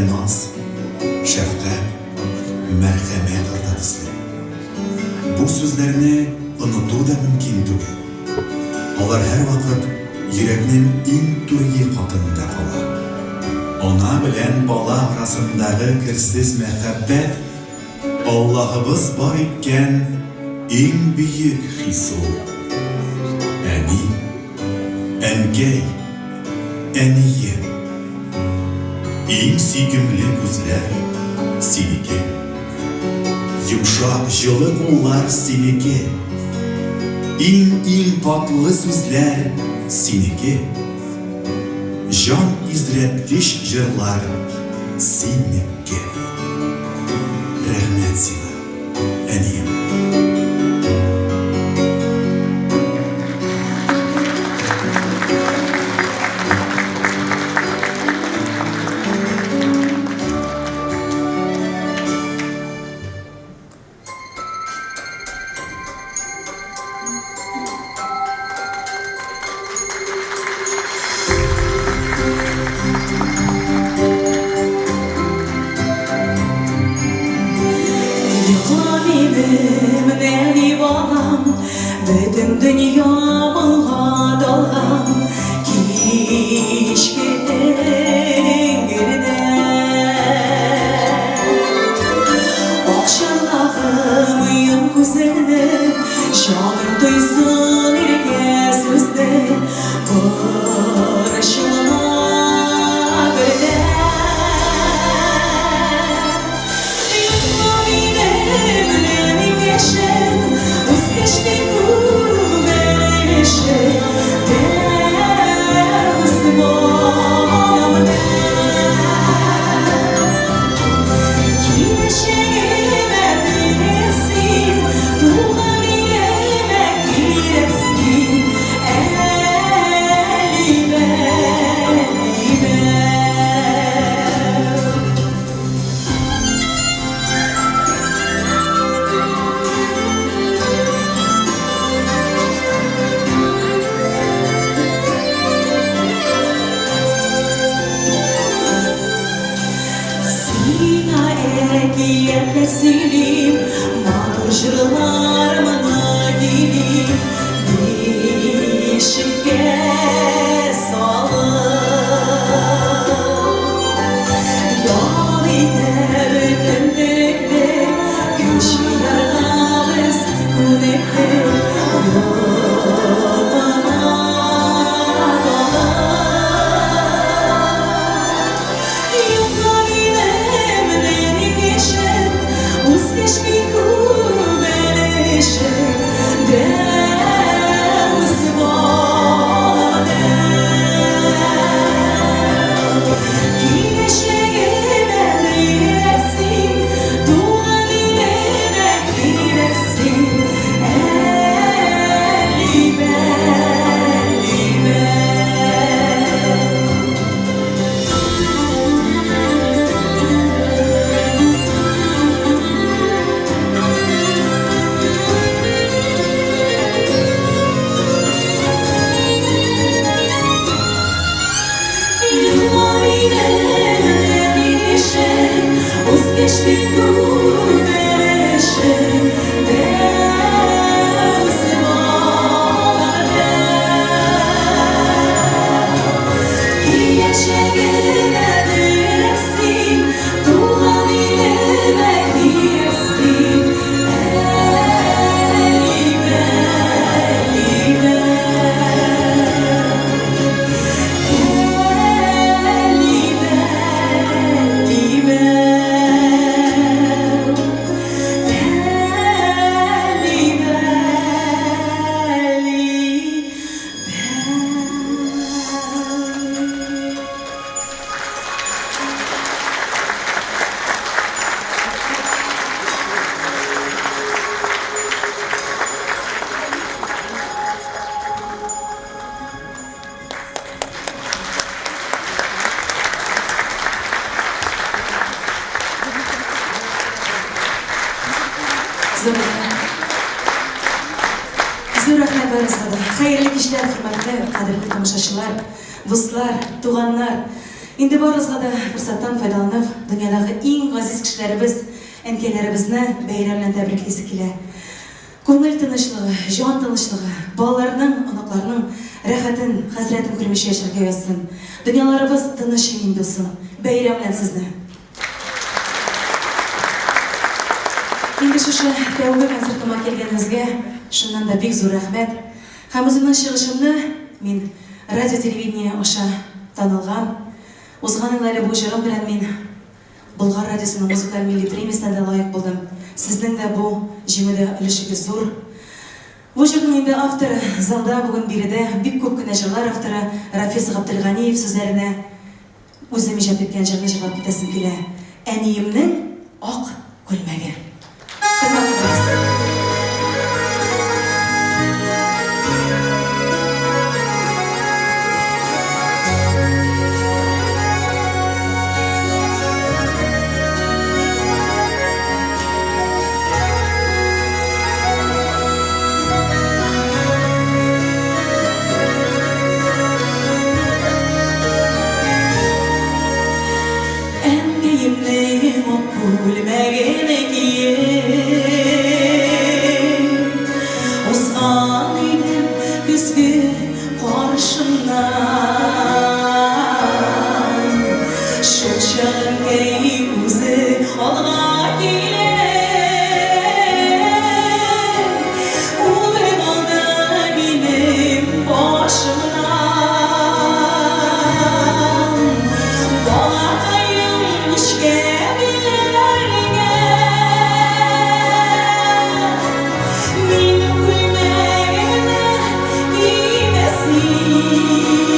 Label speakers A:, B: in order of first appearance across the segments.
A: наз, шәфкать, мәрхәмәт арта төсле. Бу сүзләрне оныту да мөмкин түгел. Алар һәрвакыт йөрәкнең иң түрге катында кала. Ана белән бала арасындагы керсез мәхәббәт Аллаһыбыз бар иткән иң бөек хис ул. Әни, әнкәй, әнием. Иң сөйкемле күзләр синеке. Йомшак, җылы куллар синеке. Иң-иң татлы сүзләр синеке. Җан изрәткеч җырлар синеке. Рәхмәт сиңа, әнием.
B: Йокла минем нәни балам, бөтен дөнья моңга талган кичке эңгердә. Акчарлагым йом күзеңне, җаным тойсын иркә сүзне, борчылма бердә. Йокла минем нәни яшем, үскәч мин күрмәлешем, дәү баламны. Киләчәгемә терәк син, туган илемә кирәк син, Әлибә, Әлибә. Сиңа әкиятләр сөйлим, матур җырларымны көйлим, бишеккә салып. Ял итә бөтен тереклек, көч җыярга без күнектек, йокыга талып. Юкка минем нәни кешем, үскәч мин күп әле эшем, дәү балам дәү. Киләчәгемә терәк син, туган илемә кирәк син, Әлибә, Әлибә. Үскәч мин күрмәлешем, дәү балам дәү. Киләчәгемә терәк син, туган илемә кирәк син, Әлибә, Әлибә. Әлибә, Әлибә. Әлибә, Әлибә. Зур рәхмәт. Зур рәхмәт барыгызга да. Хәерле кичләр, хөрмәтле, кадерле тамашачылар, дуслар, туганнар. Инде барыгызга да форсаттан файдаланып, дөньядагы иң газиз кешеләребез, әнкәйләребезне бәйрәм белән тәбриклисе килә. Күңел тынычлыгы, җан тынычлыгы, балаларның, оныкларның рәхәтен, хәсрәтен күрмичә яшәргә язсын. Дөньяларыбыз тыныч имин булсын. Бәйрәм белән сезне! Инде шушы тәүге концертыма килгәнегезгә чыннан да бик зур рәхмәт. Һәм үземнең чыгышымны мин радио-телевидение аша танылган, узган ел әле бу җырым белән мин Болгар радиосының музыкаль милли премиясенә дә лаек булдым. Сезнең дә бу җиңүдә өлешегез зур. Бу җырның инде авторы, залда бүген биредә бик күп кенә җырлар авторы Рафис Габделганиев сүзләренә үзем иҗат иткән җырны җырлап китәсем килә. Әниемнең ак күлмәге. Тыңлап утырыгыз. Әнкәемнең ак күлмәген киеп, Узган идем көзге каршыннан. Шул чак әнкәй үзе алга килеп, Үбеп алды минем башымнан. Балакаем нечкә билләргә Минем күлмәгемне кимә син.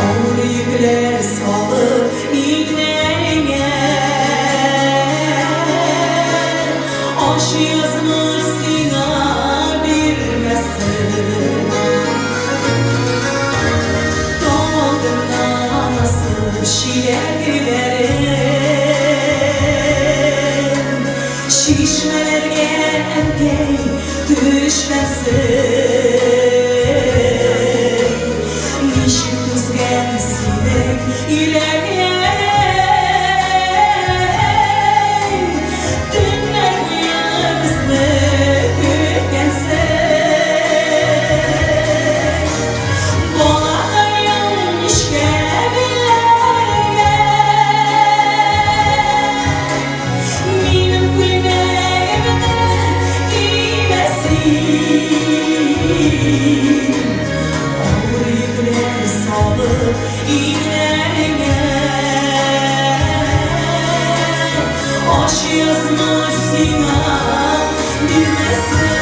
B: Авыр йөкләр салып иңнәреңә, Ач язмыш сиңа бирмәсен. Таң алдыннан асып чиләкләрен, Чишмәләргә әнкәй төшмәсен. Ничек түзгән синең йөрәкләрең, Төннәр буе безне көткәнсең. Балакаем нечкә билләргә Минем күлмәгемне кимә син. Авыр йөкләр салып иңнәреңә, Ач язмыш сиңа бирмәсен.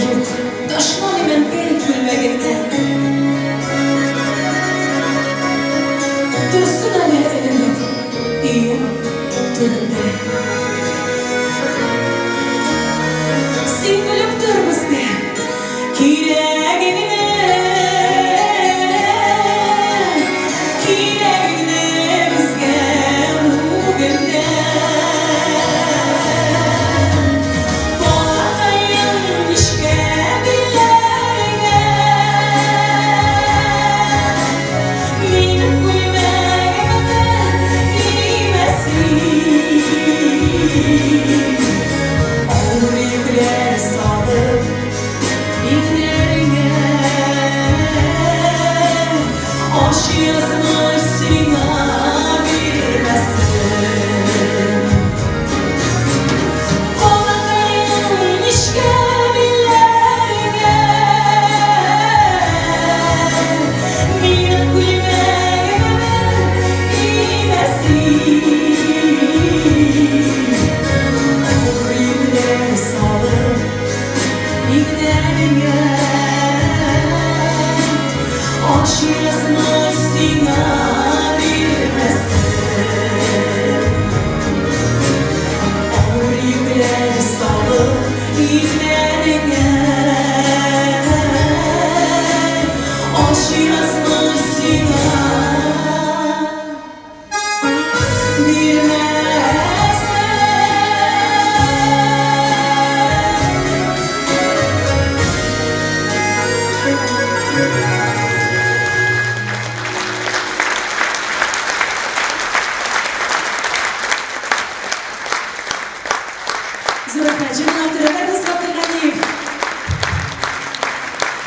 B: Юк, ташламыйм, әнкәй. Зур рәхмәт. Җырның авторы Фәрдус Габделганиев.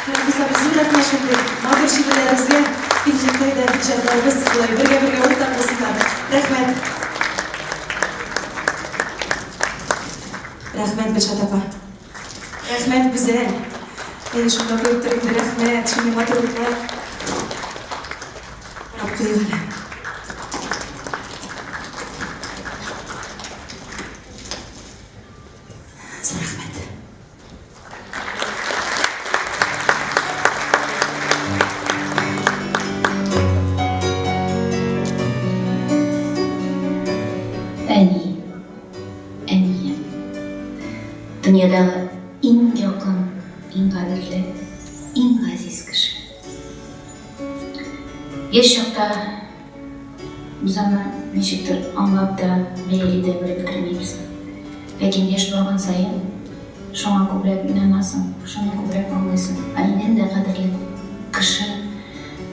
B: Фәрдус абый, зур рәхмәт шундый матур шигырьләрегезгә. Киләчәктә дә иҗатларыбыз шулай бергә-бергә уртак булсыннар. Рәхмәт. Рәхмәт, Гөлшат апа. Рәхмәт, Гүзәл. Әйе, шунда куеп тор инде, рәхмәт, шундый матурлыклар. Карап куйыйк әле. Зур рәхмәт.
C: Әни, әнием. Дөньядагы иң якын, иң кадерле, иң газиз кеше. Яшь чакта без аны ничектер аңлап та, бәяли дә белеп бетермибез. Ләкин яшь барган саен шуңа күбрәк инанасың, шуны күбрәк аңлыйсың. Әнидән дә кадерле кеше,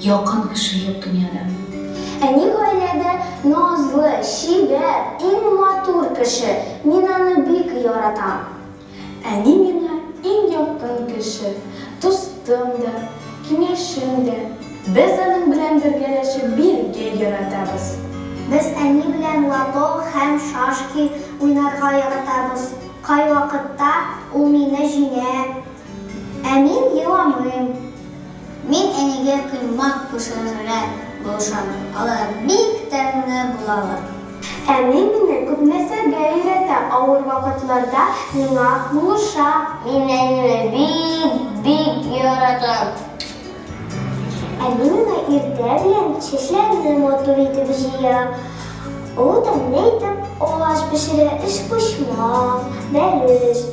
C: якын кеше юк дөньяда.
D: Әни гаиләдә назлы, чибәр, иң матур кеше. Мин аны бик яратам.
E: Әни миңа иң якын кеше, дустым да, киңәшчем дә. Без аның белән бергәләшеп биергә яратабыз.
D: Без әни белән лото һәм шашки уйнарга яратабыз. Кайвакытта ул мине җиңә, ә мин еламыйм. Мин әнигә коймак пешерергә булышам, алар бик тәмле булалар.
E: Әни мине күп нәрсәгә өйрәтә, авыр вакытларда миңа булыша.
D: Мин әнине бик, бик яратам. Әни миңа иртә белән чәчләрне матур итеп җыя. Ул тәмле итеп аш пешерә, өчпочмак, бәлеш.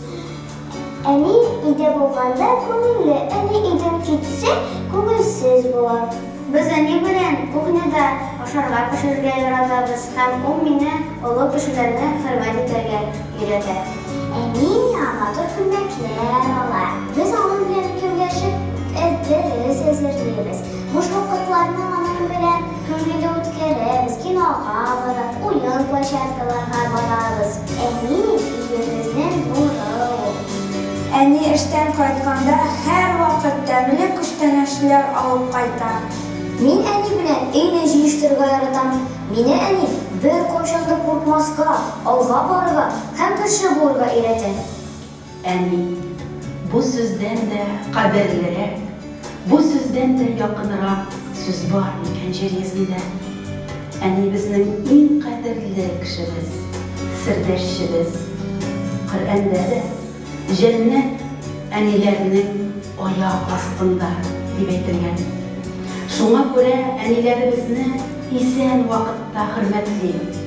D: Әни өйдә булганда күңелле, әни өйдән китсә, күңелсез була. Без әни белән кухняда ашарга пешерергә яратабыз һәм ул мине олы кешеләрне хөрмәт итәргә өйрәтә. Әни миңа матур күлмәкләр ала. Без аның белән икәүләшеп дәрес әзерлибез. Буш вакытларны аның белән күңелле үткәрәбез, кинога барып, уен площадкаларга барабыз. Әни, өебезнең нуры ул.
E: Әни эштән кайтканда һәрвакыт тәмле күчтәнәчләр алып кайта.
D: Мин әни белән өйне җыештырырга яратам. Мине әни беркайчан да куркмаска, алга барырга һәм көчле булырга өйрәтә.
F: Әни. Бу сүздән дә кадерлерәк, бу сүздән дә якынрак сүз бар микән җир йөзендә? Әни безнең иң кадерле кешебез, сердәшчебез. Коръәндә дә, Җәннәт әниләрнең аяк астында, дип әйтелгән. Шуңа күрә әниләребезне исән вакытта хөрмәтлик.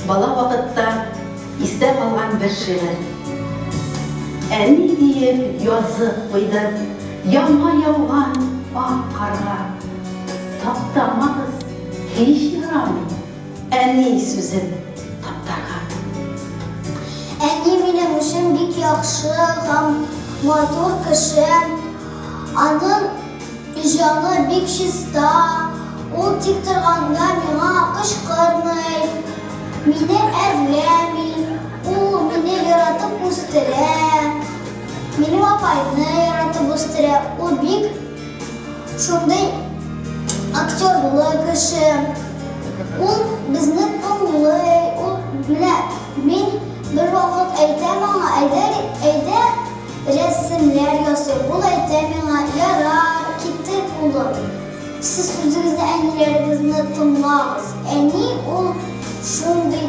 F: Бала вакытта Истә калган бер шигырь. Әни диеп язып куйдым Яңа яуган ак карга. Таптамагыз, һич ярамый Әни сүзен таптарга.
D: Әни минем өчен бик яхшы һәм матур кеше. Аның Җаны бик чиста, ул тик торганда миңа кычкырмый, мине әрләми, ул мине яратып үстерә, минем апайны яратып үстерә, ул бик шундый актерлы кеше, ул безне тыңлый, ул менә мин бервакыт әйтәм аңа, әйдә, әйдә, Рәсемнәр ясый. Ул әйтә миңа, Ярар, киттек, улым. Сез үзегезнең әниләрегезне тыңлагыз. Әни ул шундый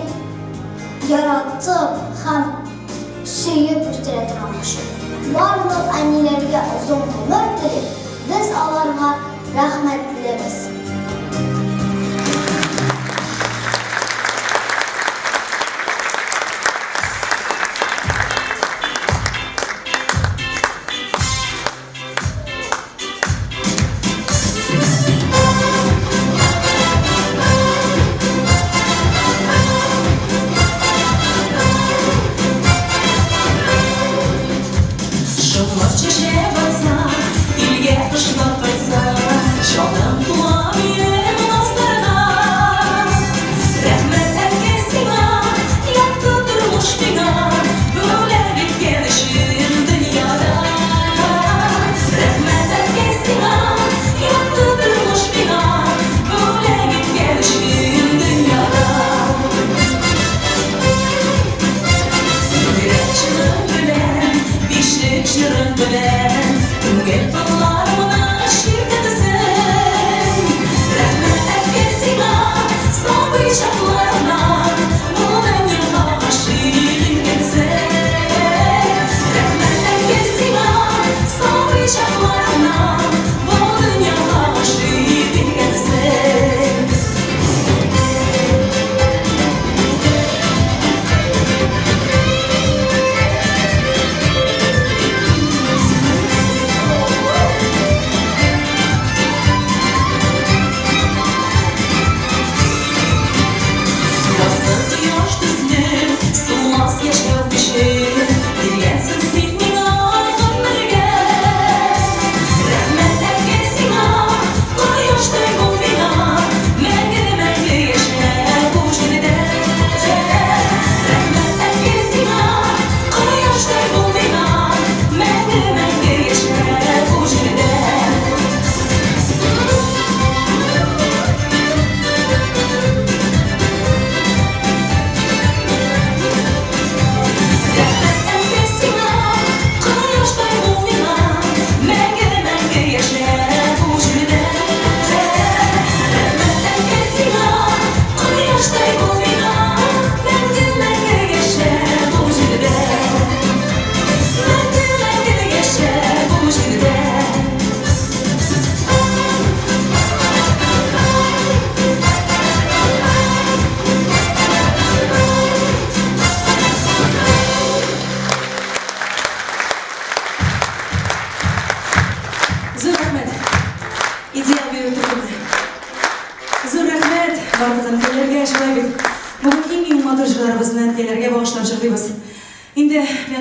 D: яратып һәм сөеп үстерә торган кеше. Барлык әниләргә озын гомер телик, без аларга рәхмәтлебез.
G: Шомлап чәчәк атса, илгә кышлап кайтса, җаным.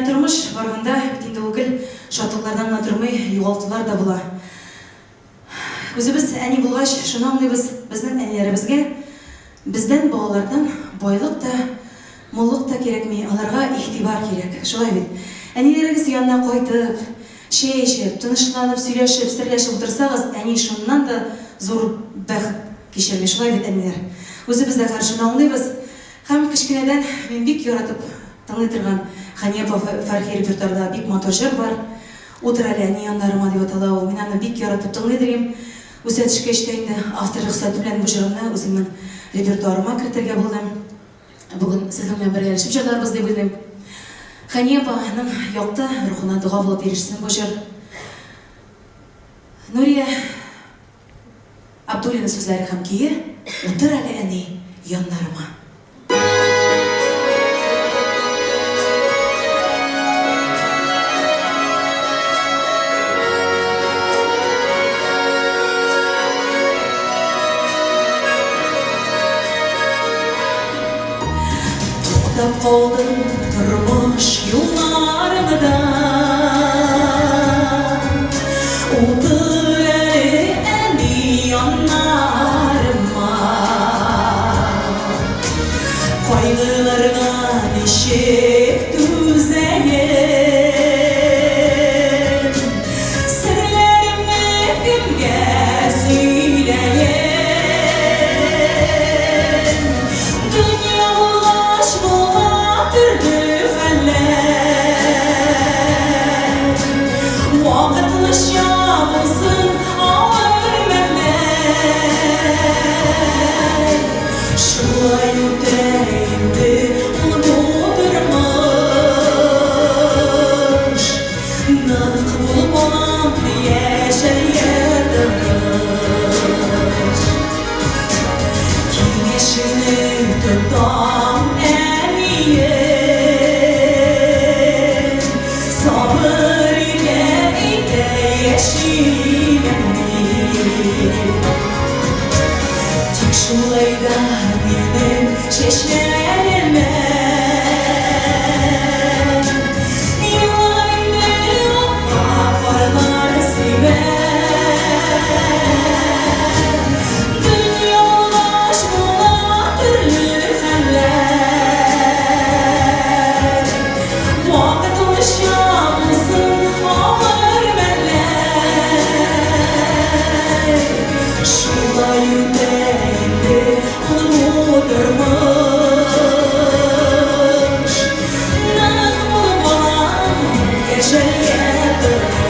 B: тормыш барганда бит инде ул гел шатлыклардан гына тормый, югалтулар да була. Үзебез әни булгач, шуны аңлыйбыз, безнең әниләребезгә бездән, балалардан байлык та, муллык та кирәкми, аларга игътибар кирәк. Шулай бит? Әниләрегез янына кайтып, чәй эчеп, тынычланып, сөйләшеп, серләшеп утырсагыз, әни шуннан да зур бәхет кичерми. Шулай бит, әниләр? Үзебез дә хәзер шуны аңлыйбыз. Һәм кечкенәдән мин бик яратып тыңлый торган Хәния апа Фәрхи репертуарда бик матур җыр бар. Утыр әле, әни яннарыма дип атала ул. Мин аны бик яратып тыңлыйдыр идем. Үсә төшкәч тә инде автор рөхсәте белән бу җырымны үземнең репертуарыма кертергә булдым. Бүген сезнең белән бергәләшеп җырларбыз дип уйлыйм. Хәния апаның якты рухына дога булып ирешсен бу җыр. Нурия Абдуллина сүзләре һәм көе Утыр әле, әни, яннарыма. Туктап калдым тормыш юлларында. Утыр әле, әни, яннарыма. Кайгыларга ничек түзәем? Серләремне кемгә сөйләем? Дөнья булгач була төрле хәлләр. Вакытлыча булсын авыр мәлләр. Шулай үтә инде ул бу тормыш. Нык булып балам яшәргә тырыш. Киңәшеңне тотам, әнием. Сабыр итә-итә яшим, әни. Тик шулай да минем чәчләремә Елап инде ап-ак карлар сибә. Дөнья булгач була төрле хәлләр. Вакытлыча булсын авыр мәлләр. Шулай үтә инде ул бу тормыш. Нык булып балам, яшәргә тырыш.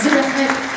B: Зур рәхмәт.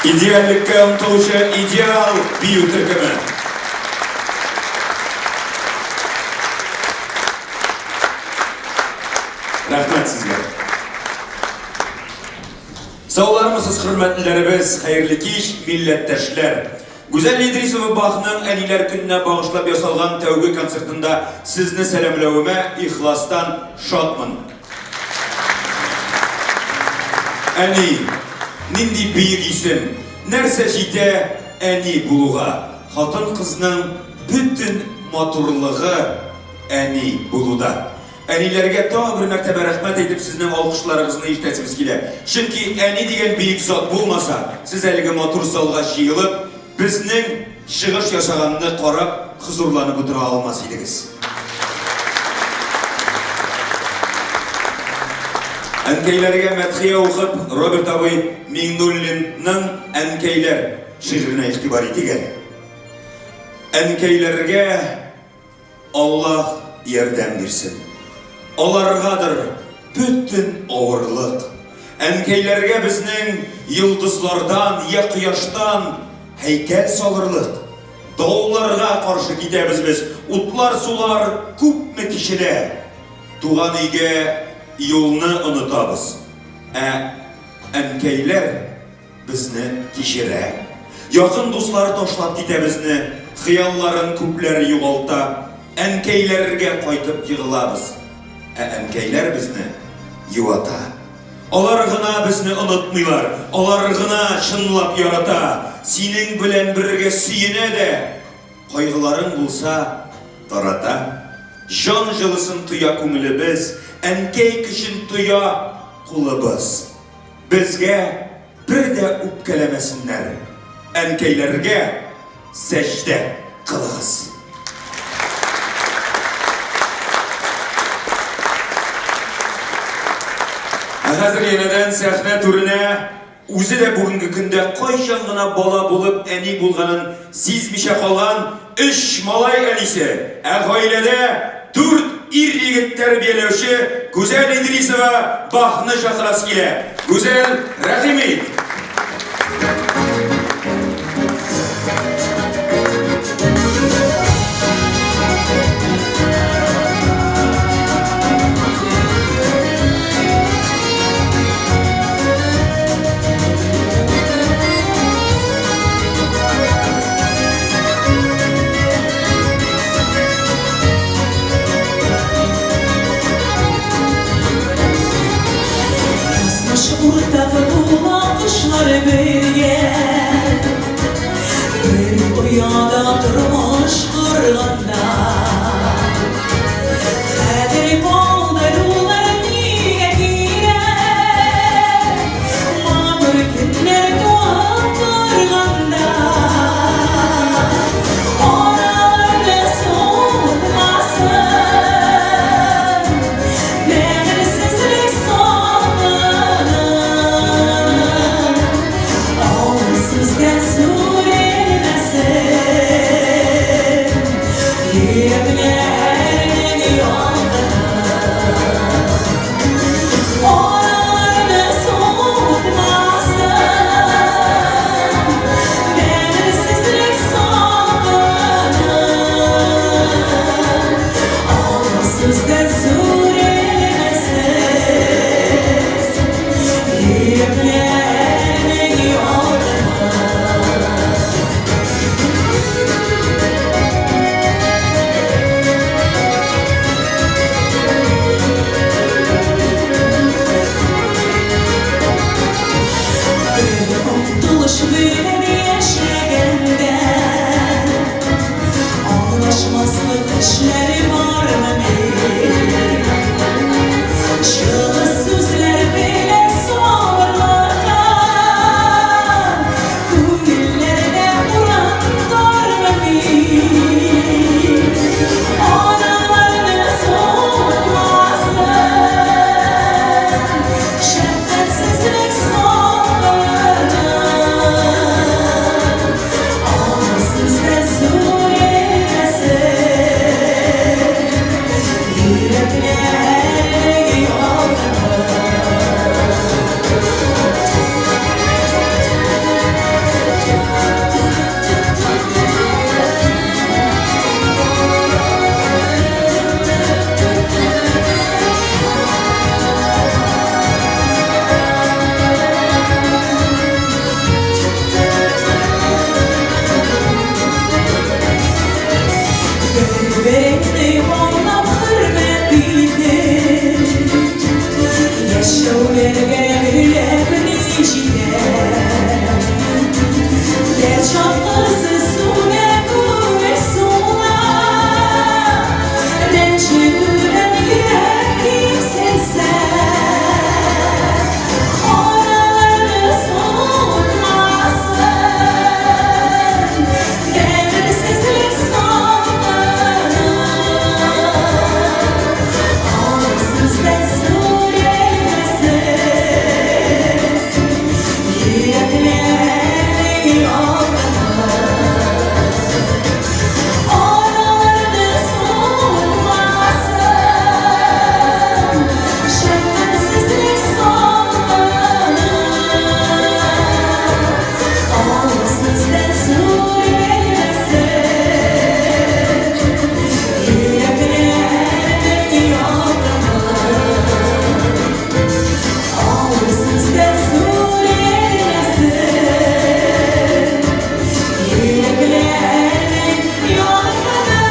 G: Идеальлеккә омтылучы идеал бию төркеме. Рәхмәт сезгә. Саулармысыз, хөрмәтлеләребез, хәерле кич, милләттәшләр. Гүзәл Идрисова Бахның әниләр көненә багышлап ясалган тәүге концертында сезне сәламләвемә ихластан шатмын. Әни, нинди бөек исем! Нәрсә җитә әни булуга? Хатын-кызның бөтен матурлыгы әни булуда. Әниләргә тагын бер мәртәбә рәхмәт әйтеп, сезнең алкышларыгызны ишетәсебез килә. Чөнки әни дигән бөек зат булмаса, сез әлеге матур залга җыелып, безнең чыгыш ясаганны карап, хозурланып утыра алмас идегез. Әнкәйләргә мәдхия укып, Роберт абый Миңнуллинның Әнкәйләр шигыренә игътибар итик әле. Әнкәйләргә Аллаһ ярдәм бирсен. Аларгадыр бөтен авырлык. Әнкәйләргә безнең йолдызлардан я кояштан һәйкәл салырлык. Давылларга каршы китәбез без, утлар-сулар күпме кичелә. Туган өйгә юлны онытабыз. Ә әнкәйләр безне кичерә. Якын дуслар ташлап китә безне, хыялларын күпләр югалта. Әнкәйләргә кайтып егылабыз. Ә әнкәйләр безне юата. Алар гына безне онытмыйлар, алар гына чынлап ярата. Синең белән бергә сөенә дә, кайгыларың булса, тарата. Җан җылысын тоя күңелебез, әнкәй көчен тоя кулыбыз. Безгә бер дә үпкәләмәсеннәр, әнкәйләргә сәҗдә кылыгыз. Ә хәзер янәдән сәхнә түренә үзе дә бүгенге көндә кайчан гына бала булып әни булганын сизмичә калган өч малай әнисе, ә гаиләдә дүрт ир-егет тәрбияләүче Гүзәл Идрисова Бахны чакырасы килә. Гүзәл, рәхим ит!
B: ни җитә. Дәрт чаткысы сүнә, күңел сула. Рәнҗетүдән йөрәк кимсенсә. Араларны суытмасын. Бәгырьсезлек салкыны. Авыр сүздән сүрелмәсен. Йөрәкләрнең ялкыны. Араларны суытмасын. Шәфкатьсезлек салкыны. Авыр сүздән сүрелмәсен. Йөрәкләрнең ялкыны. Авыр сүздән сүрелмәсен. Йөрәкләрнең ялкыны.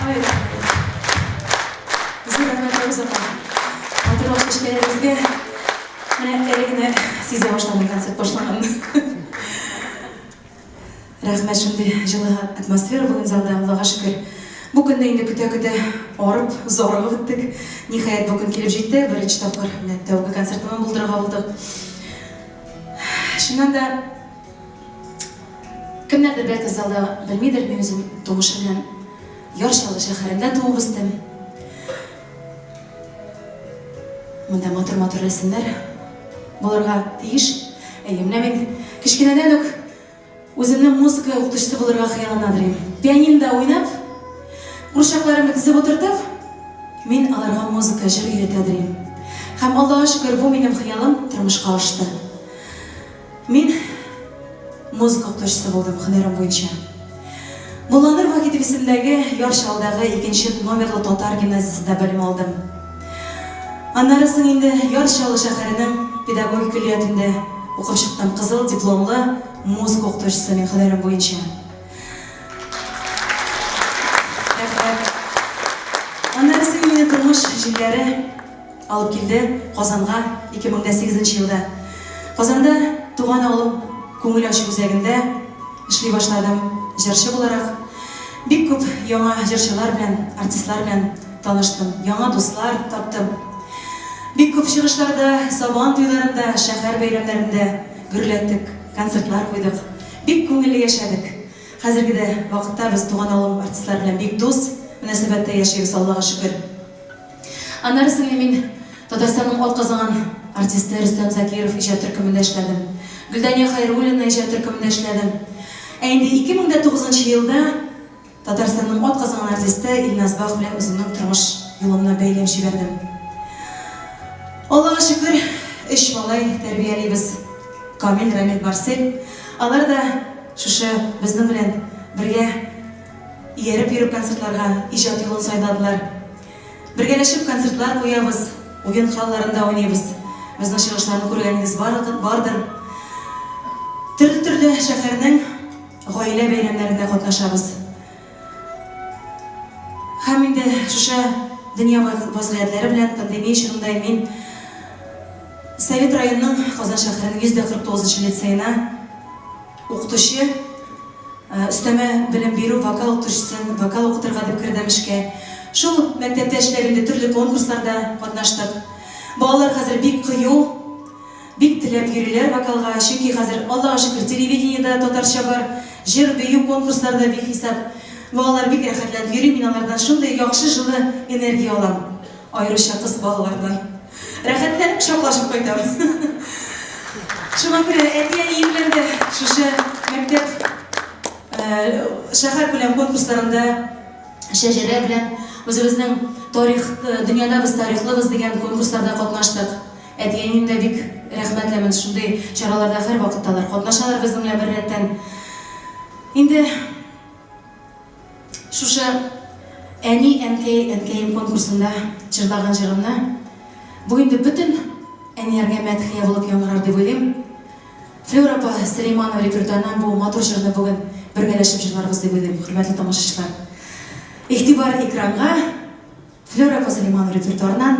B: Ай, рәхмәт. Зур рәхмәт, Роза апа. Матур чәчкәләрегезгә. Менә әле генә сизә башладым концерт башланганын. Рәхмәт, шундый җылы атмосфера бүген залда, Аллага шөкер. Бу көнне инде көтә-көтә арып, зарыгып беттек. Ниһаять, бу көн килеп җитте. Беренче тапкыр менә тәүге концертымны булдырырга булдык. Чыннан да, кемнәрдер бәлки залда белмидер, мин үзем тумышы белән Яр Чаллы шәһәрендә туып үстем. Монда матур-матур рәсемнәр булырга тиеш. Әйе, менә мин кечкенәдән үк үземнең музыка укытучысы булырга хыялланадыр идем. Пианинода уйнап, курчакларымны тезеп утыртып, мин аларга музыка, җыр өйрәтәдер идем. Һәм Аллага шөкер, бу минем хыялым тормышка ашты. Мин музыка укытучысы булдым һөнәрем буенча. Мулланур Вахитов исемендәге Яр Чаллыдагы икенче номерлы татар гимназиясендә белем алдым. Аннары соң инде Яр Чаллы шәһәренең педагогик көллиятендә укып чыктым. Кызыл дипломлы музыка укытучысы мин һөнәрем буенча. Рәхмәт. Аннары соң мине тормыш җилләре Алып килде Казанга 2008 нче елда. Казанда туган авылым күңел ачу үзәгендә эшли башладым, җырчы буларак. Бик күп яңа җырчылар белән, артистлар белән таныштым, яңа дуслар таптым. Бик күп чыгышларда, Сабан туйларында, шәһәр бәйрәмнәрендә гөрләттек, концертлар куйдык. Бик күңелле яшәдек. Хәзерге дә вакытта без туган авылым артистлары белән бик дус мөнәсәбәттә яшибез, Аллага шөкер. Аннары соң инде мин Татарстанның атказанган артисты Рөстәм Закиров иҗат төркемендә эшләдем. Гөлдания Хәйруллина иҗат төркемендә эшләдем. Ә инде 2009 нчы елда Татарстанның атказанган артисты Илназ Бах белән үземнең тормыш юлымны бәйләп җибәрдем. Аллага шөкер, өч малай тәрбиялибез. Камил, Рамил, Марсель. Алар да шушы безнең белән бергә Ияреп йөреп концертларга иҗат юлын сайладылар. Бергәләшеп концертлар куябыз, уен коралларында уйныйбыз. Безнең чыгышларны күргәнегез бардыр. Төрле-төрле шәһәрнең гаилә бәйрәмнәрендә катнашабыз. Һәм инде шушы дөнья вазгыятьләре белән пандемия чорында мин Совет районының Казан шәһәренең 149 нчы лицеена укытучы Өстәмә белем бирү вокал укытучысын вокал укытырга дип кердем эшкә. Шул мәктәптә эшләп инде төрле конкурсларда катнаштык. Балалар хәзер бик кыю, бик теләп йөриләр вокалга, чөнки хәзер, Аллага шөкер, телевидениедә татарча бар, җыр, бию конкурслары да бихисап. Балалар бик рәхәтләнеп йөри, мин алардан шундый яхшы җылы энергия алам. Аеруча кыз балалардан. Рәхәтләнеп кочаклашып кайтам. Шуңа күрә әти-әнием белән дә шушы мәктәп Шәһәркүләм конкурсларында шәҗәрә белән үзебезнең тарих, дөньяда без тарихлыбыз дигән конкурсларда катнаштык. Әти-әнием дә бик рәхмәтлемен, шундый чараларда һәрвакытта алар катнашалар безнең белән беррәттән. Инде шушы Әни, әнкәй, әнкәем конкурсында җырлаган җырымны бу инде бөтен әниләргә мәдхия булып яңгырар дип уйлыйм. Флюра апа Сөләйманова репертуарыннан бу матур җырны бүген бергәләшеп җырларбыз дип уйлыйм, хөрмәтле тамашачылар. Игътибар экранга, Флюра апа Сөләйманова репертуарыннан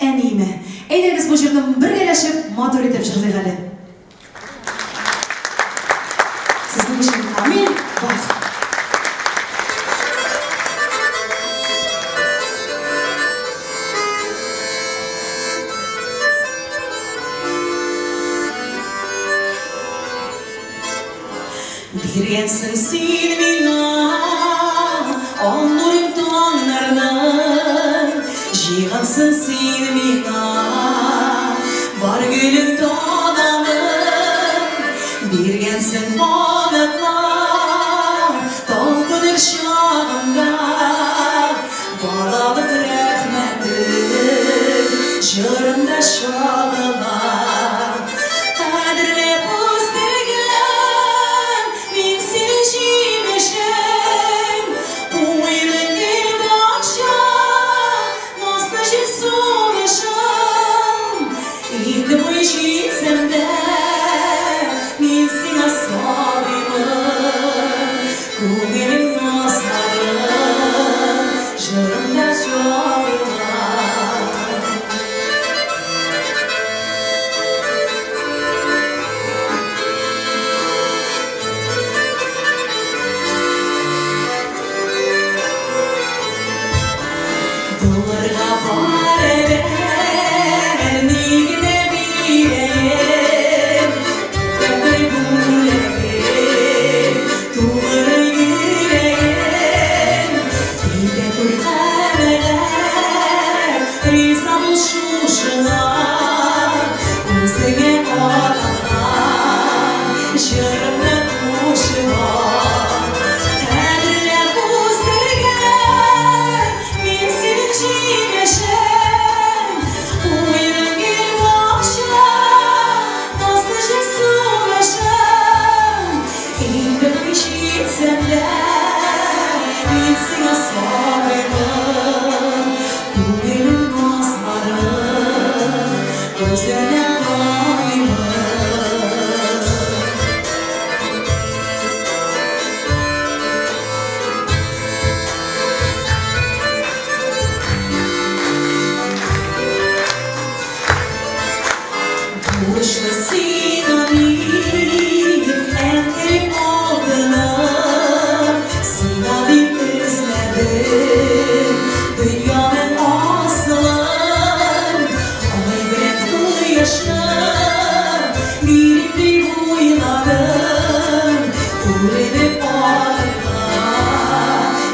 B: Әниемә. Әйдәгез бу җырны бергәләшеп матур итеп җырлыйк әле. Сезнең өчен Камил Бах. Биргәнсең син миңа ал нурың таңнарның, Җыйгансың син миңа бар гөлең тананың, Биргәнсең канатлар талпыныр чагымда, Балалык рәхмәте җырымда чагыла. Кадерләп үстергән мин синең җимешең. Уйлыйм гел бакча, назлы җил сулышың. Инде буй җитсәм дә, мин сиңа сабыймын. Күңелең назларын җырымда чагыла. Булырга барыбер ни генә бирәем, Тәңре бүләге тугры йөрәгем. Итә күр канәгать, риза бул шушыңа, Үзеңә аталган җырымны кушыма. Кадерләп үстергән мин синең җимешең, Уйның гел бакча, назлы җил сулышың. Инде буй җитсәм дә, мин сиңа сабыймын. Күңелем назларын үзеңнән таныймын. Бурычлы сиңа мин, әнкәй алтыным, Сиңа дип эзләдем дөньяның асылын. Ай белән кояшны бирим дип уйладым, Үрелеп алырга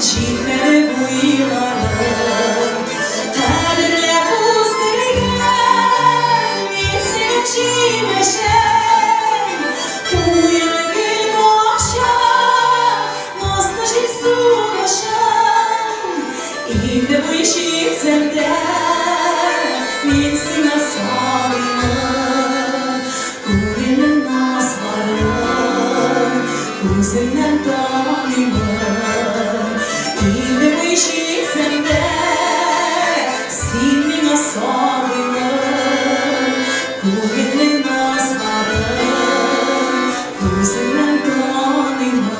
B: җитмәде буйларым. Кадерләп үстергән мин синең җимешең, Куе гөл бакча, назлы җил сулышың. Инде буй җитсәм дә, мин сиңа сабыймын. Күңелнең назларын күзеңнән таныймын. Инде буй җитсәм дә, син миңа сабыймын. Күңелнең назларын күзеңнән таныймын.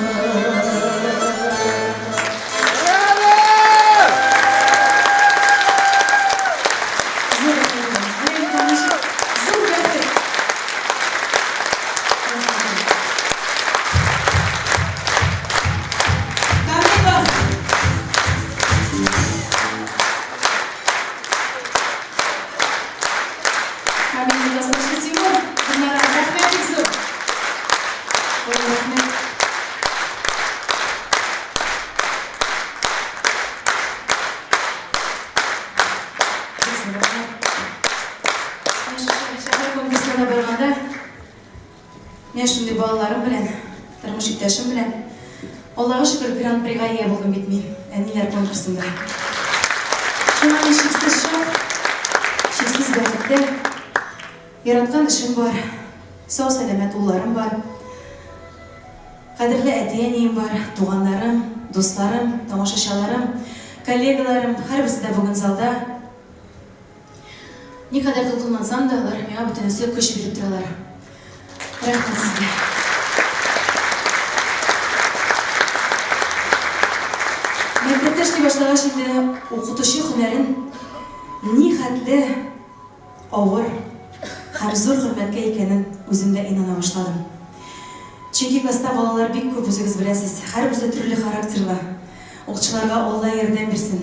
B: Зур рәхмәт. Менә бит ул ничек зур бәхет. Камила. Камилнең язмышы Тимур. Гөлнара, рәхмәт бик зур. Ой, рәхмәт. Шәһәр конкурсларына барганда, менә шундый балаларым белән, тормыш иптәшем белән Аллага шөкер, Гран-прига ия булдым бит мин әниләр конкурсында. Шуңа мин чиксез шат, чиксез бәхетле. Яраткан эшем бар, сау-сәламәт улларым бар. Кадерле әти-әнием бар, туганнарым, дусларым, тамашачаларым, коллегаларым, һәрберсе дә бүген залда. Никадәр дулкынлансам да, алар миңа бөтенесе көч биреп торалар. Рәхмәт сезгә. Мәктәптә эшли башлагач инде укытучы һөнәрен ни хәтле авыр һәм зур хөрмәткә икәнен үзем дә инана башладым. Чөнки класста балалар бик күп, үзегез беләсез, һәрберсе төрле характерлы. Укытучыларга Алла ярдәм бирсен.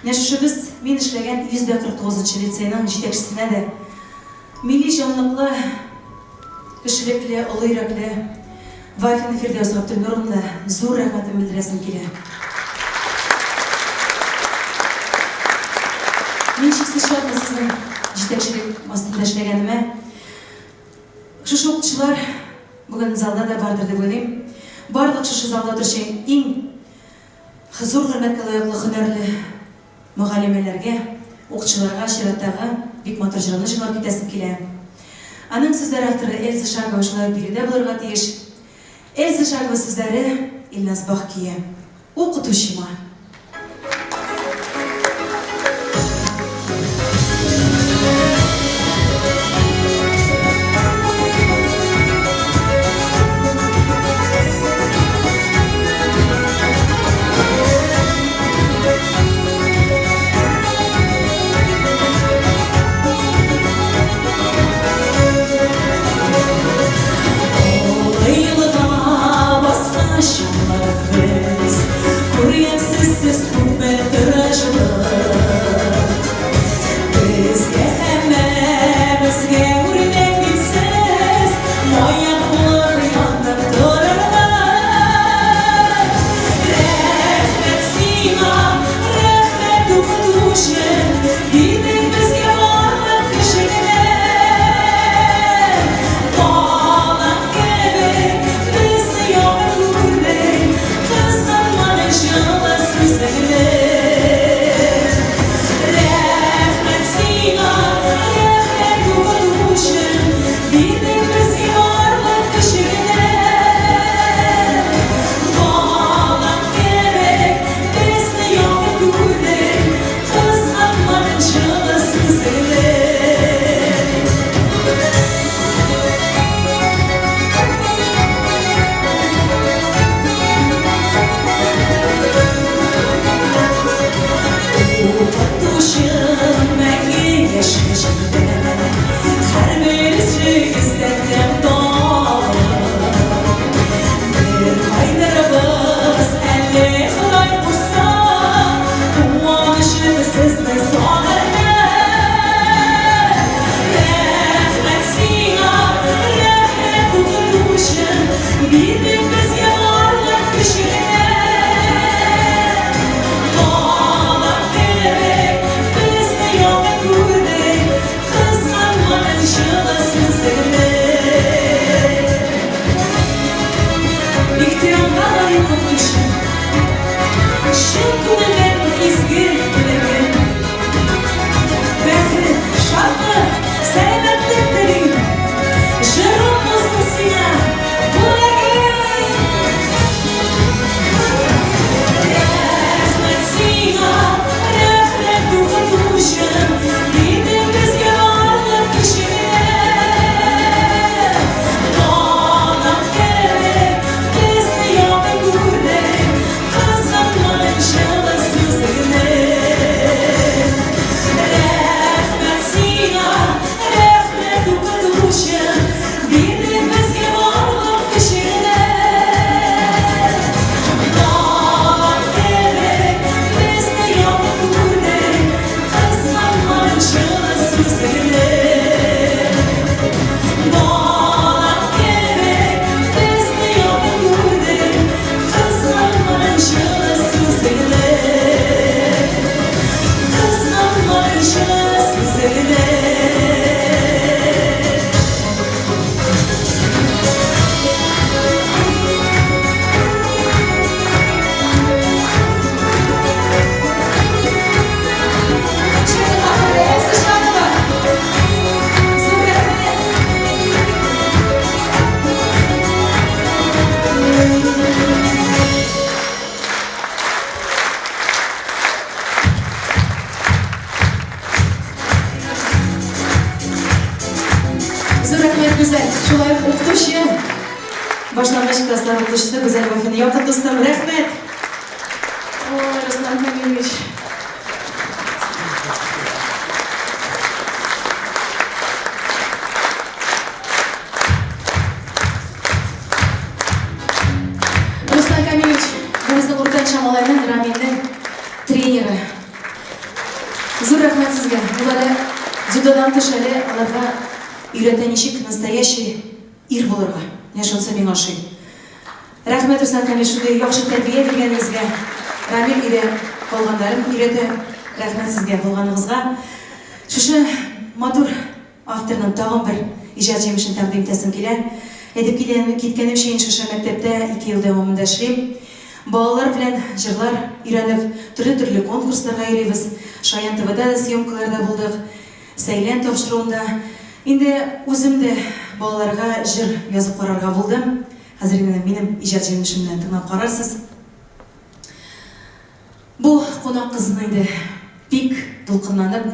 B: Менә шушы без, мин эшләгән 149 нчы лицейның җитәкчесенә дә милли җанлыклы, кешелекле, олы йөрәкле Вафина Фирдәүс Габделнуровна да зур рәхмәтем белдерәсем килә. Мин чиксез шатмын сезнең җитәкчелек астында эшләгәнемә. Шушы укытучылар бүген залда да бардыр дип уйлыйм. Барлык шушы залда утыручы иң зур хөрмәткә лаеклы һөнәрле мөгаллимәләргә, укытучыларга чираттагы бик матур җырымны җырлап китәсем килә. Аның сүзләре авторы Эльза Шакова шулай ук биредә булырга тиеш. Эльза Шакова сүзләре, Илназ Бах көе. Укытучыма. Гүзәл, шулай ук укытучы. Башлангыч класслар укытучысы Гүзәл Вафина. Якын дустым, рәхмәт. Ой, Руслан Камилович. Руслан Камилевич, бу безнең уртанча малайның, Рамилнең тренеры. Зур рәхмәт сезгә. Ул әле дзюдодан тыш әле аларга өйрәтә ничек настоящий ир булырга. Менә шунысы миңа ошый. Рәхмәт, Руслан Камилевич, шундый яхшы тәрбия биргәнегезгә. Рамил өйдә калганнарын өйрәтә. Рәхмәт сезгә булганыгызга. Шушы матур Авторның тагын бер иҗат җимешен тәкъдим итәсем килә. Әйтеп киткәнемчә, инде шушы мәктәптә ике ел дәвамында эшлим. Балалар белән җырлар өйрәнеп, төрле-төрле конкурсларга йөрибез. Шаян ТВда да съемкаларда булдык, Сәйлән тапшыруында. Инде үзем дә балаларга җыр язып карарга булдым. Хәзер инде минем иҗат җимешемне тыңлап карарсыз. Бу кунак кызны инде бик дулкынланып,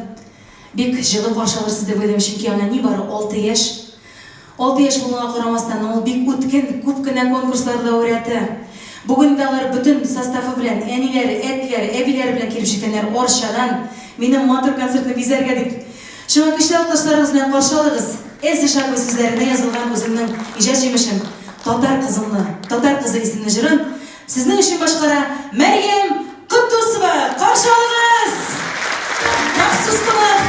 B: бик җылы каршы алырсыз дип уйлыйм, чөнки аңа нибары алты яшь. Алты яшь булуына карамастан, ул бик үткен, күп кенә конкурслар лауреаты. Бүген дә алар бөтен составы белән, әниләре, әтиләре, әбиләре белән килеп җиткәннәр Арчадан, минем матур концертны бизәргә дип. Шуңа көчле алкышларыгыз белән каршы алыгыз, Эльза Шакова сүзләренә язылган үземнең иҗат җимешем, Татар кызымны, Татар кызы исемле җырын Сезнең өчен башкара Мәрьям Котдусова! Каршы алыгыз! Махсус кунак!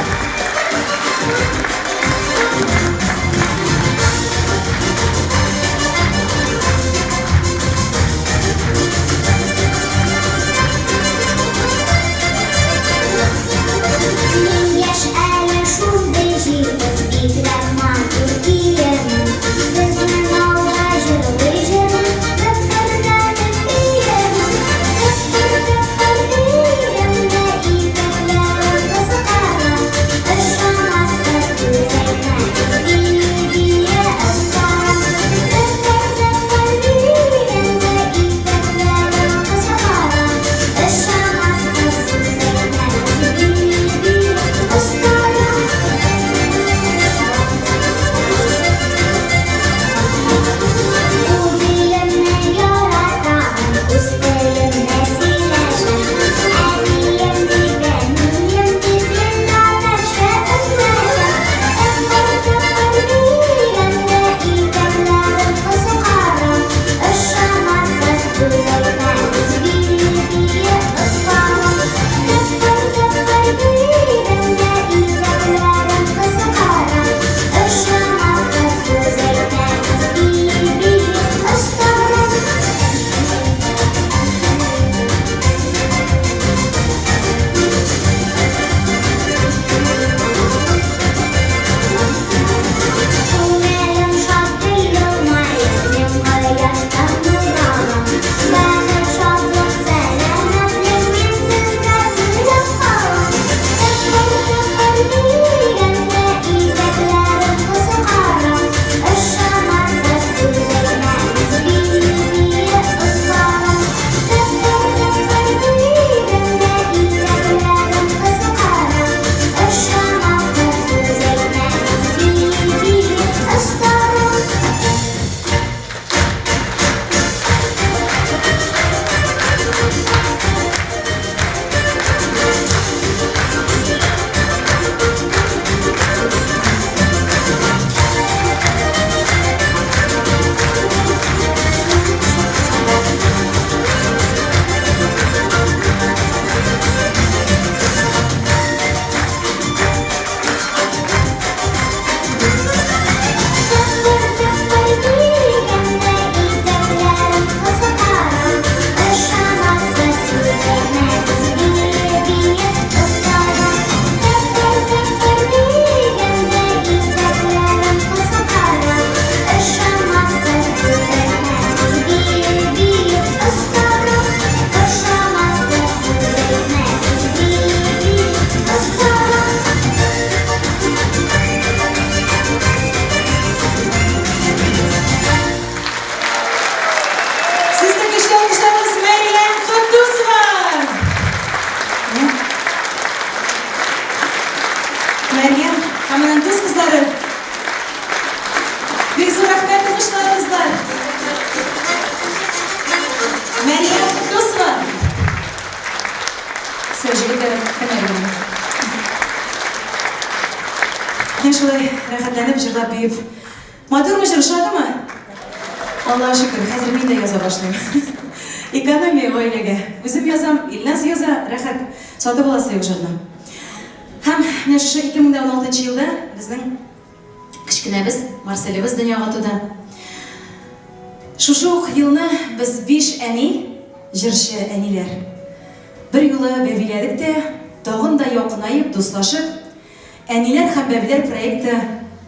D: Мин яшь әле шундый җитез, бигрәк матур киемем. Сезнең алда җырлый-җырлый, Дөпелдәтеп биермен, дөпелдәтеп.
B: Все, җегетләр, кемнәр генә. Менә шулай рәхәтләнеп җырлап биеп. Матурмы җыр, ошадымы? Аллага шөкер, хәзер мин дә яза башлыйм. Экономия гаиләгә. Үзем язам, Илназ яза, рәхәт. Сатып аласы юк җырны. Һәм менә шушы 2016 елда безнең кечкенәбез Марселебез дөньяга туды. Шушы ук елны без биш әни, җырчы әниләр, бер юлы бәбиләдек тә, тагын да якынаеп, дуслашып, Әниләр һәм бәбиләр проекты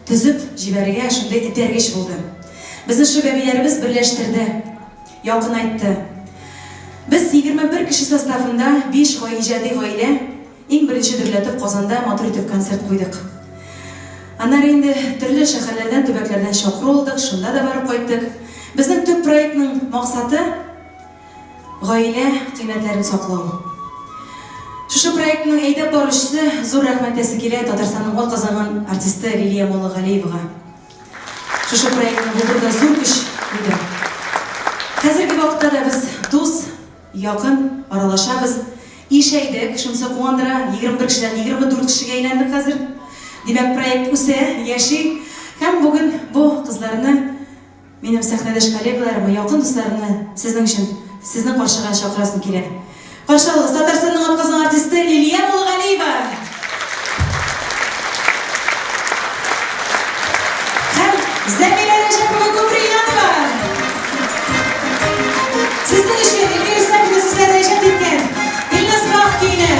B: төзеп җибәрергә шундый этәргеч булды. Безне шушы бәбиләребез берләштерде, якынайтты. Без 21 кеше составында биш иҗади гаилә иң беренче дөрләтеп Казанда матур итеп концерт куйдык. Аннары инде төрле шәһәрләрдән, төбәкләрдән чакыру алдык, шунда да барып кайттык. Безнең төп проектның максаты, Гаилә кыйммәтләрен саклау. Шушы проектның әйдәп баручысы, зур рәхмәт әйтәсе килә Татарстанның атказанган артисты Лилия Муллагалиевага. Шушы проектны булдыруда зур көч куйды. Хәзерге вакытта да без дус, якын аралашабыз. Ишәйдек, шунысы куандыра, 21 кешедән 24 кешегә әйләндек хәзер. Димәк, проект үсә, яши. Һәм бүген бу кызларны Минем сәхнәдәш коллегаларымны, якын дусларымны сезнең өчен, сезнең каршыга чакырасым килә. Каршы алыгыз, Татарстанның атказанган артисты Лилия Муллагалиева! Һәм Зәмирә Рәҗәпова Куприянова! Сезнең өчен Эльвира Сафина сүзләренә иҗат иткән Илназ Бах көенә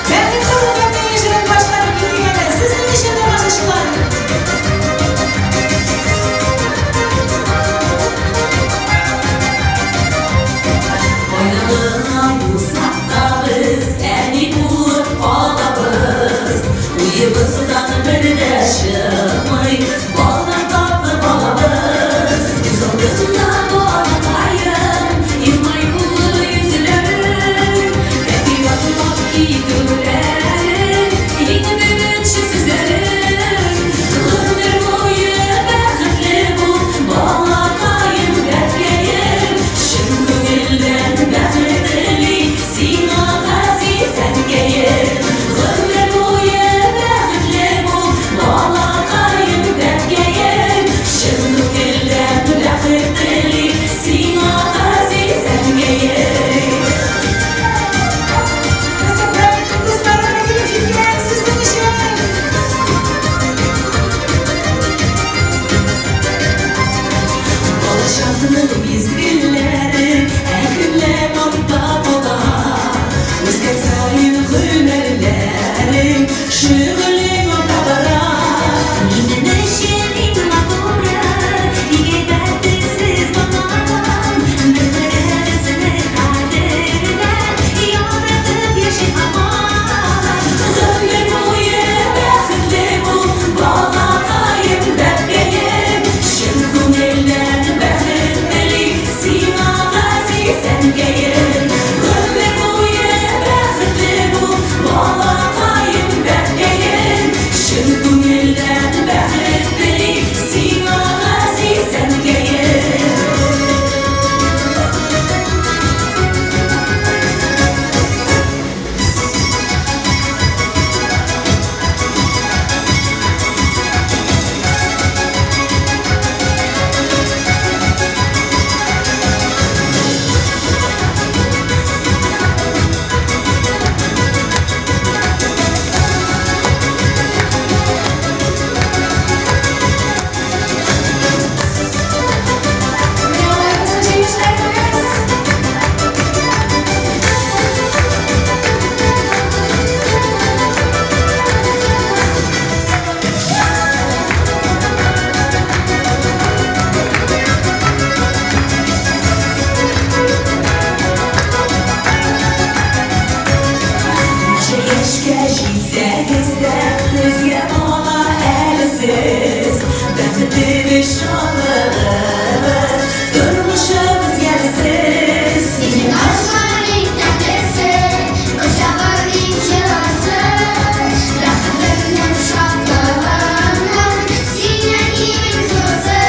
B: Бәхетле бул бәбкәем җырын башкарып китик әле. Сезнең өчен тамашачылар!
H: Кайда гына булсак та без әни булып калабыз. Уебыздан бер дә чыкмый балдан татлы балабыз. Күз алдында балакаем, елмаюлы йөзләрең, әти атлап китүләрең, иң беренче сүзләрең. Гомер буе бәхетле бул, балакаем, бәбкәем, чын күңелдән бәхет тели сиңа газиз әнкәем. Гомер буе бәхетле бул, балакаем, бәбкәем, чын күңелдән бәхет тели сиңа газиз әнкәем.
B: Безнең проектның дуслары да килеп җиткән сезнең өчен.
H: Балачакның мизгелләре әкренләп артта кала. Үскән саен гомерләрең, шөгылең арта бара. Минем өчен иң матуры, иң әйбәте сез балам. Бер-беребезне кадерләп, яратып яшик һаман. Гомер буе бәхетле бул, балакаем, бәбкәем. Чын күңелдән бәхет телим сиңа, газиз әнкәем. Гомер буе бәхетле бул, балакаем, бәбкәем. Чын күңелдән бәхет телим сиңа, газиз әнкәем.
B: Менә алар безнең җимешләребез.
H: Ничә яшькә җитсәгез дә, безгә бала әле сез. Бәхетебез, шатлыгыбыз, тормышыбыз ямьсез.
D: Синең ашлар иң тәмлесе, кочагың иң җылысы. Бәхетемнең, шатлыгымның син әнием зурысы.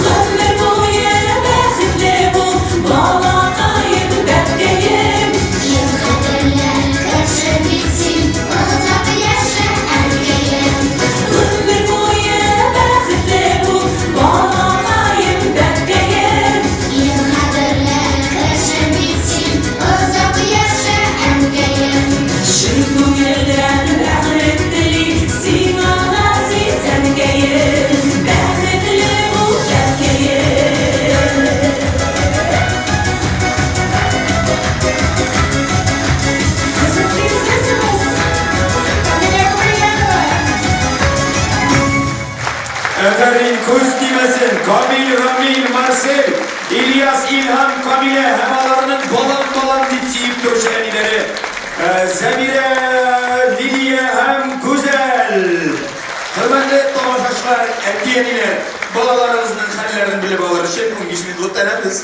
H: Гомер буе бәхетле бул, балакаем, бәбкәем.
D: Иң кадерле.
G: Афәрин, күз тимәсен, Камил, Рамил, Марсель, Ильяс, Илһам, Камилә һәм аларның балам-балам дип сөеп торучы әниләре Зәмирә, Лилия һәм Гүзәл. Хөрмәтле тамашачылар, әти-әниләр, балаларыгызның хәлләрен белеп алыр өчен 15 минутлык тәнәфес.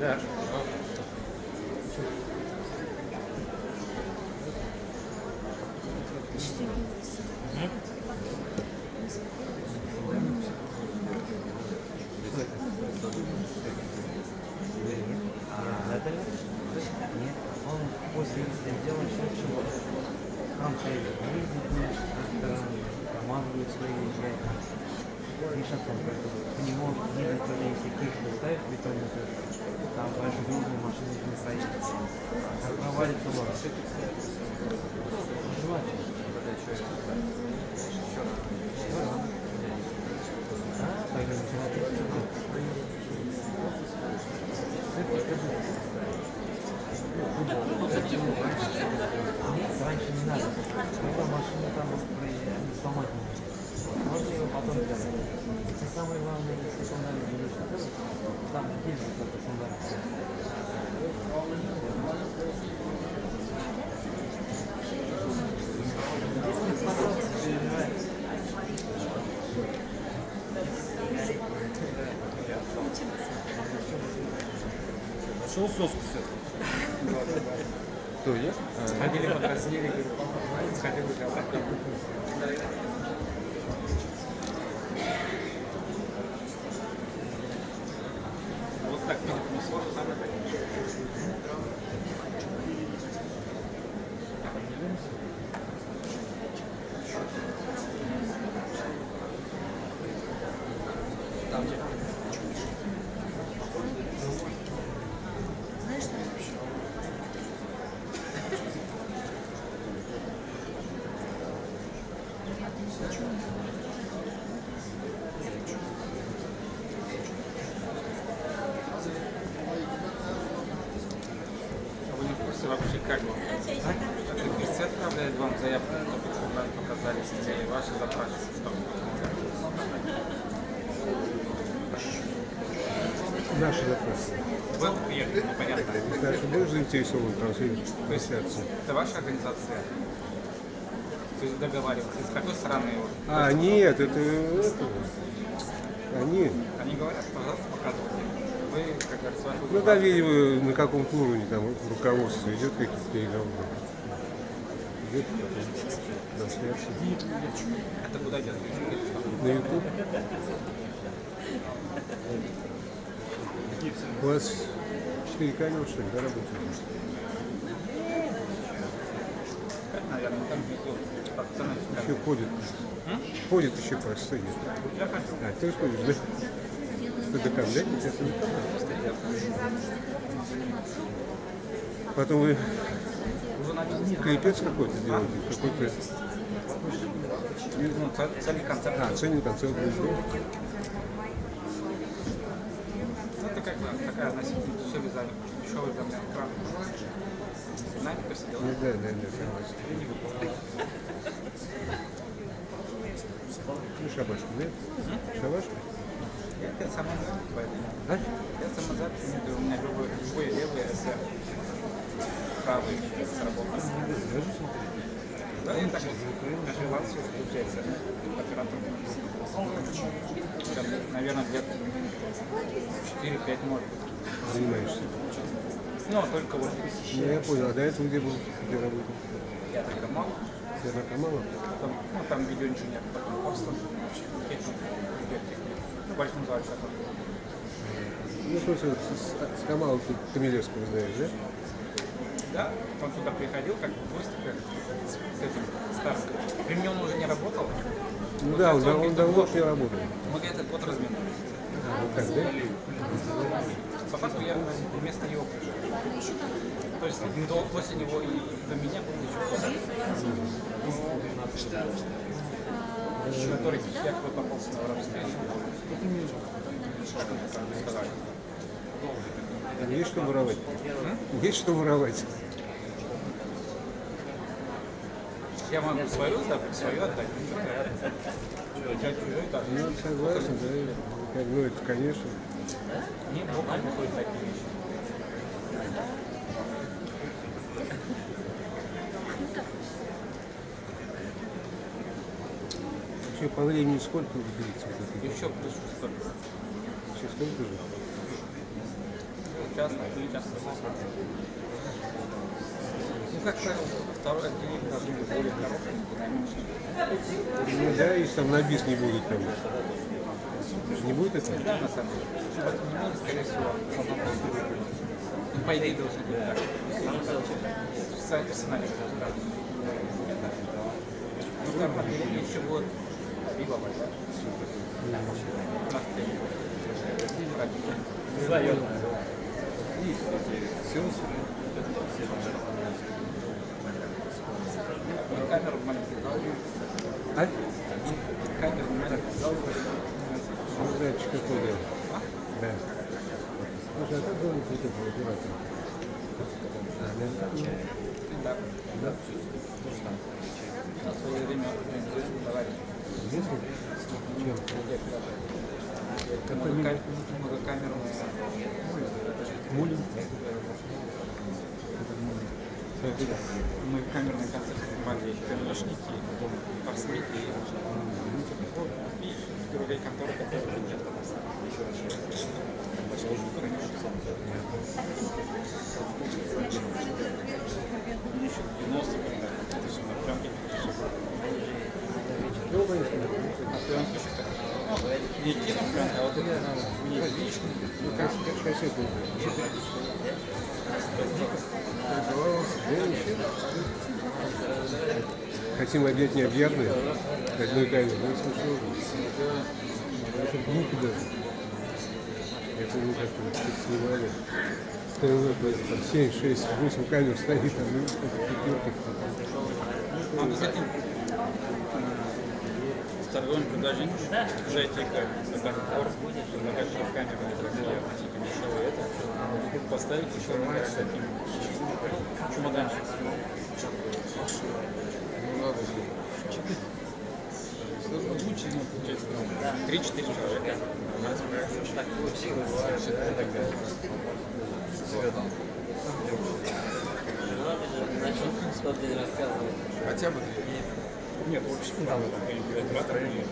I: Да.
J: Нашел соску все-таки. Кто, я?
I: Сходили, подразнили, говорю, сходили, говорю. Вот так, видимо, сложно самое. Там где?
C: Знаешь, там вообще?
I: А вы не в курсе вообще, как вам? Это ГРЦ отправляет вам заявку, чтобы вам показали, где ваши запрашивают, что?
J: Наши запросы.
I: Вы приехали, непонятно.
J: Дальше будешь заинтересован трансляции?
I: Это ваша организация? То есть договариваться? С какой стороны?
J: А, нет, это... Они...
I: Они говорят, пожалуйста, показывайте. Вы, как говорится, вашу...
J: Ну да, видимо, на каком-то уровне там руководство идет, какие-то переговоры. Идет трансляция.
I: Это куда идет?
J: На YouTube. У вас 4 камеры, что ли, да, работают?
I: 5, наверное, там видео.
J: Еще ходит. Ходит еще по сцене.
I: Я хочу.
J: А, ты ходишь, да? Что ты там, да? Потом вы клипец какой-то делаете? Какой-то...
I: Ну, цельный концерт.
J: А, цельный концерт будет, да?
I: Это как бы такая относительно дешевая там с утра. Знаете, как все делают?
J: Ну, да, да, да, согласен. Ну, шабашку, да? Шабашку?
I: Я самозапись, поэтому.
J: А?
I: Я самозапись, нет, у меня любой левый СР, правый сработал. Да, я так вот на фрилансе получается, оператор. Наверное, лет 4-5, может быть.
J: Занимаешься?
I: Ну, только вот.
J: Ну, я понял. А до этого где был? Где работал?
I: Я только мало.
J: Терракамала?
I: Потом, ну, там видеоинженер, потом Корстон, вообще, техник, видеотехник. Ну, в большом зале такой.
J: Ну, в смысле, с Камалом ты Камилевского знаешь, да?
I: Да, он сюда приходил, как бы в гости, как с этим старым. При мне он уже не работал.
J: Ну вот да, он давно не работал.
I: Мы где-то год разминулись.
J: А, вот так, да?
I: По факту я вместо него пришел. То есть после него и до меня был еще кто-то, который якобы попался на воровстве. Сказали.
J: Там есть что воровать? Есть что воровать?
I: Я могу свою, да, свою отдать. Чужой, да.
J: Ну, согласен, да. Ну, это, конечно.
I: Не боком выходят такие вещи.
J: Вообще по времени сколько длится?
I: Еще плюс столько.
J: Еще столько же?
I: Частное, или частное. Ну, как правило, второе отделение должно быть более коротким, динамичным.
J: Ну да, если там на бис не будет там. Не будет этого?
I: Да, на самом деле. В этом не будет, скорее всего, в одном просто выполнить. Ну, по идее, должно быть так. В сценарии должно быть. Ну, второе отделение еще будет либо да? На сцене. Камеру в маленький зал.
J: А?
I: Камеру в маленький зал.
J: Ну, датчик какой, да. Да. Слушай, а как зовут вот этого оператора? А, да?
I: Да.
J: Да.
I: На свое время давали.
J: Известно? Чем?
I: Многокамерный.
J: Мулин?
I: Мы камерный концерт снимали ТНВшники, Парсмики и другие конторы, которые нет у нас. Еще в 90-х, когда это все на пленке, все было. На пленке еще так. Не кинопленка, а вот это не личный.
J: Ну, кассеты. Хотим объять необъятное, одной камерой, ну смешно. Это глупо даже. Я помню, как мы снимали. ТНВ, там 7, 6, 8 камер стоит, там, ну, пятерка.
I: Надо с этим с торговым предложением зайти к договор, предлагать трехкамерные такие относительно дешевые это, поставить еще на таким чемоданчик.
J: Ну надо же.
I: Лучше, ну, получается, 3-4 человека.
K: Так получилось.
I: Хотя бы две. Нет, вообще там оператор не.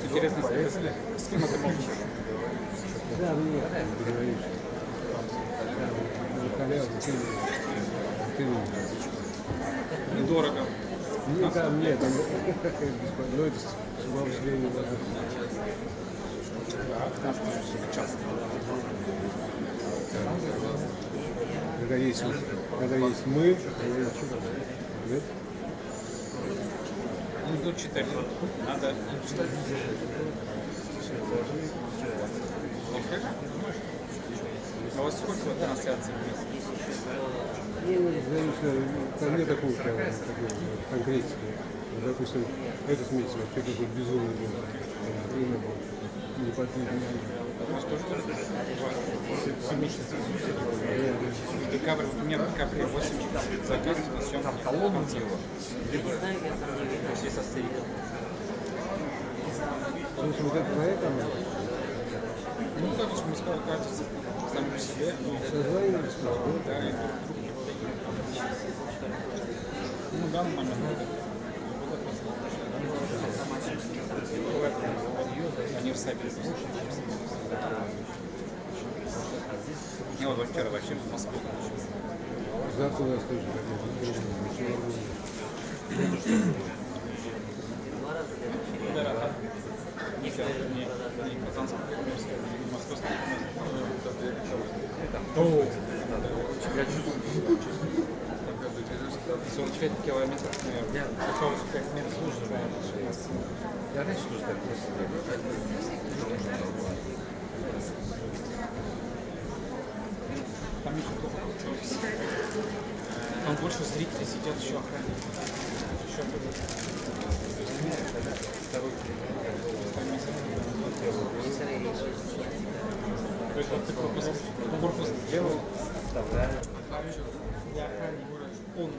I: Интересно, с кем это можно?
J: Да, нет, договоришься.
I: Недорого.
J: Ну там нет, там бесплатно, это с умом надо.
I: Да, 15 тысяч в час.
J: Когда есть мы, когда есть да?
I: Ну, тут читать надо. А у вас сколько трансляций в месяц?
J: Ну, зависит, там нет такого прямо такой конкретики. Допустим, этот месяц вообще какой-то безумный был. Там время было неподвижно.
I: У нас тоже 2 месяца. Декабрь, у меня в декабре 8 заказов на съемки. Там колонну дело. Все со стериком.
J: Слушай, вот этот проект там?
I: Ну, как мы сказали, кажется, сами по себе.
J: Созванивались?
I: Да, и друг. Ну, в данный момент они расслабились. Я вот вчера вообще в Москву.
J: Завтра у нас тоже
I: Не Казанский, не Московский. Я чувствую. 45 километров, наверное. 45 метров.
K: Я раньше тоже так просто.
I: Там еще плохо. Там больше зрителей сидят, еще охранники. Еще то есть вот ты корпус сделал. Для охранника. Он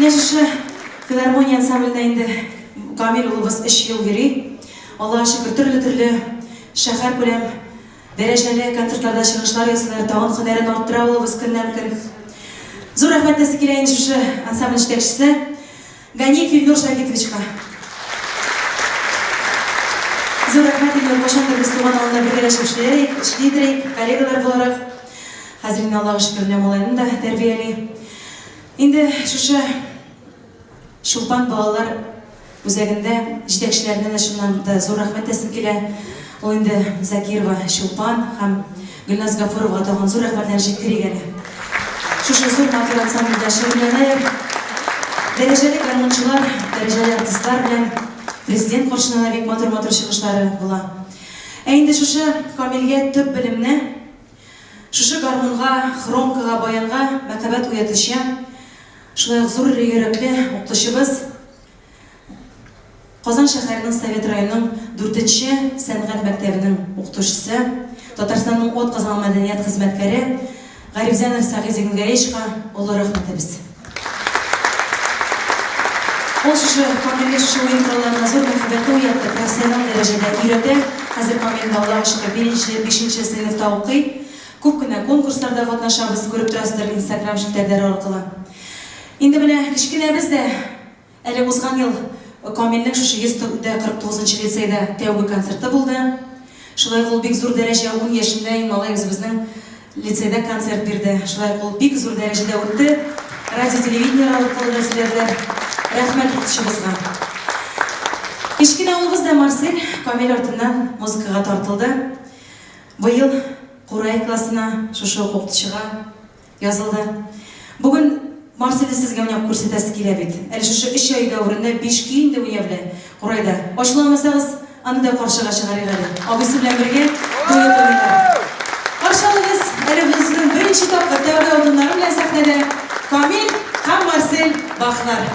B: Менә шушы филармония ансамбленә инде Камил улыбыз өч ел йөри. Аллага шөкер, төрле-төрле шәһәркүләм дәрәҗәле концертларда чыгышлар ясыйлар, тагын һөнәрен арттыра улыбыз көннән-көн. Зур рәхмәт әйтәсе килә инде шушы ансамбль җитәкчесе Ганиев Илнур Шагитовичка. Зур рәхмәт, Илнур, кайчандыр без туган авылда бергәләшеп эшләр идек, эшли идек, коллегалар буларак. Хәзер инде Аллага шөкер, менә малайны да тәрбияли. Инде шушы Чулпан балалар үзәгендә җитәкчеләренә дә чыннан да зур рәхмәт әйтәсем килә. Ул инде Закирова Чулпан һәм Гөлназ Гафуровага тагын зур рәхмәтләрне җиткерик әле. Шушы зур матур ансамбльдә шөгыльләнәләр. Дәрәҗәле гармунчылар, дәрәҗәле артистлар белән президент каршында да бик матур-матур чыгышлары була. Ә инде шушы Камилгә төп белемне шушы гармунга, хромкага, баянга мәхәббәт уятучы, Шулай ук зур йөрәкле укытучыбыз, Казан шәһәренең Совет районының дүртенче сәнгать мәктәбенең укытучысы, Татарстанның атказанган мәдәният хезмәткәре Гарифзянов Сәгыйть Зингәрәевичка олы рәхмәтебез. Ул шушы Камилгә шушы уен коралларына зур мәхәббәте уятты, профессионал дәрәҗәдә өйрәтә. Хәзер Камил инде Аллага шөкер, беренче, бишенче сыйныфта укый. Күп кенә конкурсларда катнашабыз, күреп торасыздыр инстаграм челтәрләре аркылы. Инде менә кечкенәбез дә әле узган ел Камилнең шушы 149 нчы лицейда тәүге концерты булды. Шулай ук ул бик зур дәрәҗә, ун яшендә инде малай үзебезнең лицейда концерт бирде. Шулай ук ул бик зур дәрәҗәдә үтте. Радио-телевидение аркылы да сөйләделәр. Рәхмәт укытучыбызга. Кечкенә улыбыз да Марсель Камил артыннан музыкага тартылды. Быел Курай классына шушы ук укытучыга язылды. Бүген Марсельне сезгә уйнап күрсәтәсе килә бит. Әле шушы өч ай дәверендә биш көй инде уйный белә Курайда. Ачуланмасагыз, аны да каршыга чыгарыйк әле. Абыйсы белән бергә дуэт уйныйлар. Каршы алыгыз, әле үзенең беренче тапкыр тәүге адымнары белән сәхнәдә Камил һәм Марсель Бахлар.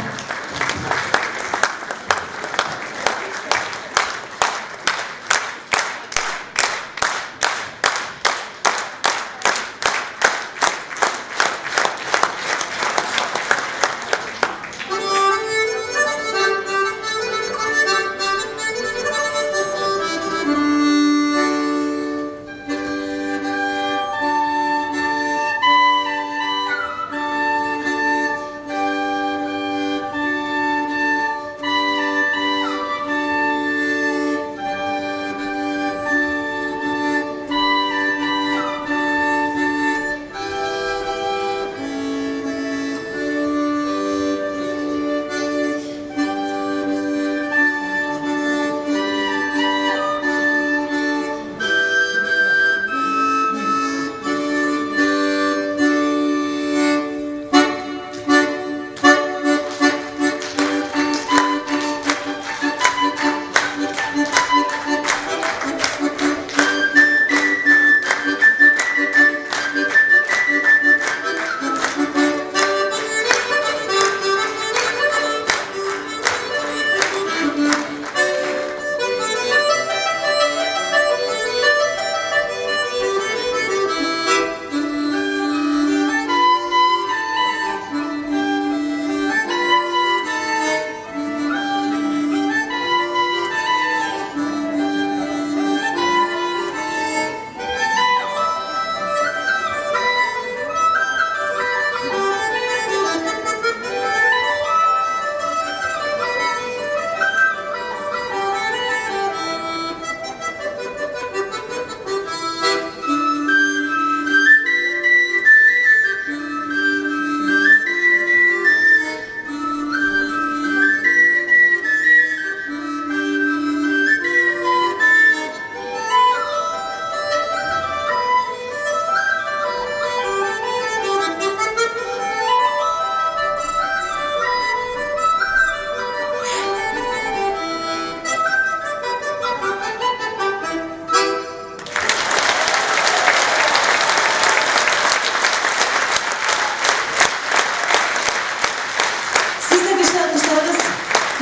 B: Сезнең көчле алкышларыгыз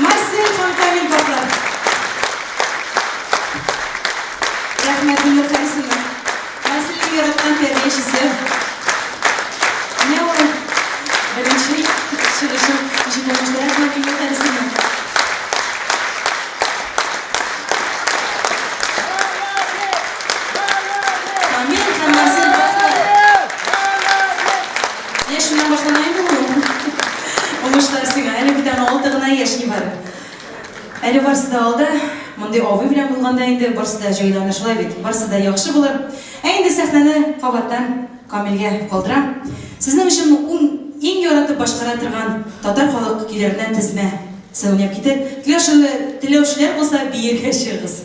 B: Марсель һәм Камил Баклар. Рәхмәт, Гөлнур Харисовна. Марсельнең яраткан тәрбиячесе. Менә ул беренче Чыгышым ничек уңышлы. Рәхмәт, рәхмәт әле сиңа. Камил һәм Марсель Бахтов. Менә шуннан башлана инде ул. Уңышлар сиңа. Әле бит аңа алты гына яшь нибары. Әле барсы да алда. Мондый абый белән булганда инде барсы да җайланыр, шулай бит? Барсы да яхшы булыр. Ә инде сәхнәне кабаттан Камилгә калдырам. Сезнең өчен ун иң яратып башкара торган татар халык көйләреннән тезмә сен уйнап китер. Теләүчеләр булса, биергә чыгыгыз.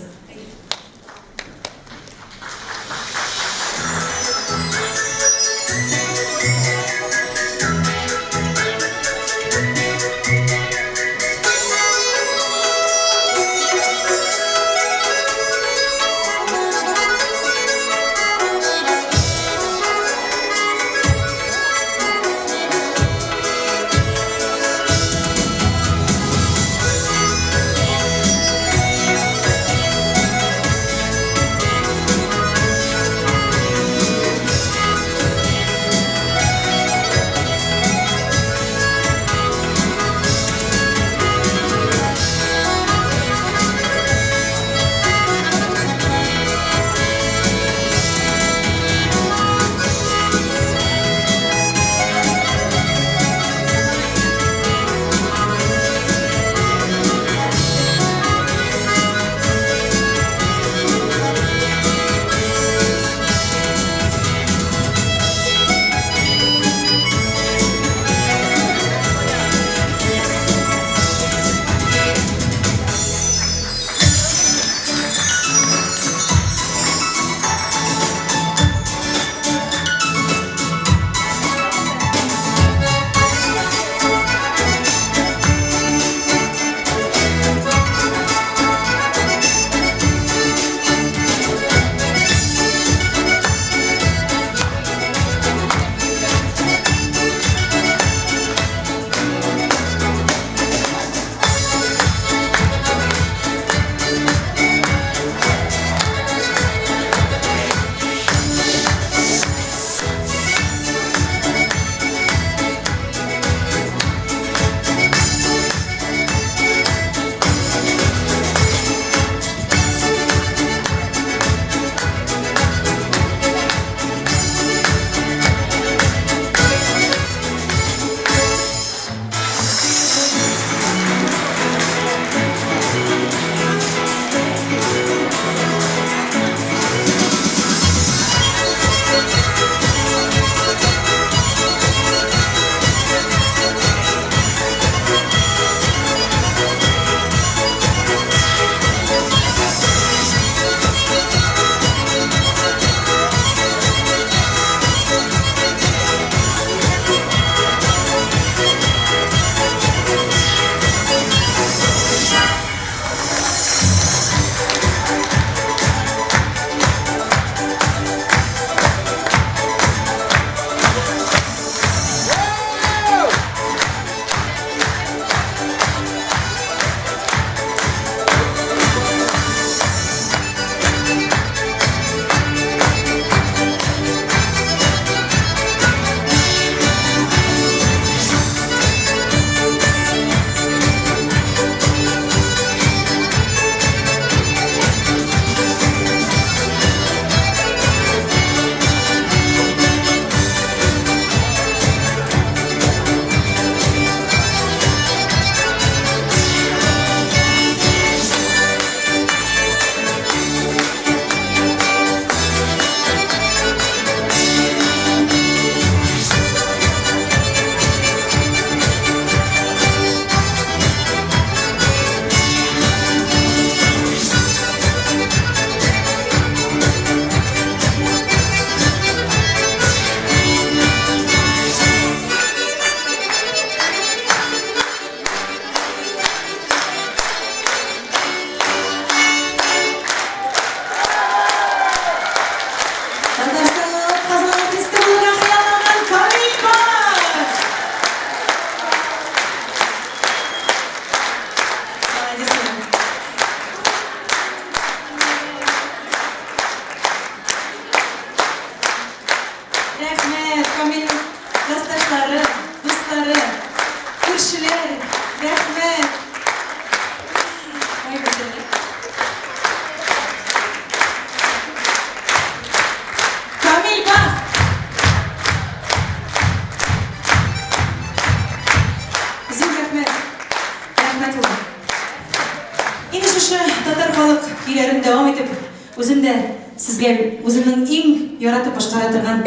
B: Үземнең иң яратып башкара торган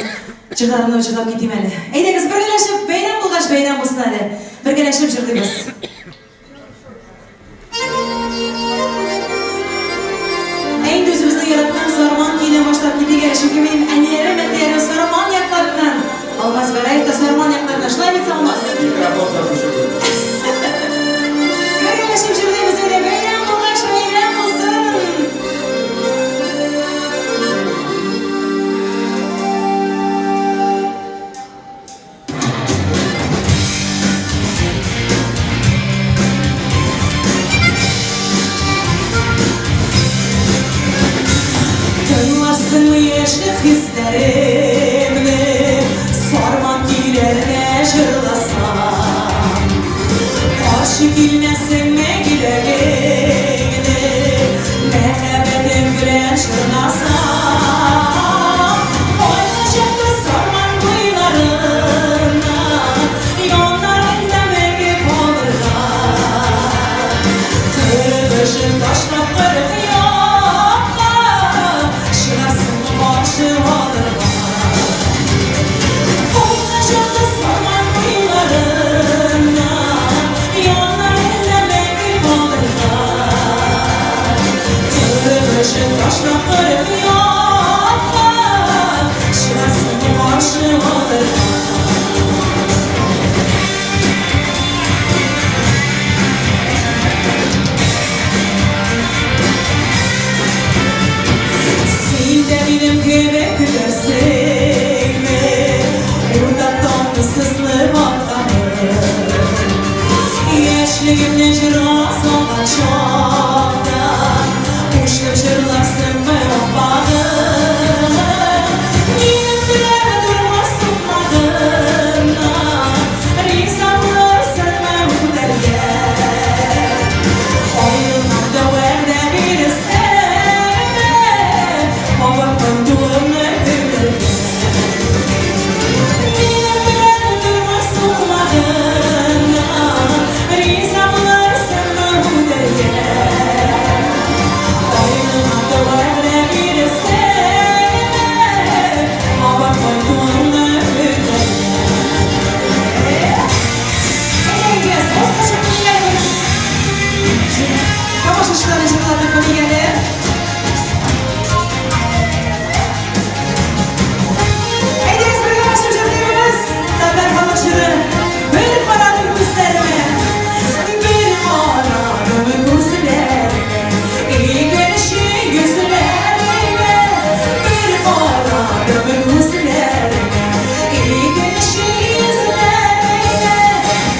B: җырларымны җырлап китим әле. Әйдәгез, бергәләшеп, бәйрәм булгач, бәйрәм булсын әле. Бергәләшеп җырлыйбыз. Ә инде үзебезнең яраткан Сарман көенә башлап китик әле, чөнки минем әниләрем, әтиләрем Сарман якларыннан. Алмаз Гәрәев та Сарман якларыннан. Шулай бит, Алмаз?
G: Микрофон та шушы.
B: Бергәләшеп җырлыйбыз әле, бәйрәм булгач, бәйрәм булсын! Тыңларсыңмы яшьлек хисләремне, Сарман көйләренә җырласам. Каршы килмәсеңме йөрәгеңне, Мәхәббәтем белән чорнасам. Кайтачакта Сарман буйларына, Яннарыңда мәңге калырга. Кырык ташлап 40 якка, Чыгарсыңмы каршы алырга. Кайтачакта Сарман буйларына, Яннарыңда мәңге калырга. 40 ташлап 40 якка, Чыгарсыңмы каршы алырга. Син дә минем кебек көтәрсеңме, Уртак таңны сызлып атканын? Яшьлегемне җырга салган чакта, Кушылып җырларсыңмы, аппагым? Минем белән тормыш сукмагыннан Риза булырсыңмы үтәргә? Аерылганда вәгъдә бирсәңме, Кабат кайтуыңны көтәргә? Минем белән тормыш сукмагыннан Риза булырсыңмы үтәргә? Аерылганда вәгъдә бирсәңме, Кабат кайтуыңны көтәргә? Әйдәгез, баскычып куйыйк әле бер. Тамашачыларны җырлатып куйыйк әле. Әйдәгез, бергә җырлыйбыз. Татар халык җыры. Бер карадым күзләренә, бер карадым күзләренә, икенче йөзләренә, бер карадым күзләренә, икенче йөзләренә,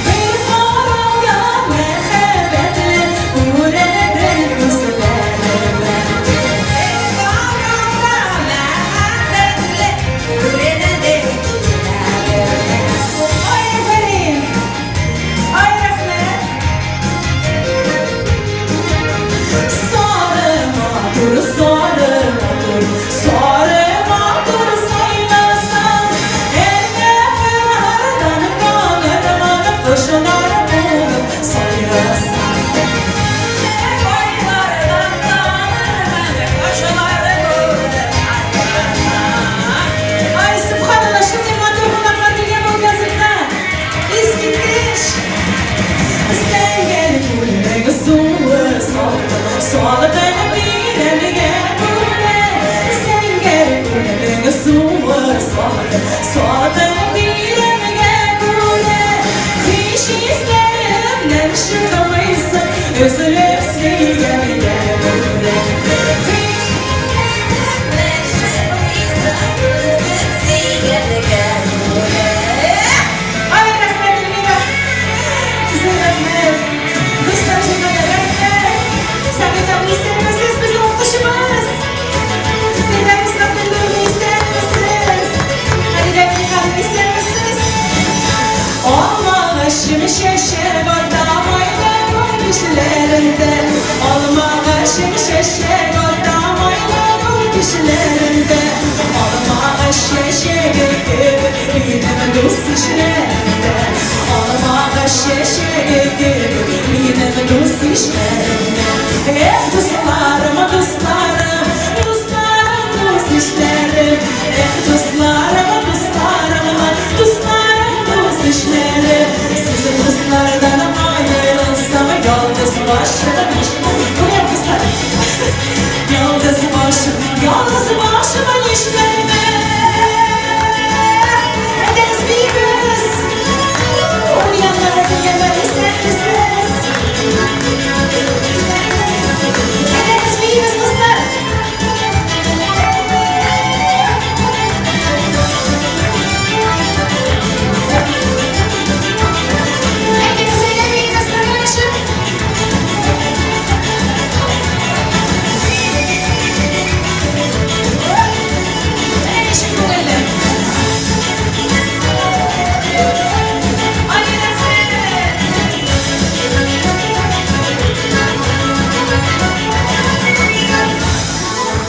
B: бер караудан мәхәббәтле күренде күзләренә. Бер караудан мәхәббәтле күренде күзләренә. Ай, афәрин! Ай, рәхмәт! Сары матур, сары матур, сары матур сайласаң, Әллә кырлардан танырмын, кошлар булып сайрасаң. Байлардан танырмын, кошлар булып сайрасаң. Ай, сөбханалла, шундый матур кунаклар килгән бу концертка. Искиткеч! Зәңгәр күлнең суы салкын, салкын бирелгә күрә. Зәңгәр күлнең суы салкын, салкын бирелгә күрә. Һич исләремнән чыкмыйсың, өзелеп сөйгәнгә күрә. Һич исләремнән чыкмыйсың, өзелеп сөйгәнгә күрә. Ай, рәхмәт, Эльмира! Зур рәхмәт! Дуслар, җыйганда рәхмәт! Сәгыйть абый, исәнмесез, безнең укытучыбыз! Фирдәвес Габделнуровна, исәнмесез! Халидә Миннеханова, исәнмесез! Алмагачым чәчәк ата майлы күл кичләрендә. Алмагачым чәчәк ата майлы күл кичләрендә. Алмагач чәчәге кебек минем дус ишләрем. Алмагач чәчәге кебек минем дус ишләрем. Эх, дусларым, дусларым, дусларым, дус ишләрем.
H: Эх, дусларым, дусларым, дусларым, дус ишләрем, Сез дуслардан аерылсам, ялгыз башым нишләр? Кызлар. Ялгыз башым, ялгыз башым нишләрмен? Әйдәгез биибез! Уяннар килгәннәр, исәнмесез! Әйдәгез биибез, кызлар! Әйдәгез, әйдә биибез бергәләшеп! Менә ничек күңелле! Ай, рәхмәт!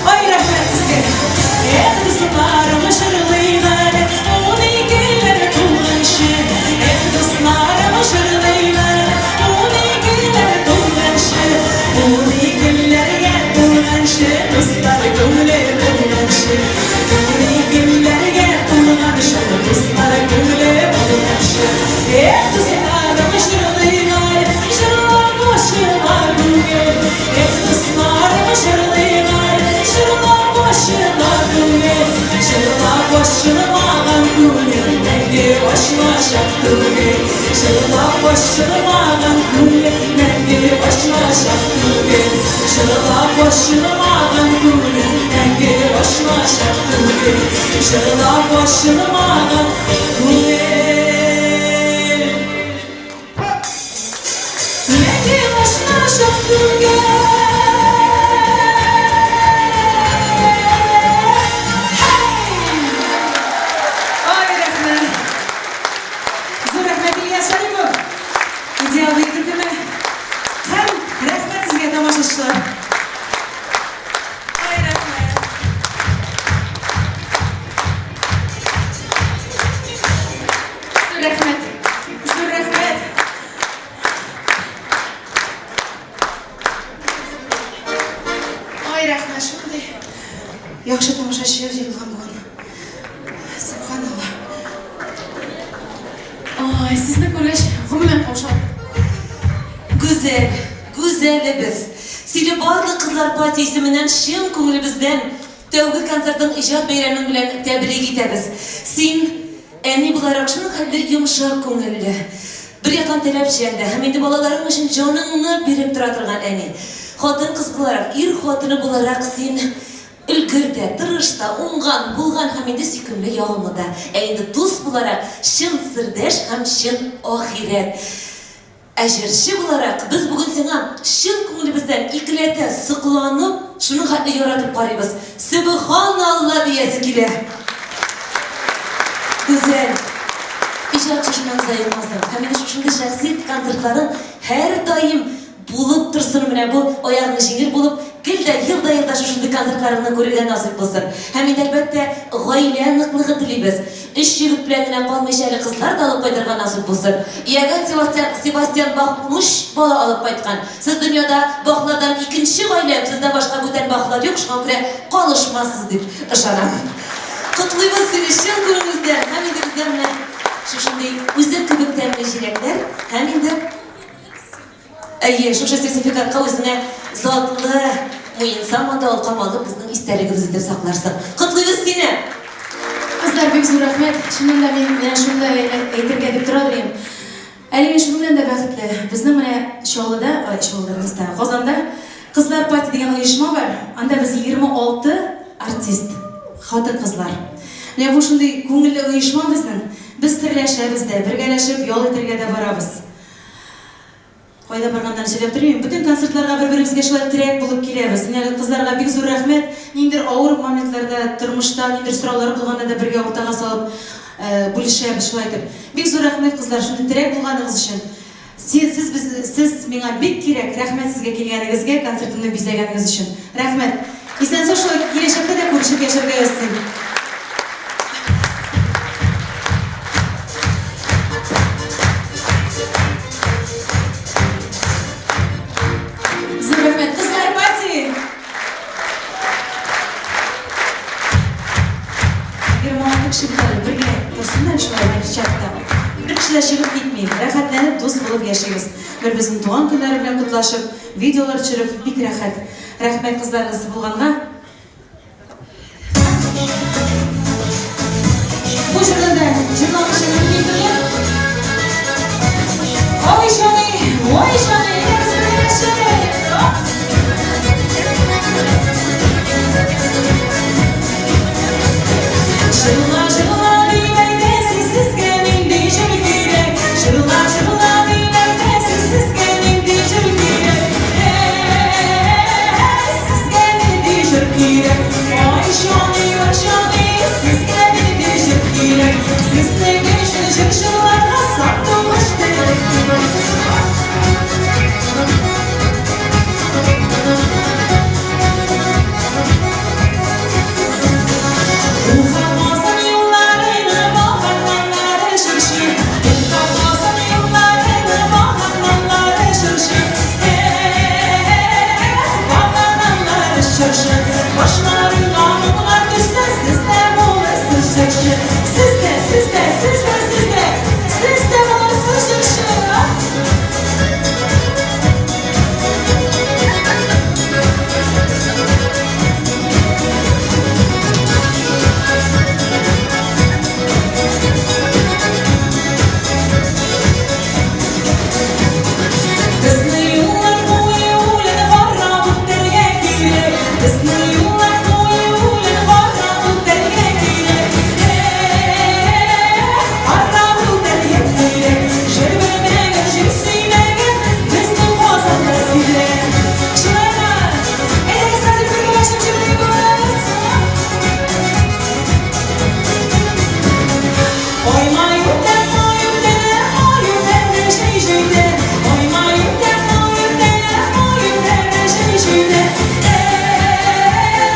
H: Ай, рәхмәт сезгә! Эх, дусларым, җырлыйк әле, уникеләр тулганчы. Эх, дусларым, җырлыйк әле, уникеләр тулганчы. Уникеләргә тулганчы, дуслар күңеле булганчы. Уникеләргә тулганчы, дуслар күңеле булганчы. Эх, дусларым, җырлыйк әле, җырлап ачыла күңел. Эх, дусларым, җырлыйк әле, җырлап ачыла күңел. Җырлап ачылмаган күңел мәңге ачылачак түгел. Җырлап ачылмаган күңел мәңге ачылачак түгел. Җырлап ачылмаган күңел мәңге ачылачак түгел. Җырлап ачылмаган күңел мәңге ачылачак түгел. Ай, рәхмәт! Зур рәхмәт, Ильяс Шарипов! Идеал бию төркеме. Һәм рәхмәт сезгә, тамашачылар. Ай, рәхмәт! Зур рәхмәт! Зур рәхмәт! Ай, рәхмәт, шундый яхшы тамашачы җыелган бүген. Сөбханалла. Ай, сезне күргәч, гомумән каушап.
L: Гүзәл, гүзәлебез! Сине барлык кызлар пати исеменнән чын күңелебездән тәүге концертың иҗат бәйрәмең белән тәбрик итәбез. Син, әни буларак, шуның хәтле йомшак күңелле, бер яктан таләпчән дә һәм инде балаларың өчен җаныңны биреп тора торган әни. Хатын-кыз буларак, ир хатыны буларак син өлгер дә, тырыш та, уңган, булган һәм инде сөйкемле, ягымлы да. Ә инде дус буларак, чын сердәш һәм чын ахирәт. Ә җырчы буларак, без бүген сиңа чын күңелебездән икеләтә сокланып, шуның хәтле яратып карыйбыз. Сөбеханалла диясе килә. Гүзәл, иҗат чишмәң саекмасын һәм инде шушындый шәхси концертларың һәрдаим булып торсын, менә бу аягың җиңел булып, гел дә, ел да ел да шушындый концертларыңны күрергә насыйп булсын. Һәм инде, әлбәттә, гаилә ныклыгы телибез. Өч егет белән генә калмыйча әле кызлар да алып кайтырга насыйп булсын. Иоганн Себастьян, Себастьян Бах 13 бала алып кайткан. Сез дөньяда Бахлардан икенче гаилә, сездән башка бүтән Бахлар юк, шуңа күрә калышмассыз дип ышанам. Котлыйбыз сине чын күңелебездән һәм инде бездән менә шушындый үзе кебек тәмле җиләкләр һәм инде Әйе, шушы сертификатка үзеңә затлы муенса мата алкам алып, безнең истәлегебез итеп сакларсың. Котлыйбыз сине!
B: Кызлар, бик зур рәхмәт. Чыннан да мин менә шуны әйтергә дип тора идем. Әле мин шуның белән дә бәхетле. Безнең менә Чаллыда, ой, Чаллыда, Миста, Казанда Кызлар пати дигән оешма бар. Анда без 26 артист, хатын-кызлар. Менә бу шундый күңелле оешма безнең. Без серләшәбез дә, бергәләшеп ял итәргә дә барабыз. Кайда барганнарын сөйләп тормыйм. Бөтен концертларга бер-беребезгә шулай терәк булып киләбез. Менә кызларга бик зур рәхмәт. Ниндидер авыр моментларда, тормышта ниндидер сораулар булганда да бергә уртага салып бүлешәбез шулай итеп. Бик зур рәхмәт, кызлар, шундый терәк булганыгыз өчен. Сез, сез, без, сез миңа бик кирәк. Рәхмәт сезгә килгәнегезгә, концертымны бизәгәнегез өчен. Рәхмәт. Исән-сау шулай киләчәктә дә күрешеп яшәргә язсын. Зур рәхмәт. Кызлар пати! 26 кеше бит әле бергә торсын әле шулай бер чатта. Бер кеше дә чыгып китми, рәхәтләнеп дус булып яшибез. Бер-беребезнең туган көннәре белән котлашып, видеолар төшереп, бик рәхәт. Рәхмәт кызларыгыз булганга. Бу җырны да җырламыйча мөмкин түгел. Ой, җаный, ой, җаный, әйдәгез бергәләшеп. Җырла, җырла, дип әйтәсез, сезгә нинди җыр кирәк? Җырла, җырла, дип әйтәсез, сезгә нинди җыр кирәк? Э, сезгә нинди җыр кирәк? Ай, җаный, ай, җаный, сезгә нинди җыр кирәк? Сезнең өчен җыр җырларга сандугач теләк. Уфа Казан юлларына баһадирлары җырчы. Уфа Казан юлларына баһадирлары җырчы. Эх, баһадирлары җырчы. Башларына моңнар төшсә, сез дә булырсыз җырчы. Сез дә, сез дә, сез дә, сез дә, сез дә булырсыз җырчы. Безне юллар буе үлән карап үтәргә кирәк. Безне юллар буе үлән карап үтәргә кирәк. Эх, карап үтәргә кирәк. Җыр белмәгән, җыр сөйләгән, безнең Казанда сөйлә. Шулаймы? Әйдәгез хәзер бергәләшеп җырлыйбыз. Ой, май үтә, май үтә, май үтә, җәй җәйдә. Ой, май үтә, май үтә, май үтә, җәй җәйдә. Эх,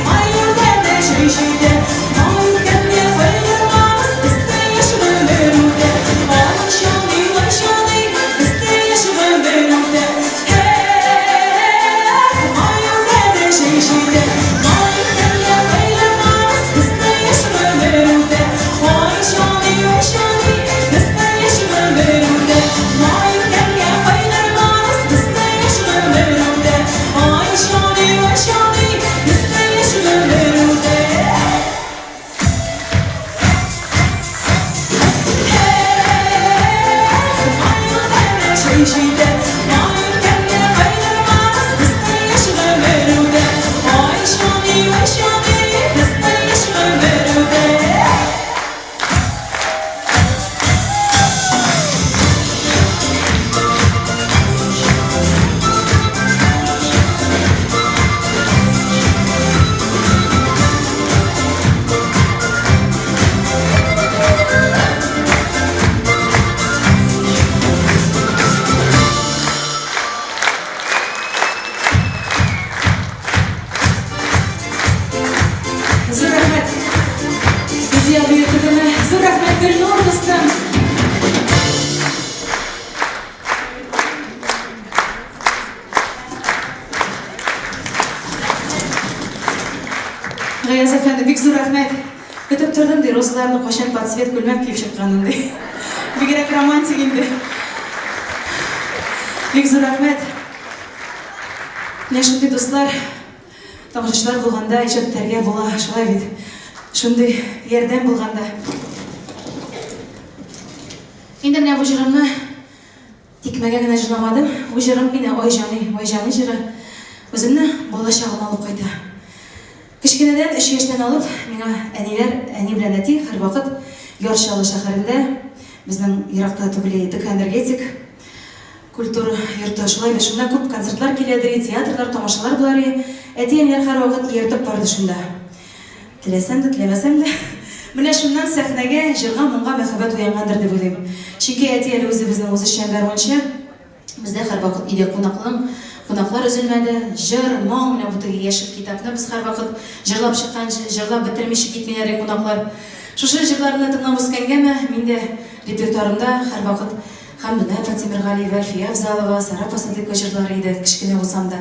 B: май үтә, җәй җәйдә. Май үткәнгә кайгырмабыз, бездә яшь гомер үтә. Ай, җаный, ай, җаный, бездә яшь гомер үтә. Эх, май үтә, җәй җәйдә. Май үткәнгә кайгырмабыз, бездә яшь гомер үтә. Ай, җаный, ай, җаный, бездә яшь гомер үтә. Май үткәнгә кайгырмабыз, бездә яшь гомер үтә. Ай, җаный, ай, җаный, бездә яшь гомер үтә. Эх, май үтә, җәй җитә, май үткәнгә кайгырмабыз, бездә яшь гомер үтә. Ай, җаный, ай, җаный, бездә яшь гомер үтә. Зур рәхмәт. Идея бию төркеме. Зур рәхмәт, Гөлнур дустым. Гаяз әфәнде, бик зур рәхмәт. Көтеп тордым, ди, розаларны кайчан под цвет күлмәк киеп чыкканын, ди. Бигрәк романтик инде. Бик зур рәхмәт. Менә шундый дуслар, тамашачылар булганда иҗат итәргә була, шулай бит. Шундый ярдәм булганда. Инде менә бу җырымны Тикмәгә генә җырламадым. Бу җырым мине Ай җаный, вай җаный җыры үземне бала чагыма алып кайта. Кечкенәдән, өч яшьтән алып, миңа әниләр, әни белән әти һәрвакыт Яр Чаллы шәһәрендә, безнең еракта түгел ДК Энергетик культура йорты, шулай бит, шунда күп концертлар киләдер, театрлар, тамашалар булар и. Әти-әниләр һәрвакыт ияртеп барды шунда. Теләсәм дә, теләмәсәм дә. Менә шуннан сәхнәгә, җырга-моңга мәхәббәт уянгандыр дип уйлыйм. Чөнки әти әле үзе безнең үзешчән гармунчы. Бездә һәрвакыт өйдә кунаклың, кунаклар өзелмәде. Җыр, моң, менә бу теге яшел китапны без һәрвакыт җырлап чыкканчы, җырлап бетермичә китмиләр иде кунаклар. Шушы җырларны тыңлап үскәнгәме, мин дә репертуарымда һәрвакыт Хәмдүнә апа Тимергалиева, Әлфия Авзалова, Сара апа Садыйкова җырлары иде, кечкенә булсам да.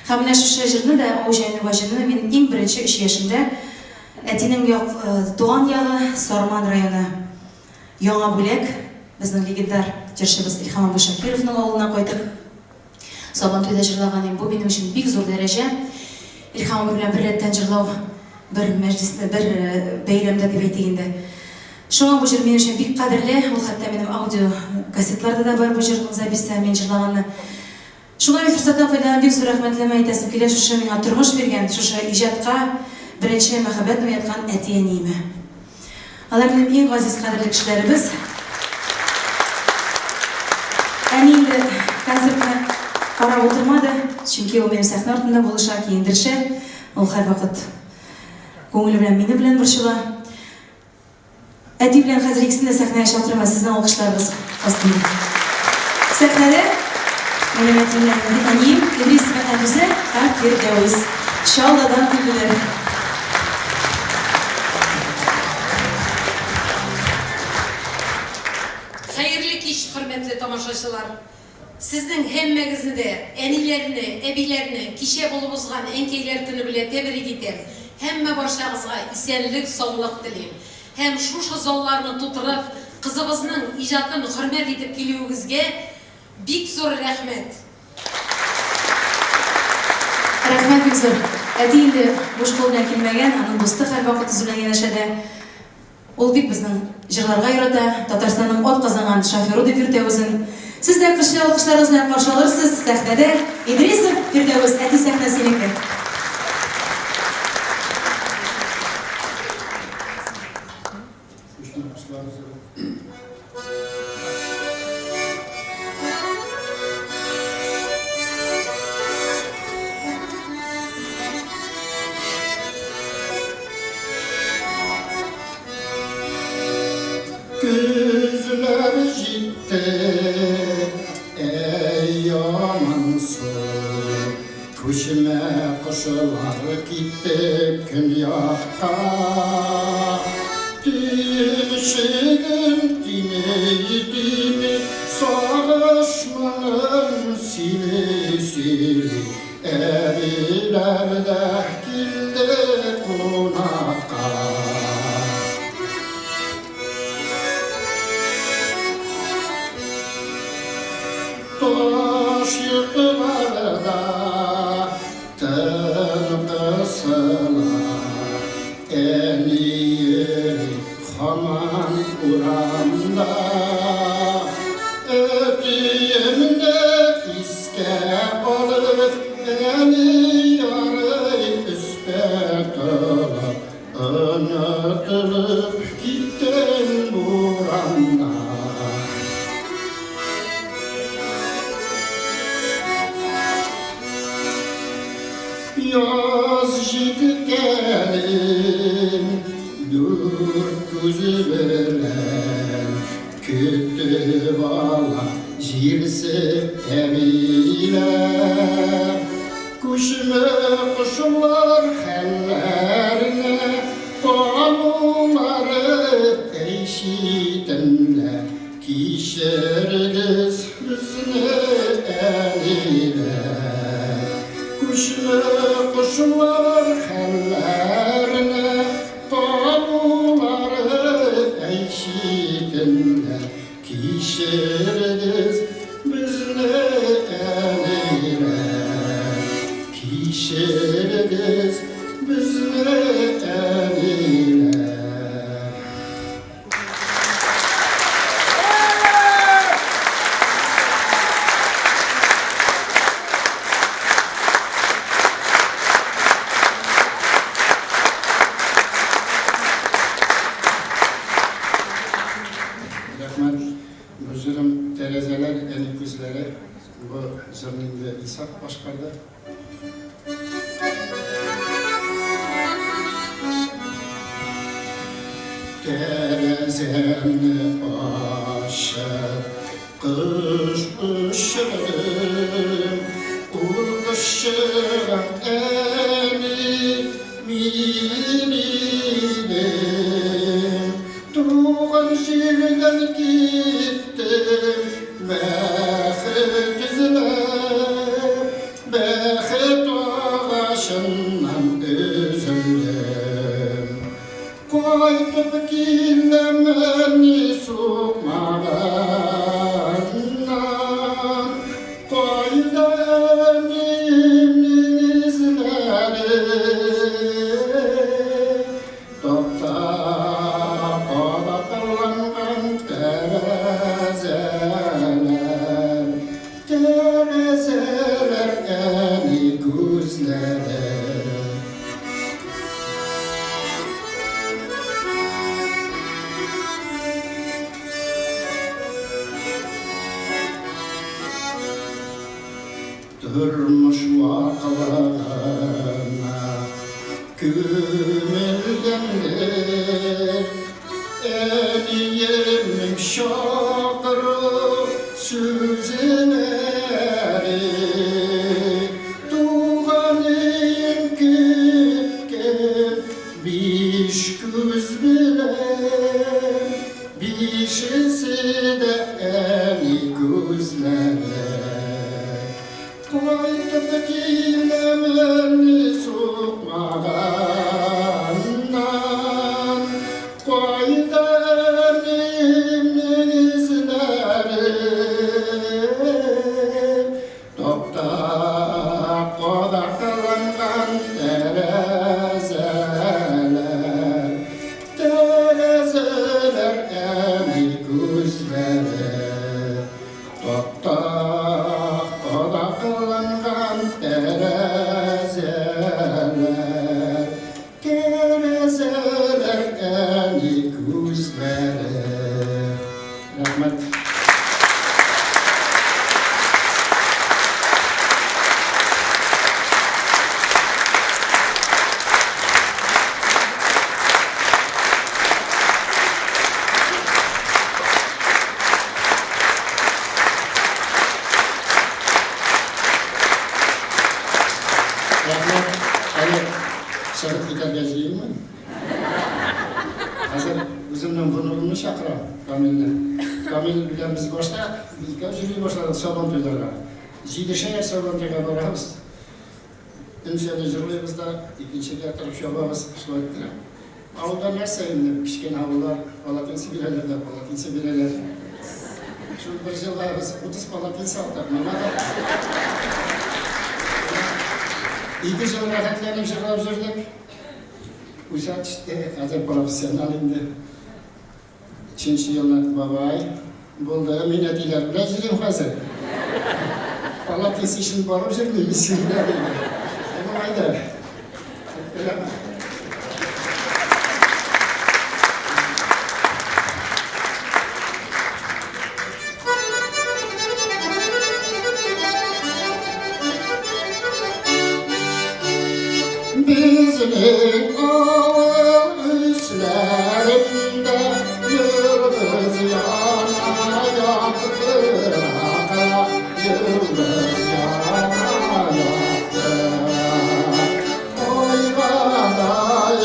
B: Һәм менә шушы җырны да, Ау җәйне вә җырны мин иң беренче өч яшемдә Әтинең як, туган ягы Сарман районы. Яңа Бүләк, безнең легендар җырчыбыз Илһам абый Шакировның авылына кайтып, Сабантуйда җырлаган идем. Бу минем өчен бик зур дәрәҗә. Илһам абый белән беррәттән җырлау бер мәҗлесне, бер бәйрәмдә дип әйтик инде. Шуңа бу җыр минем өчен бик кадерле. Ул хәтта минем аудио кассетларда да бар бу җырның записе, мин җырлаганны. Шуңа мин форсаттан файдаланып бик зур рәхмәтләмә әйтәсем килә шушы миңа тормыш биргән, шушы иҗатка беренче мәхәббәтне уяткан әти-әниемә. Алар минем иң газиз кадерле кешеләребез. Әни инде концертны карап утырмады, чөнки ул минем сәхнә артында булыша, киендерешә. Ул һәрвакыт күңеле белән минем белән борчыла. Әти белән хәзер икесен дә сәхнәгә чакырам, ә сезнең алкышларыгыз астында. Сәхнәдә минем әтием белән әнием, Идрисова Әнүзә һәм Фирдәвес. Чаллыдан килделәр.
M: Хәерле кич, хөрмәтле тамашачылар! Сезнең һәммәгезне дә, әниләрне, әбиләрне, кичә булып узган Әнкәйләр көне белә тәбрик итәм. Һәммә барчагызга исәнлек, саулык телим. Һәм шушы залларны тутырып, кызыбызның иҗатын хөрмәт итеп килүегезгә бик зур рәхмәт.
B: Рәхмәт бик зур. Әти инде буш кул белән килмәгән, аның дусты һәрвакыт үзе белән янәшәдә. Ул бик безнең җырларга ярата, Татарстанның атказанган шоферы дип йөртә үзен. Сез дә көчле алкышларыгыз белән каршы алырсыз сәхнәдә Идрисов Фирдәвес, әти сәхнә синеке.
N: Күчмә кошлар җыры. Көзләр җитте, әй ямансу, Күчмә кошлар китте көньякка. Тишеген тими-тими, Сагыш моңын сөйли-сөйли, Әбиләр дә килде кунакка. Таш йортларда тын кысыла, Әни йөри һаман урамда. Әтиемне искә алып, Әни ярый өстә тора, Онытылып киттем буранда. Яз җиткәнен дүрт күзе белән Көтеп ала җирсез әбиләр. Күчмә кошлар хәлләренә Калулары әй читендә. Кичерегез безне, әниләр. Күчмә кошлар хәлләренә Калулары әй читендә. Кичерегез безне, әниләр. Кичерегез безне, әниләр. Рәхмәт. Бу җырым Тәрәзәләр, әни күзләре. Бу җырны инде Исак башкарды. Тәрәзәмне ачып, кыш очырдым. Ул кошчыгым әни, мин идем. Туган җирдән киттем, бәхет эзләп, бәхет агачыннан өзелдем. Кайтып киләмени сукмагыннан, Кайда әниемнең эзләре? Такта кадакланган тәрәзәләр, Тәрәзәләр әни күзләре. Тормыш ваклыгына күмелгәндер, Әниемнең чакыру сүзләре. Туган өем көткән биш күз белән, Бишесе дә әни күзләре. Кайтып киләмени сукмагыннан, Кайда әниемнең эзләре? Такта кадакланган тәрәзәләр, Тәрәзәләр әни күзләре. Такта кадакланган тәрәзәләр, Тәрәзәләр әни күзләре. Рәхмәт. Рәхмәт. Әле чыгып китәргә җыенмыйм. Хәзер үземнең внугымны чакырам, Камилне. Камил белән без башта икәү йөри башладык Сабан туйларга. Җидешәр Сабан туйга барабыз. Өмсәне җырлыйбыз да, икенчегә торып чабабыз, шулай иттереп. Авылда нәрсә инде, кечкенә авыллар, полотенце бирәләр дә, полотенце бирәләр. Шул бер җылга без 30 полотенце алдык, миңа да. Ике җыл рәхәтләнеп җырлап йөрдек. Үсә төште, хәзер профессионал инде. Өченче елны бабай булды. Мин әтиләр белән йөрим хәзер. Палатинс өчен барып йөрмим, син белән инде. Әмма әйдә. Безнең авыл өсләрендә йолдыз яна яктырак, йолдыз яна яктырак. Айга да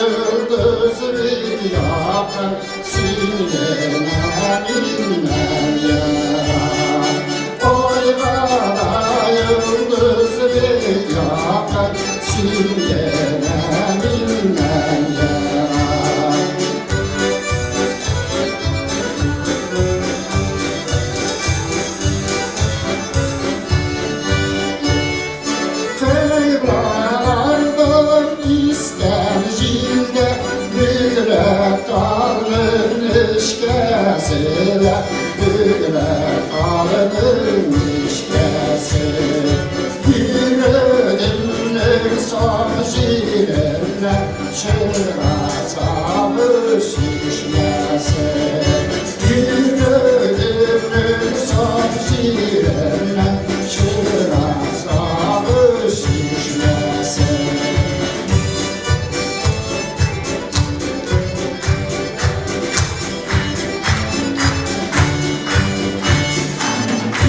N: йолдыз бик якын, син генә миннән ерак. Айга да йолдыз бик якын, син генә миннән ерак. Кыйблалардан искән җилдә бөдрә талның нечкәсе дә, бөдрә талның нечкәсе. Йөрәгемнең саф җиренә чыга сагыш чишмәсе. Йөрәгемнең саф җиренә чыга сагыш чишмәсе.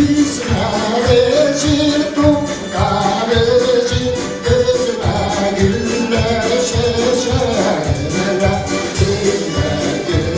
N: Исмәле җил туктады җил, Өзмә гөлләр чәчәгемә, Өзмә гөлләр.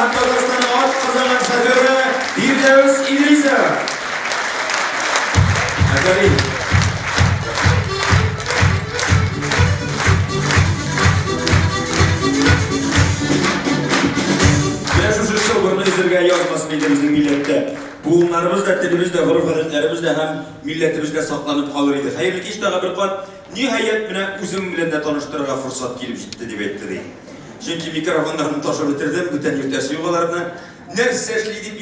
G: һәм Татарстанның атказанган шоферы Фирдәвес Идрисов. Афәрин! Менә шушы чылбырны өзергә язмасын иде безнең милләттә. Буыннарыбыз да, телебез дә, гореф-гадәтләребез дә һәм милләтебез дә сакланып калыр иде. Хәерле кич тагы бер кат. Ниһаять, менә үзем белән дә таныштырырга форсат килеп җитте, дип әйтте ди. Чөнки микрофоннарны ташып бетердем, бүтән йөртәсе юк аларны. Нәрсә эшли дип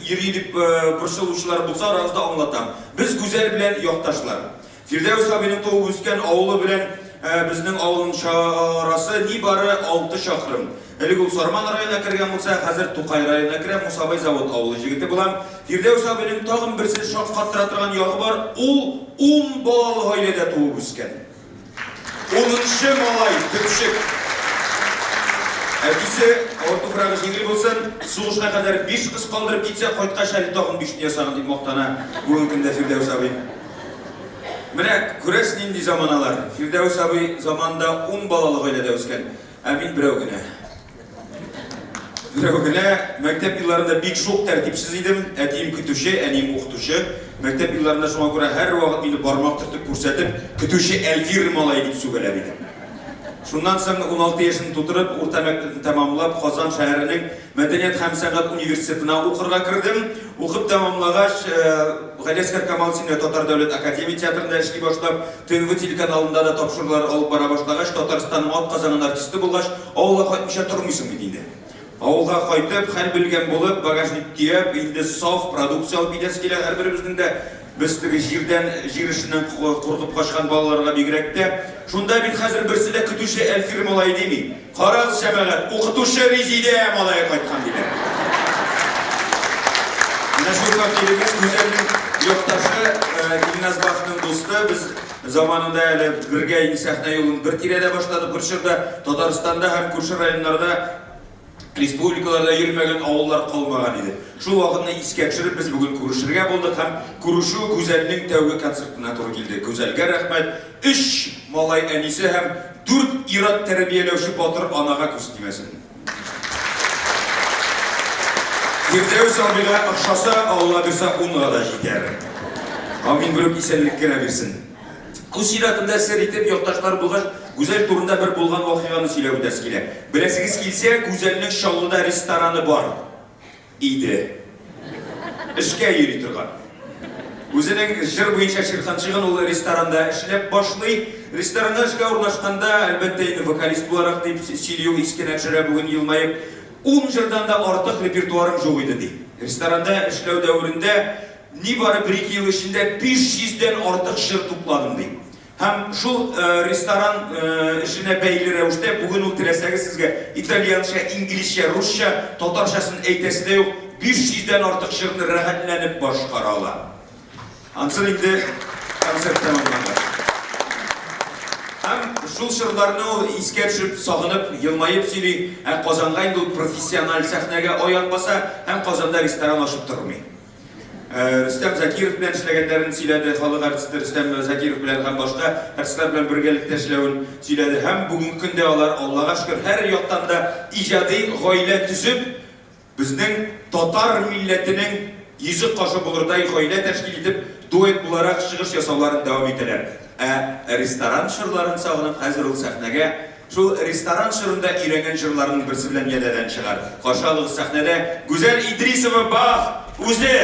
G: йөри дип борчылучылар булса, арагызда аңлатам. Без Гүзәл белән якташлар. Фирдәвес абыйның туып үскән авылы белән безнең авылның арасы нибары алты чакрым. Элек ул Сарман районына кергән булса, хәзер Тукай районына керә, Мусабай Завод авылы җегете була. Фирдәвес абыйның тагын берсе шаккаттыра торган ягы бар, ул ун балалы гаиләдә туып үскән. Унынчы малай, төпчек. Әтисе, авыр туфрагы җиңел булсын, сугышка кадәр биш кыз калдырып китсә, кайткач әле тагын бишне ясаган, дип мактана бүгенге көндә Фирдәвес абый. Менә, күрәсез, нинди заманалар. Фирдәвес абый заманында ун балалы гаиләдә үскән. Ә мин берәү генә. Берәү генә. Мәктәп елларында бик шук, тәртипсез идем. Әтием көтүче, әнием укытучы. Мәктәп елларында шуңа күрә һәрвакыт мине бармак төртеп күрсәтеп, көтүче Әлфир малае дип сүгәләр иде. Шуннан соң 16 яшен тутырып, урта мәктәпне тәмамлап, Казан шәһәренең Мәдәният һәм сәнгать университетына укырга кердем. Укып тәмамлагач, Галиәсгар Камал исемле Татар дәүләт академия театрында эшли башлап, ТНВ телеканалында да тапшырулар алып бара башлагач, Татарстанның атказанган артисты булгач, авылга кайтмыйча тормыйсың бит инде. Авылга кайтып, хәл белгән булып, багажник төяп, инде саф продукция алып китәсе килә һәрберебезнең дә. Без теге җирдән, җир эшеннән куркып качкан балаларга бигрәк тә. Шунда бит хәзер берсе дә көтүче Әлфир малае дими. Карагыз, җәмәгать, укытучы Резидә малае кайткан, диләр. Менә шул фәкыйребез Гүзәлнең якташы, Илназ Бахның дусты, без заманында әле бергә инде сәхнә юлын бер тирәдә башладык, бер чорда Татарстанда һәм күрше районнарда, республикаларда йөрмәгән авыллар калмаган иде. Шул вакытны искә төшереп, без бүген күрешергә булдык һәм күрешү Гүзәлнең тәүге концертына туры килде. Гүзәлгә рәхмәт, өч малай әнисе һәм дүрт ир-ат тәрбияләүче батыр анага күз тимәсен. Фирдәүс абыйга охшаса, Алла бирса, унга да җитәр. Амин, берүк исәнлек кенә бирсен. Үз чиратында сер итеп, якташлар булгач, Гүзәл турында бер булган вакыйганы сөйләп үтәсе килә. Беләсегез килсә, Гүзәлнең Чаллыда рестораны бар иде. Эшкә йөри торган. Үзенең җыр буенча чирканчыгын ул ресторанда эшләп башлый. Ресторанга эшкә урнашканда, әлбәттә инде, вокалист буларак дип сөйли ул, искенә төшерә бүген елмаеп. Ун җырдан да артык репертуарым юк иде, ди. Ресторанда эшләү дәверендә Нибары бер-ике ел эчендә 500 дән артык җыр тупладым, ди. Һәм шул ресторан эшенә бәйле рәвештә бүген ул теләсәгез сезгә итальянча, инглизчә, русча, татарчасын әйтәсе дә юк, 500 дән артык җырны рәхәтләнеп башкара ала. Ансын инде концерт тәмамлангач. Һәм шул чорларны ул искә төшеп, сагынып, елмаеп сөйли. Ә Казанга инде ул профессиональ сәхнәгә аяк баса һәм Казанда ресторан ачып тормый. Рөстәм Закиров белән эшләгәннәрен сөйләде, халык артисты Рөстәм Закиров белән һәм башка артистлар белән бергәлектә эшләвен сөйләде. Һәм бүгенге көндә алар, Аллага шөкер, һәр яктан да иҗади гаилә төзеп, безнең татар милләтенең йөзек кашы булырдай гаилә тәшкил итеп, дуэт буларак чыгыш ясауларын дәвам итәләр. Ә ресторан чорларын сагынып, хәзер ул сәхнәгә Шул ресторан чорында өйрәнгән җырларының берсе белән янәдән чыгар. Каршы алыгыз сәхнәдә Гүзәл Идрисова Бах үзе!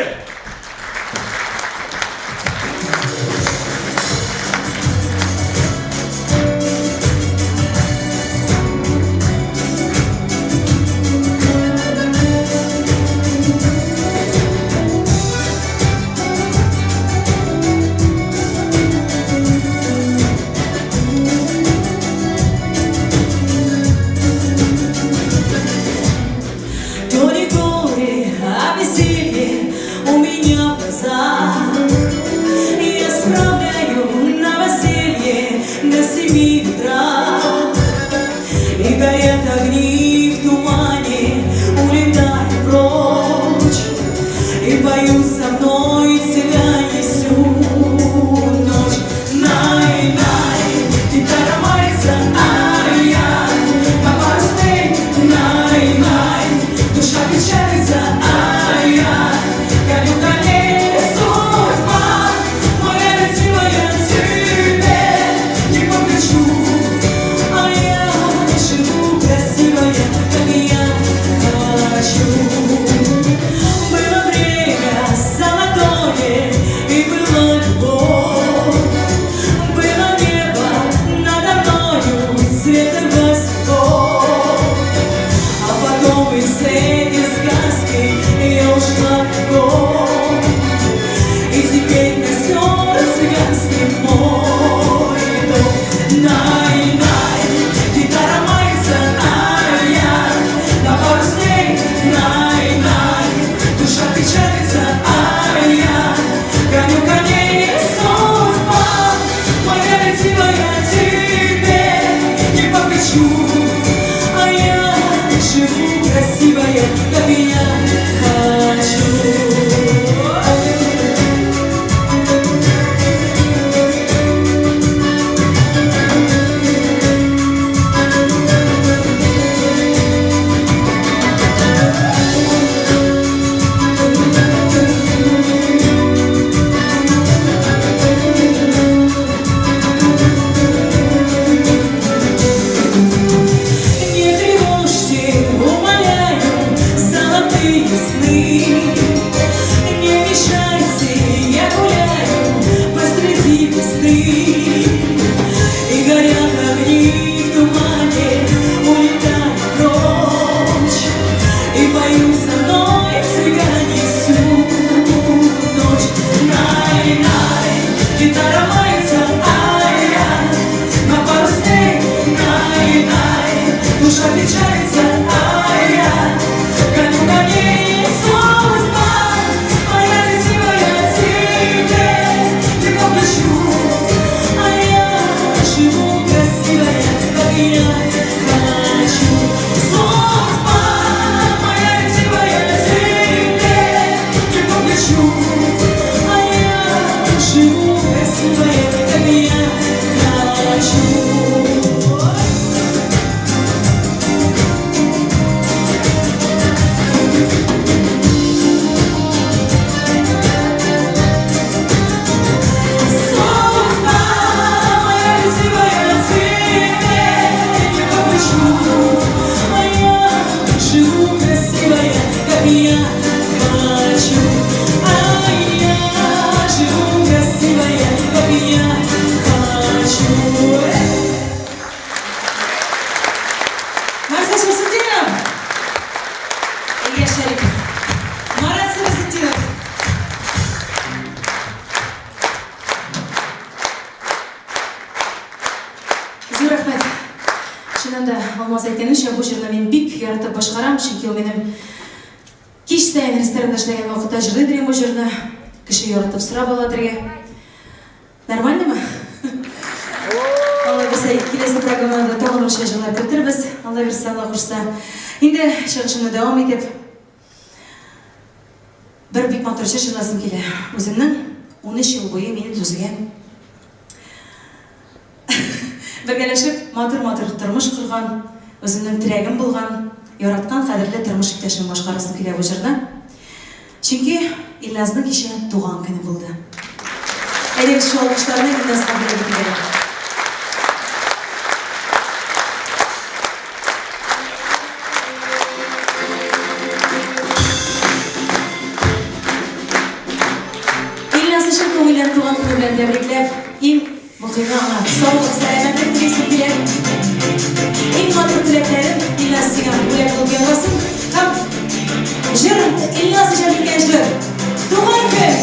B: То не горе, а веселье у меня в глазах. Я справляю новоселье до 7 утра. И горят огни в тумане, улетая прочь. И поют со мной цыгане всю ночь. Най-най, гитара молится, ай-яй, по парусной, най-най, душа. Алмаз әйткәненчә, бу җырны мин бик яратып башкарам, чөнки ул минем кич саен ресторанда эшләгән вакытта җырлый идем бу җырны. Кеше яратып сорап ала дергә. Нормальномы? Алла бирсә, киләсе программада тагын русча җырлар кертербез. Алла бирсә, Алла кушса. Инде чыгышымны дәвам итеп, бер бик матур җыр җырласым килә. Үземнең 13 ел буе мине түзгән, бергәләшеп матур-матур тормыш корган, үземнең терәгем булган, яраткан кадерле тормыш иптәшем башкарасым килә бу җырны. Чөнки Илназның кичә туган көне булды. Әйдәгез, шул алкышларны Илназга бүләк итик әле. Илназны чын күңелдән туган көне белән тәбрикләп, иң мөһиме аңа саулык, сәламәтлек телисем килә. Иң матур теләкләрем Илназ сиңа бүләк булып яңгырасын. Һәм җыр, Илназ иҗат иткән җыр. Туган көн!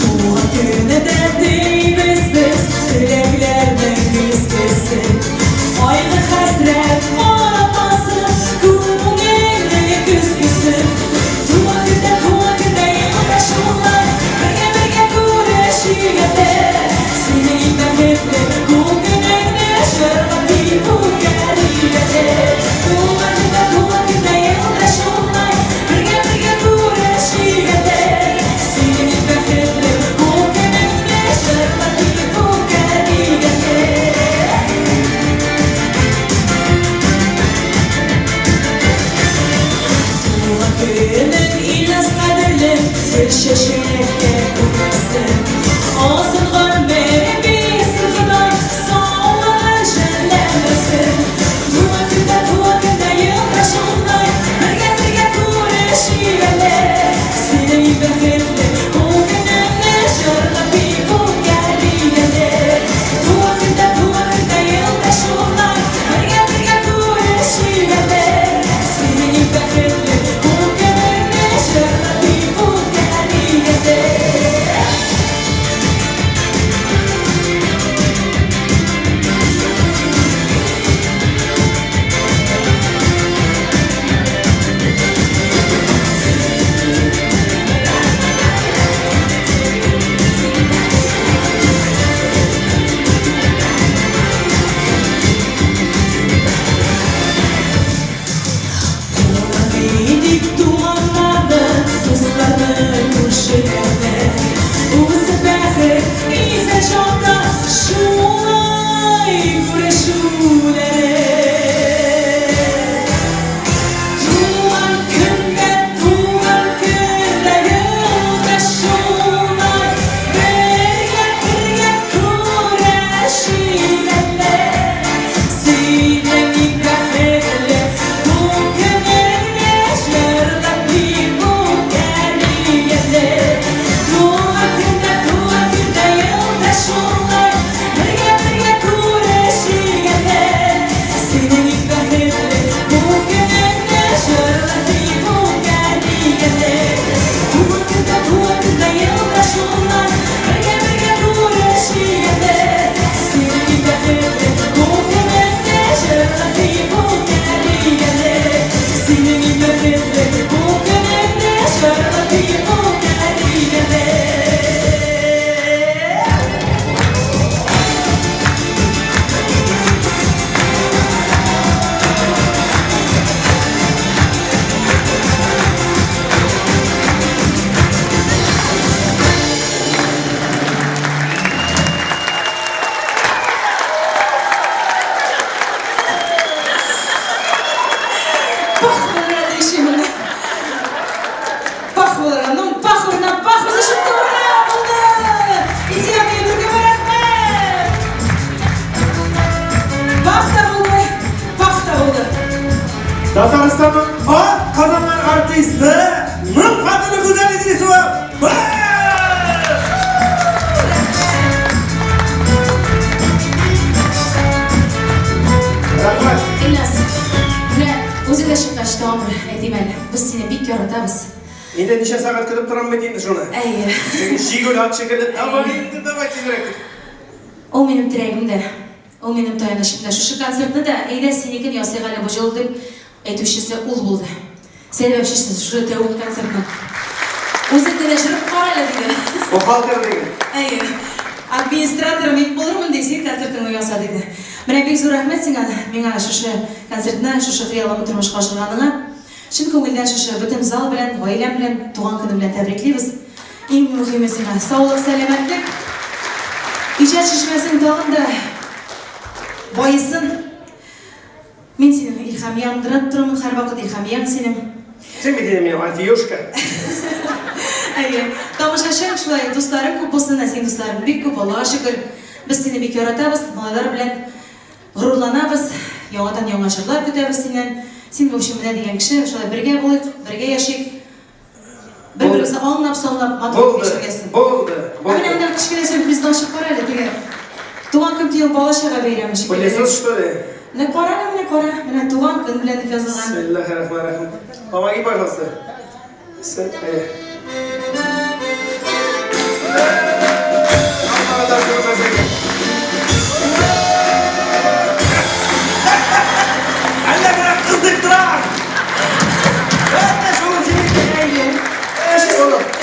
B: Туган көне дә телибез без, Теләкләрнең изгесе. Кайгы-хәсрәт каратмасын, Күңелнең көзгесе. Туган көндә, туган көндә елда шулай, Бергә-бергә күрешик әле. Синең иң бәхетле бу көнеңне Җырлап дип үткәрик әле. Туган көндә, туган көндә елда шулай, Бергә-бергә күрешик әле. Синең иң бәхетле бу көнеңне Җырлап дип үткәрик әле. Туган көнең Ильяс кадерле, Гөл чәчәккә күмсен. Озын гомер бирсен Ходай, Саулыгын жәлләмәсен. Туган көндә, туган көндә елда шулай, Бергә-бергә күрешик әле. Синең иң бәхетле бу көнеңне Җырлап бик үткәрик әле. Туган көндә, туган көндә елда шулай, Бергә-бергә күрешик әле. Синең иң бәхетле бу көнеңне Җырлап бик үткәрик әле.
O: Инде ничә сәгать көтеп торам бит инде шуны.
B: Әйе.
O: Теге җигүле ат шикелле, давай инде, давай тизрәк.
B: Ул минем терәгем дә, ул минем таянычым да. Шушы концертны да, әйдә, синекен ясыйк әле бу җылы дип әйтүчесе ул булды. Сәбәпчесе шушы тәүге концертның. Үзең генә җырып кара әле, диде.
O: Бухгалтер диген.
B: Әйе. Администраторы мин булырмын, ди, син концертыңны яса, диде. Менә бик зур рәхмәт сиңа, миңа шушы концертны, шушы хыялымны тормышка ашырганыңа. Чын күңелдән шушы бөтен зал белән, гаиләм белән, туган көнем белән тәбриклибез. Иң мөһиме сиңа саулык, сәламәтлек. Иҗат чишмәсең тагын да баесын. Мин синең Илһамияң торып торамын һәрвакыт Илһамияң синең.
O: Син бит инде минем Альфиюшка.
B: Әйе. Тамашачың шулай, дусларың күп булсын, ә синең дусларың бик күп, Аллага шөкер. Без сине бик яратабыз, малайлар белән Горурланабыз, яңадан яңа җырлар көтәбез синнән. Син, в общем, менә дигән кеше, шулай бергә булыйк, бергә яшик. Бер-беребезне аңлап, санлап, матур итеп яшәргә.
O: Булды,
B: Ә менә монда кечкенә сюрпризны ачып кара әле, теге туган көн дигән бала-чага бәйрәме шикелле.
O: Пылесос, что ли?
B: Менә кара әле, менә кара, менә туган көн белән дип язылган.
O: Бисмиллахиррахманиррахим. Помоги, пожалуйста. Әллә генә кыз дип тора.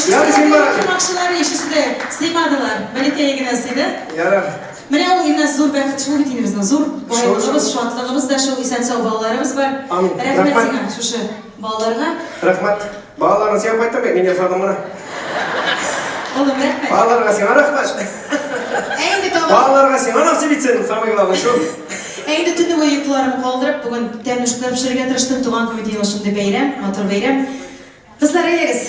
B: Тырмакчылары ишесе дә сыймадылар. Бәләкәе генә сыйды.
O: Ярар.
B: Менә ул инде зур бәхет шул бит инде безнең зур байлыгыбыз, шатлыгыбыз да шул, исән-сау балаларыбыз бар. Рәхмәт сиңа шушы балаларга.
O: Рәхмәт. Балаларны син кайттың бит, мин ясадым гына.
B: Улым, рәхмәт.
O: Балаларга сиңа рәхмәт.
B: Ә инде тагын.
O: Балаларга сиңа насыйп итсен, самый главный шул.
B: Ә инде төне буе йокыларымны калдырып, бүген тәмле шөкләр пешерергә тырыштым. Туган көн бит инде шундый бәйрәм, матур бәйрәм. Кызлар, әйдәгез.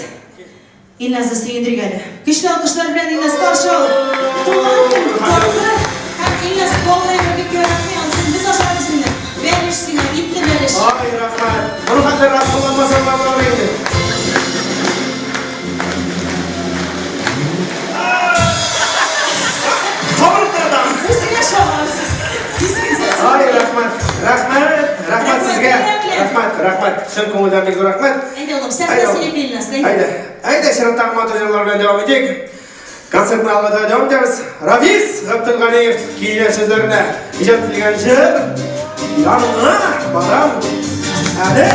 B: Илназны сөендерик әле. Көчле алкышлар белән Илназ каршы ал. Туган көн татлы һәм Илназ балаларга бик яратмый, анысын без ашарбыз инде. Бәлеш сиңа, итле бәлеш.
O: Ай, рәхмәт. Моны хәтле рас кулланмасаң да булыр инде. Кабырып тора
B: Үзеңә шаган.
O: Ай, рәхмәт. Рәхмәт, рәхмәт сезгә. Рәхмәт, рәхмәт. Чын күңелдән бик зур рәхмәт.
B: Әйдә, улым, сәхнә синеке, Илназ.
O: Әйдә. Әйдә, чираттагы матур җырлар белән дәвам итик. Концертны алга таба дәвам итәбез. Рафис Габделганиев көйләр сүзләренә иҗат ителгән җыр Яныңа барам әле.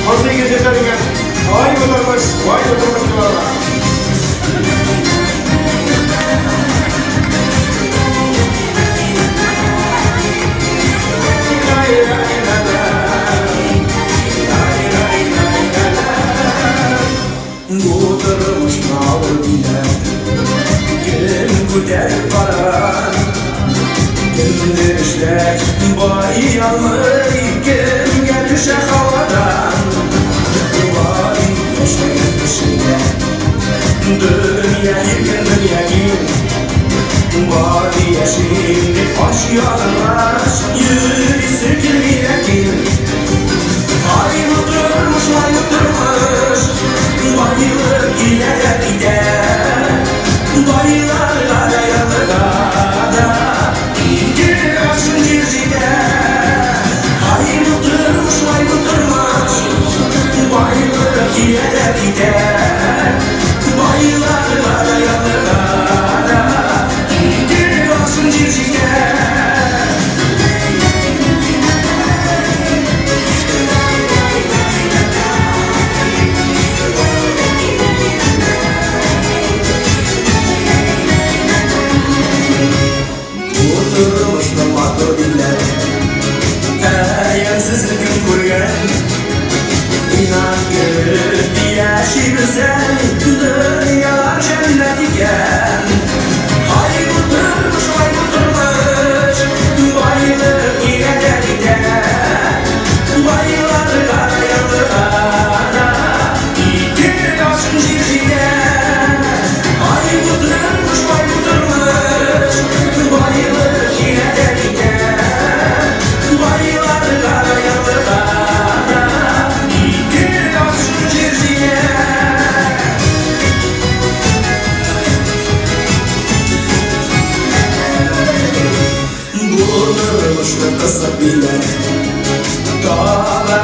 O: Монсы икенче җыр икән. Ай бу тормыш, вай бу тормыш дип Бу тормышны авыр диләр, Кем күтәреп барган? Кемдер эшләп байый алмый, Кемгә төшә һавадан? Бай яшәгән кешегә Дөнья иркен, дөнья киң. Бар яшим дип ач ялангач Йөрисе килми ләкин. Ай бу тормыш, ай бу тормыш, Байлык килә дә китә. Байларга да ярлыга да Ике аршын җир җитә. Ай бу тормыш, ай бу тормыш, Байлык килә дә китә. Байларга да ярлыга да Ике аршын җир җитә. Бу тормышны матур диләр, Ә ямьсезен кем күргән? Инан кереп яшибез.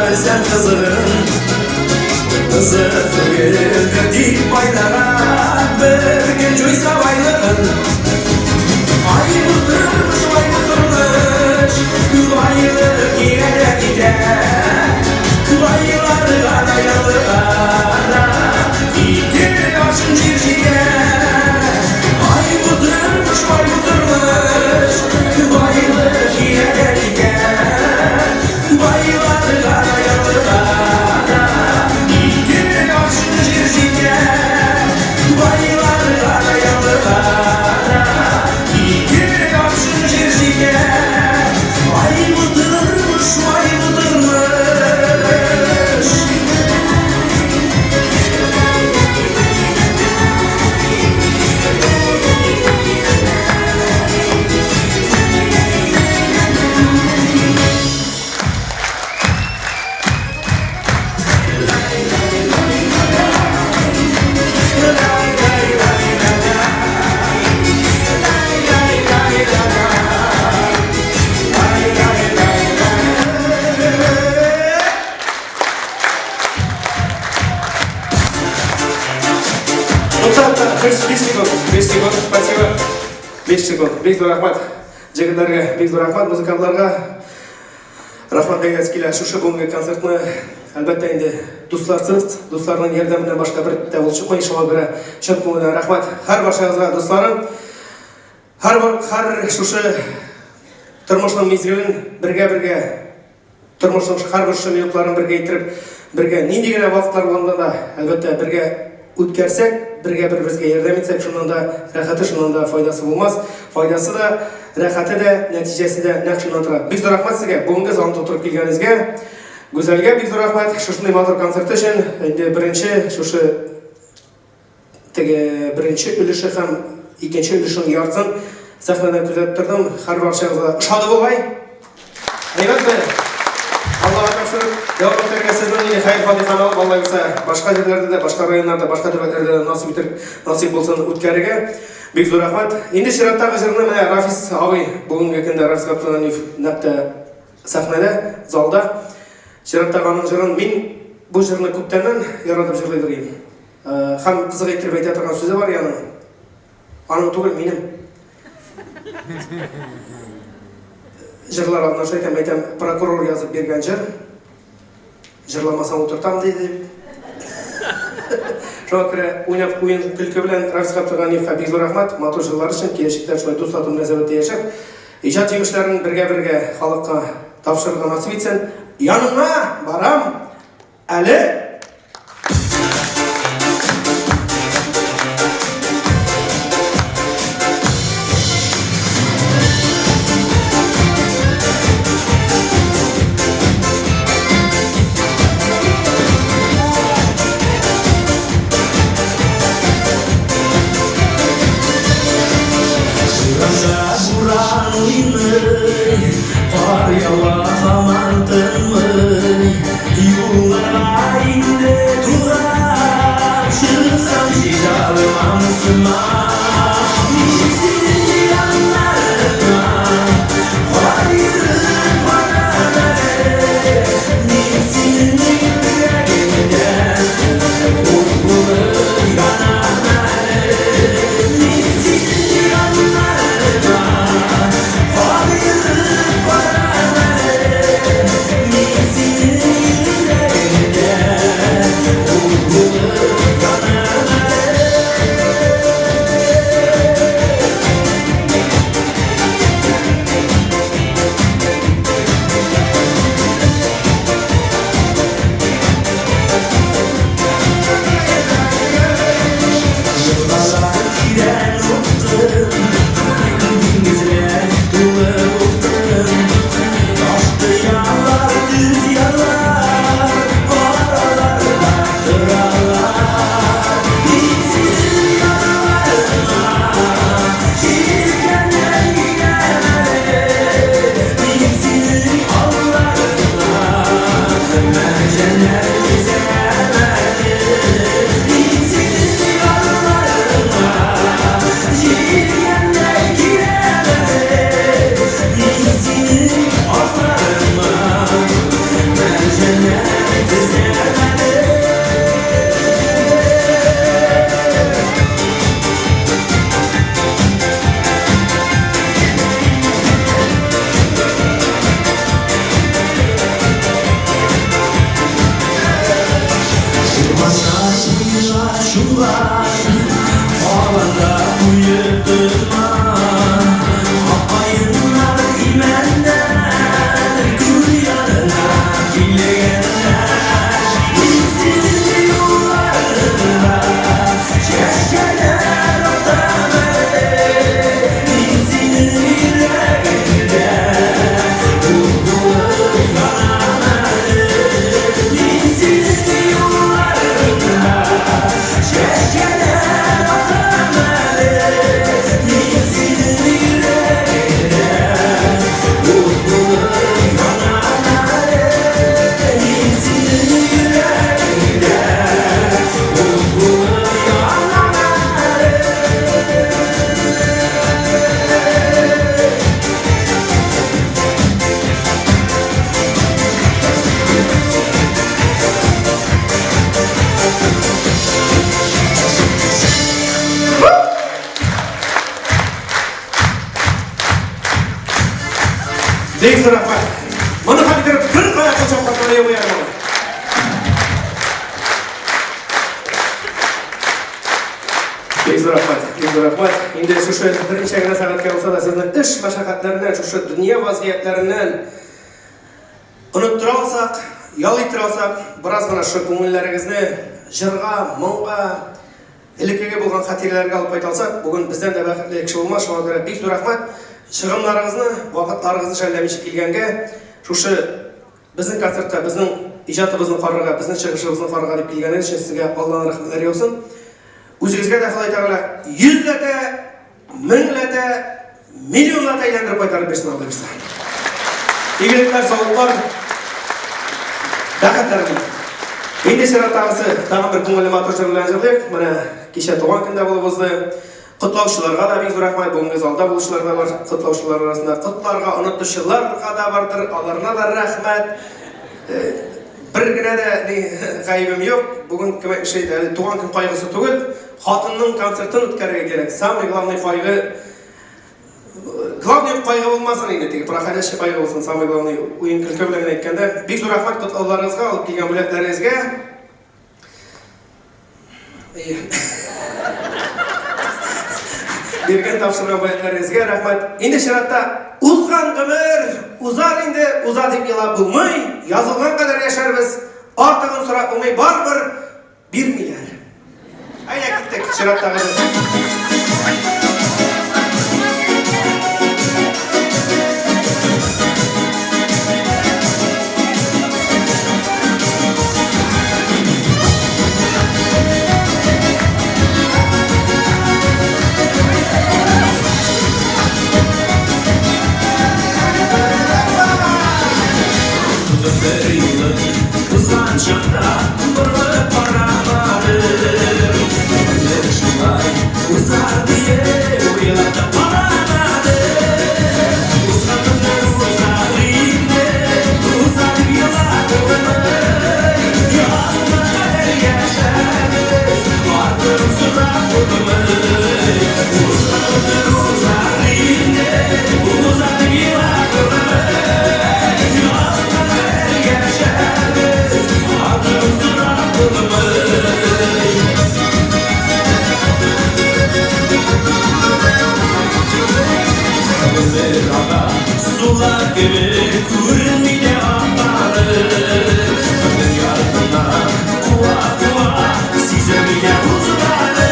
P: белсәң кызыгын. Кызык түгелдер дип байларга, бер көн җуйса байлыгын. Ай бу тормыш, ай бу тормыш, байлык килә дә китә. Байларга да ярлыга да ике аршын җир җитә. Ай бу тормыш, ай бу тормыш, байлык килә дә китә. Байларга да ярлыга да ике аршын җир җитә. Байларга да ярлыга да ике аршын җир җитә. Ай бу тормыш, ай бу тормыш.
O: Ну так, так, 5 секунд, 5 секунд, спасибо. 5 секунд. Бик зур рәхмәт җегетләргә, бик зур рәхмәт музыкантларга. Рәхмәт әйтәсе килә. Шушы бүгенге концертны, әлбәттә инде, дусларсыз, дусларның ярдәменнән башка бер дә ул чыкмый. Шуңа күрә чын күңелдән рәхмәт һәр барчагызга, дусларым. Һәр һәр шушы тормышның мизгелен бергә-бергә тормышның һәрбер шушы минутларын бергә иттереп, бергә нинди генә вакытлар булганда да, әлбәттә, бергә үткәрсәк, бергә бер-беребезгә ярдәм итсәк, шуннан да рәхәте, шуннан да файдасы булмас. Файдасы да, рәхәте дә, нәтиҗәсе дә нәкъ шуннан тора. Бик зур рәхмәт сезгә, бүгенге залны тутырып килгәнегезгә. Гүзәлгә бик зур рәхмәт, шушындый матур концерт өчен. Инде беренче шушы теге беренче өлеше һәм икенче өлешенең яртысын сәхнәдән күзәтеп тордым. Һәр барчагызга ошады бугай. Әйбәтме? Аллаһка тапшырып, дәвам итәргә сезнең инде хәер-фатиханы алып, Алла бирсә, башка җирләрдә дә, башка районнарда, башка төбәкләрдә дә насыйп итер, насыйп булсын үткәрергә. Бик зур рәхмәт. Инде чираттагы җырны менә Рафис абый, бүгенге көндә Рафис Габдулганиев нәкъ тә сәхнәдә, залда. Чираттагы аның җырын мин бу җырны күптәннән яратып җырлыйдыр идем. Һәм кызык иттереп әйтә торган сүзе бар аның. Аның түгел, минем. Җырлар алдыннан шулай әйтәм, әйтәм, прокурор язып биргән җыр. Җырламасаң утыртам диде. Шуңа күрә уйнап уен көлке белән Рафис Габдулганиевка бик зур рәхмәт, матур җырлар өчен, киләчәктә шулай дус тату мөнәсәбәттә яшәп, иҗат җимешләрен бергә-бергә халыкка тапшырырга насыйп итсен. Яныңа барам әле!
P: Буран уйный, кар ява һаман тынмый, юлларга.
O: Бик зур рәхмәт. Моны хәл итеп бер кая кочак катыры юк ярмалы. Бик зур рәхмәт, бик зур рәхмәт. Инде шушы берничә генә сәгатькә булса да сезне эш мәшәкатьләреннән, шушы дөнья вазгыятьләреннән оныттыра алсак, ял иттерә алсак, бераз гына шушы күңелләрегезне җырга, моңга, элеккеге булган хатирәләргә алып кайта алсак, бүген бездән дә бәхетле кеше булмас. Шуңа күрә бик зур рәхмәт. Чыгымнарыгызны, вакытларыгызны жәлләмичә килгәнгә, шушы Безнең концертка, безнең иҗатыбызны карарга, безнең чыгышыбызны карарга дип килгәнегез өчен сезгә Алланың рәхмәтләре яусын. Үзегезгә дә Ходай Тәгалә йөзләтә, меңләтә, миллионлата әйләндереп кайтарып бирсен Алла бирсә. Игелекләр, саулыклар, бәхетләр телим. Инде чираттагысы тагын бер күңелле матур җыр белән җырлыйк. Менә кичә туган көндә булып узды. Котлаучыларга да бик зур рәхмәт, бүгенге залда булучылар да бар, котлаучылар арасында котларга онытучыларга да бардыр, аларына да рәхмәт. Бер генә дә ни гаебем юк. Бүген кем әйтмешли, әле туган көн кайгысы түгел, хатынның концертын үткәрергә кирәк. Самый главный кайгы Главный кайгы булмасын инде, теге проходящий кайгы булсын, самый главный уен көлке белән генә әйткәндә. Бик зур рәхмәт котлауларыгызга, алып килгән бүләкләрегезгә. Биргән тапшырган бүләкләрегезгә рәхмәт. Инде чиратта узган гомер узар инде, уза дип елап булмый. Язылган кадәр яшәрбез. Артыгын сорап булмый, барыбер бирмиләр. Әйдә киттек, чираттагы
P: Узган чакта борылып карамадым. Гомер шулай узар диеп уйлап та карамадым. Узган гомер узар инде, узар дип елап булмый. Язган кадәр яшәрбез, артын сорап булмый. Узган гомер узар инде, узар дип елап булмый. Язган кадәр яшәрбез, артын сорап булмый. Гомер ага сулар кебек күренми дә акканы. Гомер артыннан куа-куа сизелми дә узганы.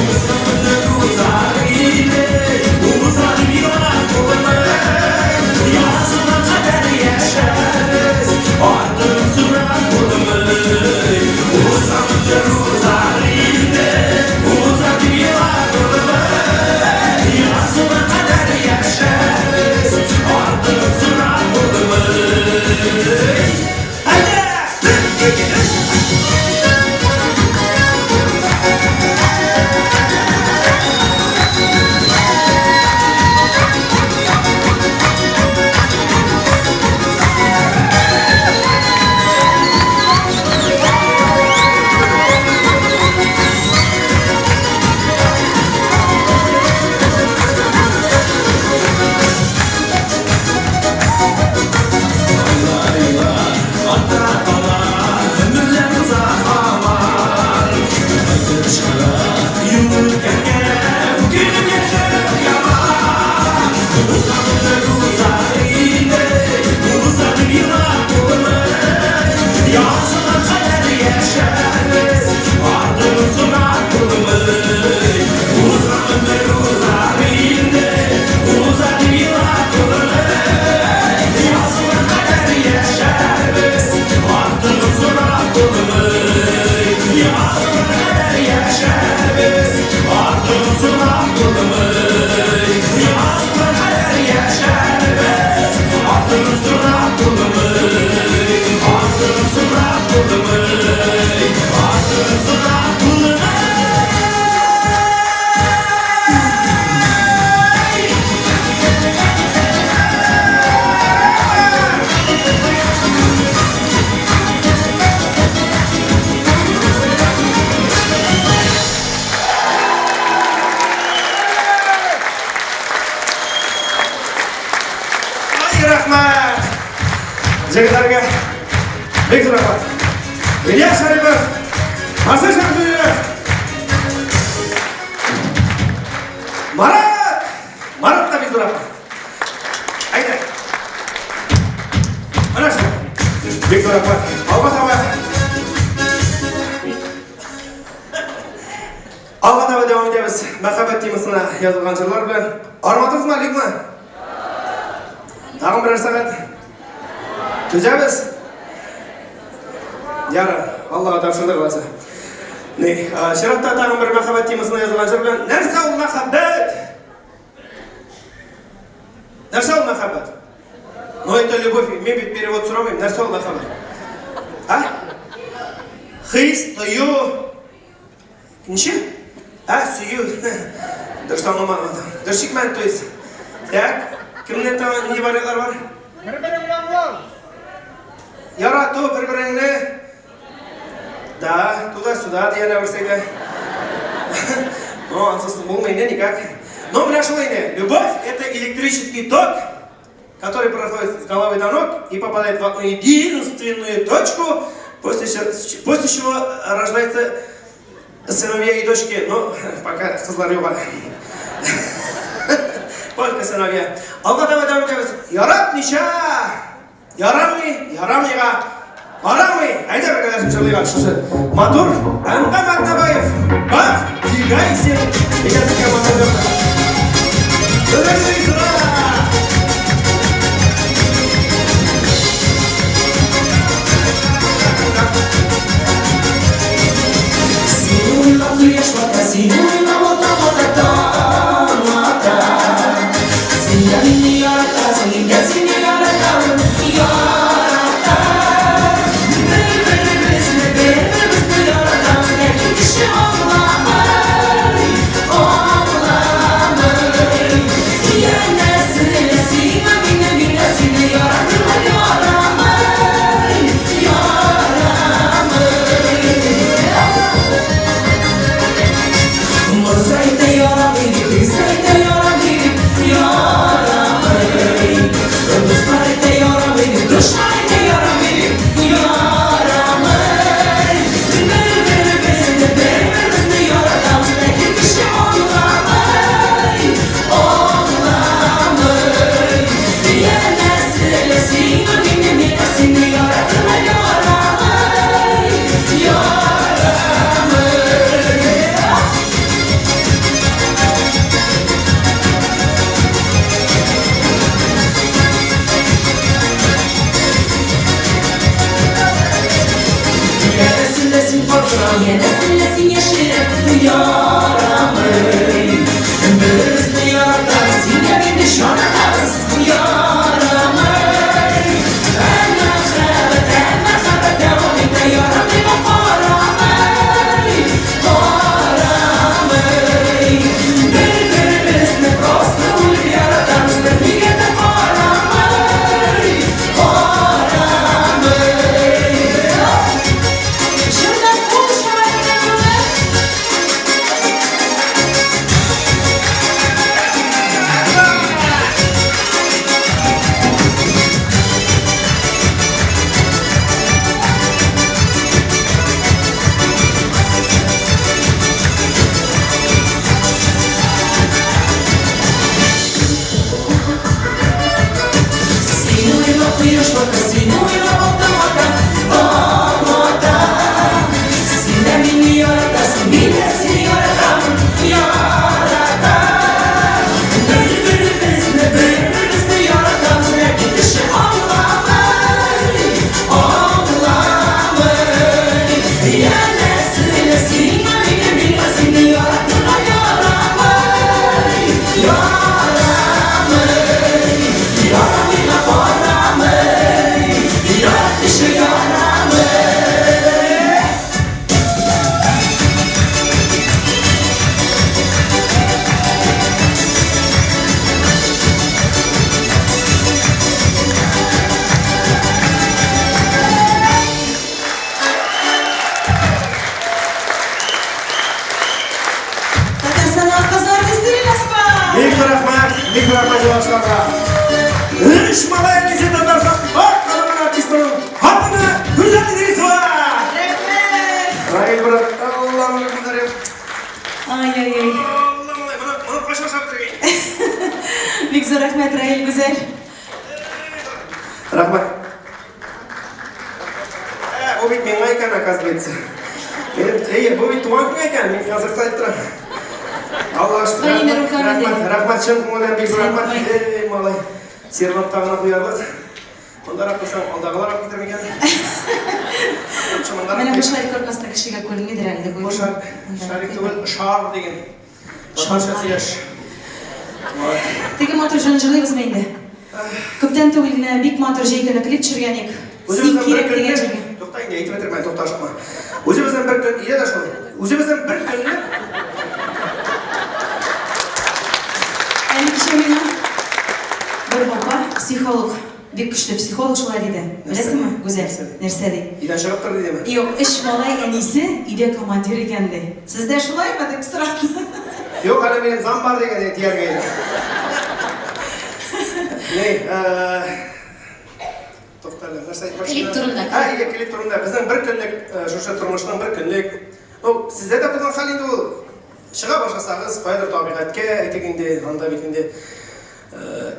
P: Узган гомер узар инде, узар дип елап булмый. Язылган кадәр яшәрбез, артын сорап булмый. Узган гомер узар инде, узар дип елап булмый. Язылган кадәр яшәрбез, артын сорап булмый. Әйдә! Бер, ике, өч! Артта кала, өмерләр уза һаман. Кайтып чыга юл үткәнгә, үкенеп яшәү яман. Уза гомер уза инде, уза дип елап булмый. Язылган кадәр яшәрбез, артын сорап булмый. Уза гомер уза инде, уза дип елап булмый. Язылган кадәр яшәрбез, артыгын сорап булмый. Язылган кадәр яшәрбез, артыгын сорап булмый. Язылган кадәр яшәрбез, артыгын сорап булмый. Артыгын сорап булмый.
O: Җегетләргә бик зур рәхмәт. Илья Шәрипов, Марсель Шәмсуев, Марат! Маратка бик зур рәхмәт. Әйдә. Менә шул. Бик зур рәхмәт. Алга таба. Алга таба дәвам итәбез. Мәхәббәт темасына язылган җырлар белән. Армадыгызмы, юкмы? Тагын берәр сәгать. Түзәбез. Ярар, Аллага тапшырдык алайса. Ни, чиратта тагын бер мәхәббәт темасына язылган җыр белән. Нәрсә ул мәхәббәт? Нәрсә ул мәхәббәт? Ну, это любовь. Мин бит перевод сорамыйм. Нәрсә ул мәхәббәт? А? Хис, тою. Ничек? А, сөю. Дөрес аңламадым. Дөрес чикмән, то есть. Так, кемнән тагын нинди вариантлар бар?
Q: Бер-береңне аңлау.
O: Ярату, бер-береңне. Да, туда-сюда дигән берсе әйтә. Ну, ансыз булмый инде никак. Но менә шулай инде. Любовь это электрический ток, который проходит с головы до ног и попадает в одну единственную точку, после, после чего рождаются сыновья и дочки. Ну, пока кызлар юк әле. Только сыновья. Алга таба дәвам итәбез. Яратмыйча, ярамый, ярамыйга карамый. Әйдә бергәләшеп җырлыйк әле шушы матур Әнгам Атнабаев. Бах, дигайсең. Дигән матур җырны. Бергә
P: Сине уйлап кояш бата, сине уйлап ата бата таң ата. Син дә мине яратасың, мин дә сине яратам, яратам. Бер-беребезне, бер-беребезне яратабыз, ләкин кеше аңламый, аңламый. Янәсе, сиңа мине, миңа сине яратырга ярамый, ярамый. Морза әйтә ярамый дип, тегесе әйтә ярамый дип, ярамый. Дуслар әйтә ярамый дип, дошман әйтә ярамый дип, ярамый. Бер-беребезне, бер-беребезне яратабыз, ләкин кеше аңламый, аңламый. Янәсе, сиңа мине, миңа сине яратырга ярамый, ярамый. Янәсендә син картырам, янәсендә син яшереп ярамый. Бер-беребезне яратабыз, син дә мине җанатабыз, ярамый. Ә мәхәббәт, ә мәхәббәт дәвам итә, ярамыйга карамый, карамый. Бер-беребезне просто үлеп яратабыз, бернигә дә карамый, карамый.
B: Җырда кул чаба дигән юлы. зур рәхмәт, Раил Гүзәл.
O: Рәхмәт. Ә, бу бит миңа икән, оказывается. Минем, әйе, бу бит туган көнгә икән, мин концертта әйтеп торам. Аллаһ шөкер.
B: Владимир Руками
O: Рәхмәт, рәхмәт, чын күңелдән бик зур рәхмәт. Эй, малай, сервантта гына куярлык. Мондарак куйсаң, алдагылар алып китер микән? Лучше мондарак
B: Менә бу
O: куй.
B: шарик аркасында кешегә күренмидер әле дип
O: Бу
B: уйлыйм.
O: шар, шарик түгел, шар диген. Татарча сөйләш.
B: Теге матур җырын җырлыйбызмы инде? Күптән түгел генә бик матур җәй көне клип төшергән идек. Син
O: Үзебезнең бер
B: кирәк дигән
O: көнне,
B: җырга.
O: тукта инде, әйтеп бетермә, тукта ашыкма. Үзебезнең бер көн, өйдә дә шул. Үзебезнең бер көнне
B: Әле кичә миңа бер апа, психолог, бик көчле психолог шулай диде. Беләсеңме, Гүзәл, нәрсә ди?
O: Өйдән чыгып тор дидеме?
B: Юк, өч малай әнисе өйдә командир икән ди. Сездә шулаймы дип сорады.
O: Юк, әле минем зам бар дигән дияргә иде. Ни, тукта әле, нәрсә әйтмәкче?
M: Клип турында.
O: Ә, әйе, клип турында. Безнең бер көнлек, шушы тормышның бер көнлек. Ну, сездә дә булган хәл инде ул. Чыга башласагыз, каядыр табигатькә, әйтик инде, анда бит инде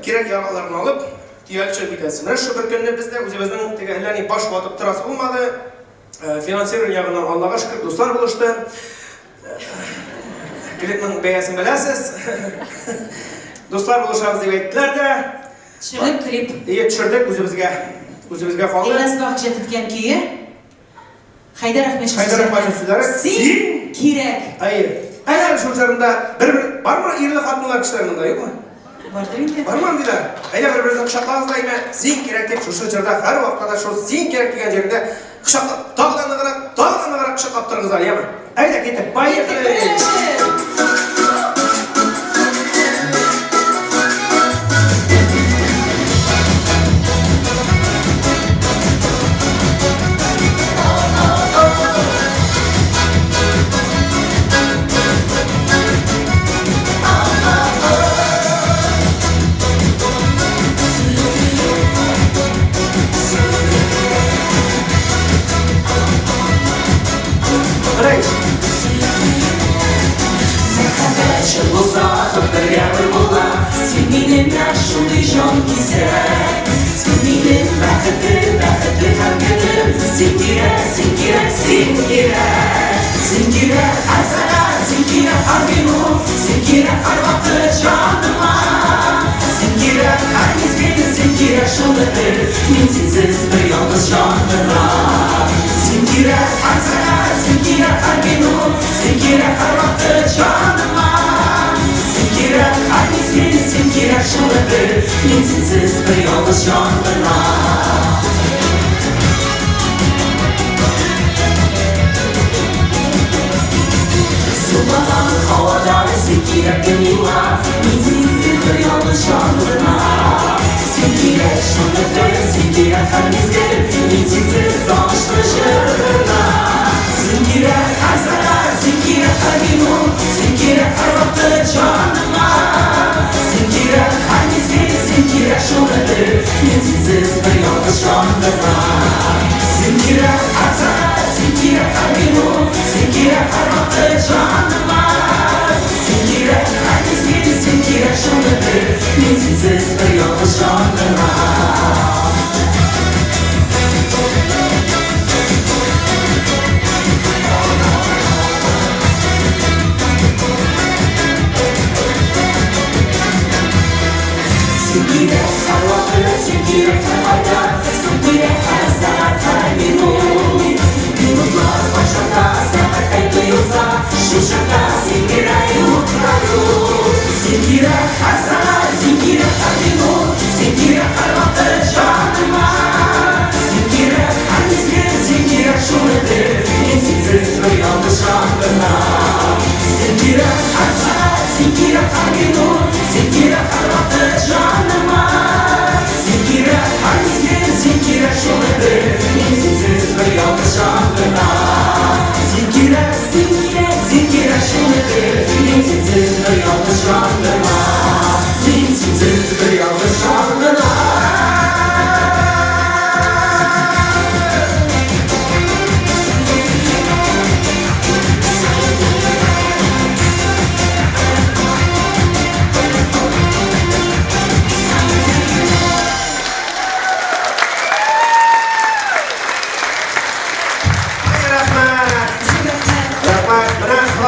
O: кирәк яраларны алып, төялеп чыгып китәсез. Менә шушы бер көнне без дә үзебезнең теге әллә ни баш ватып торасы булмады. Финансирование ягыннан Аллага шөкер, дуслар булышты. Клипның бәясен беләсез. Дуслар булышабыз дип әйттеләр дә.
B: Төшердек клип.
O: Ие, төшердек үзебезгә. Үзебезгә калды.
B: Илназ Бах иҗат иткән көе. Хәйдәр Әхмәтшин
O: Хәйдәр Әхмәтшин сүзләре.
B: Син кирәк.
O: Әйе. Әйе, шул җырында бер бер бармы ирле хатыннар кешеләр монда, юкмы?
B: Бардыр инде.
O: Бармы андыйлар? Әйдә бер-беребезне кочаклагыз да әйме, син кирәк дип шушы җырда һәрвакытта да шул син кирәк дигән җирендә кочаклап, тагы да ныграк, тагы да ныграк кочаклап торыгыз әле, яме. Әйдә, киттек. Поехали!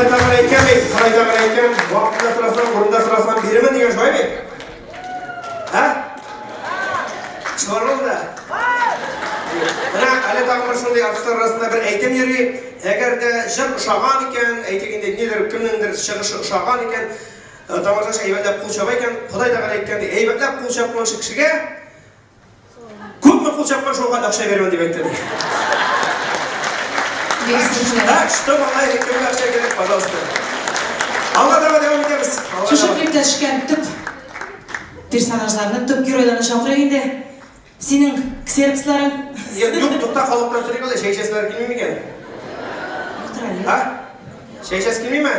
O: Ходай Тәгалә әйткән бит, Ходай Тәгалә әйткән, вакытында сорасаң, урында сорасаң бирермен дигән шулай бит? Ә? Шулар да. Менә әле тагын бер шундый артистлар арасында бер әйтем йөри. Әгәр дә җыр ошаган икән, әйтик инде нидер, кемнеңдер чыгышы ошаган икән, тамашачы әйбәтләп кул чаба икән, Ходай Тәгалә әйткән ди, әйбәтләп кул чапкан кешегә Күпме кул чапкан, шул хәтле акча бирәмен дип әйтте. Так что, малай, кемгә акча кирәк, пожалуйста. Алга таба дәвам итәбез.
B: Шушы клипта төшкән төп персонажларны, төп геройларны чакырыйк инде. Синең ксероксларың.
O: Юк, тукта, халыктан сорыйк әле, чәй эчәселәр килми микән?
B: Юктыр әле.
O: А? Чәй эчәсе килмиме?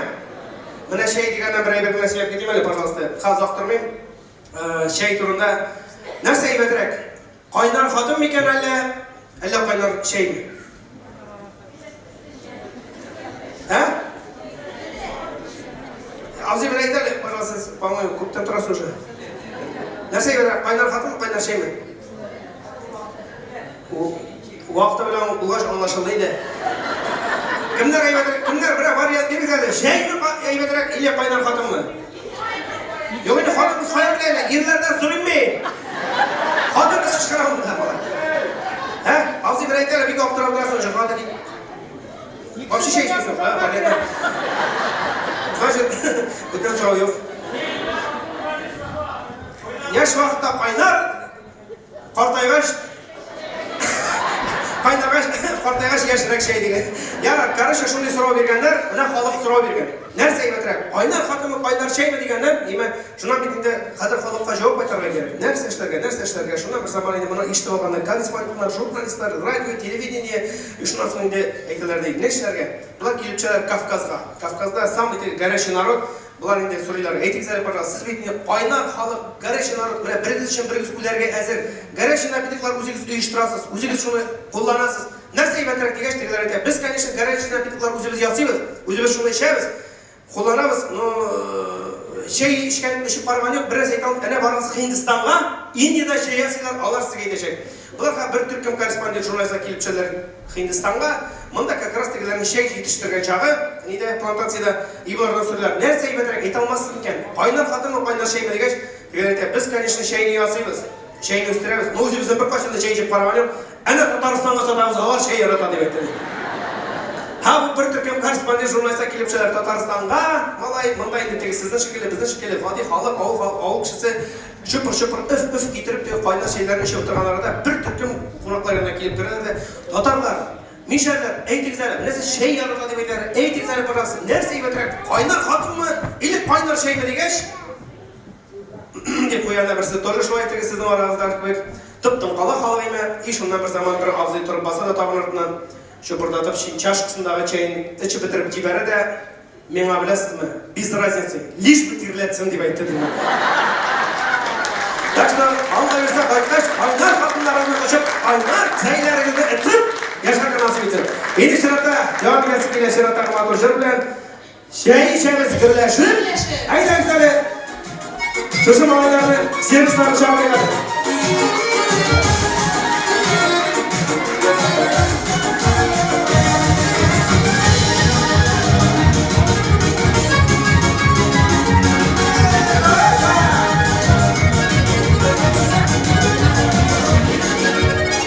O: Менә чәй дигәннән бер әйбер генә сөйләп китим әле, пожалуйста. Ха, озак тормыйм. Чәй турында нәрсә әйбәтрәк? Кайнар хатын микән әллә, әллә кайнар чәйме? Ә? Абзый бер әйт әле, пожалуйста, по-моему, күптән торасыз уже. Нәрсә әйбәтрәк, кайнар хатынмы, кайнар чәйме? Вакыты белән булгач аңлашылды инде. Кемнәр әйбәтрәк, кемнәр берәр вариант бирегез әле. Чәйме әйбәтрәк или кайнар хатынмы? Юк инде хатын кыз каян белә әле? Ирләрдән сорыйм мин. Хатын кыз кычкыра монда малай. Ә? Абзый бер әйт әле, бик аптырап торасың уже, хатын дип. Вообще чәй эчмисең, а, понятно. Значит, бүтән сорау юк. Яшь вакытта кайнар, Картайгач, кайнагач, картайгач яшьрәк чәй дигән. Ярар, короче, шундый сорау биргәннәр, менә халык сорау биргән. Нәрсә әйбәтрәк, кайнар хатынмы, кайнар чәйме дигәннәр, димәк, шуннан бит инде хәзер халыкка җавап кайтарырга кирәк. Нәрсә эшләргә, нәрсә эшләргә? Шуннан бер заман инде моны ишетеп алганнар корреспондентлар, журналистлар, радио, телевидение, и шуннан соң инде әйтәләр ди, нишләргә? Болар килеп төшәләр Кавказга. Кавказда самый теге горячий народ, Болар инде сорыйлар, әйтегез әле, пожалуйста, сез бит инде кайнар халык, горячий народ, менә берегез өчен берегез үләргә әзер. Горячий напитоклар үзегез оештырасыз, үзегез шуны кулланасыз. Нәрсә әйбәтрәк дигәч, тегеләр әйтә, без, конечно, горячий напитоклар үзебез ясыйбыз, үзебез шуны эчәбез, кулланабыз, но чәй эчкән, эчеп караган юк, бераз әйтә алмыйм, әнә барыгыз Һиндстанга, Индиядә чәй ясыйлар, алар сезгә әйтәчәк. Болар бер төркем корреспондент журналистлар килеп төшәләр. Һиндстанга, монда как раз тегеләрнең чәй җитештергән чагы, нидә, плантациядә, и болардан сорыйлар, нәрсә әйбәтрәк, әйтә алмассыз микән, кайнар хатынмы, кайнар чәйме дигәч, тегеләр әйтә, без, конечно, чәйне ясыйбыз, чәйне үстерәбез, но үзебезнең беркайчан да чәй эчеп караган юк, әнә Татарстанга сатабыз, алар чәй ярата, дип әйтте, ди. Һә, бу бер төркем корреспондент журналистлар килеп төшәләр Татарстанга, малай, монда инде теге сезнең шикелле, безнең шикелле гади халык, авыл, авыл кешесе, Чопыр-чопыр, өф-өф китереп теге кайнар чәйләрен эчеп утырган арада бер төркем кунаклар янына килеп керәләр дә, Татарлар, мишәрләр, әйтегез әле, менә сез чәй ярата дип әйтәләр, әйтегез әле, пожалуйста, нәрсә әйбәтрәк, кайнар хатынмы или кайнар чәйме дигәч, дип куя әнә берсе, тоже шулай теге сезнең арагыздагы кебек, тып-тын кала халык име, и шуннан бер заман бер абзый торып баса да табын артыннан, чопырдатып чашкасындагы чәен эчеп бетереп җибәрә дә, Миңа беләсезме, без разницы, лишь бы тирләтсен дип әйтте ди. Так что, Алла бирсә, кайткач, кайнар хатыннарыгызны кочып, кайнар чәйләрегезне эчеп, яшәргә насыйп итсен. Инде чиратта, дәвам итәсе килә чираттагы матур җыр белән. Чәй эчәбез гөрләшеп. Әйдәгез әле. Шушы малайларны сервисларны чакырыйк әле.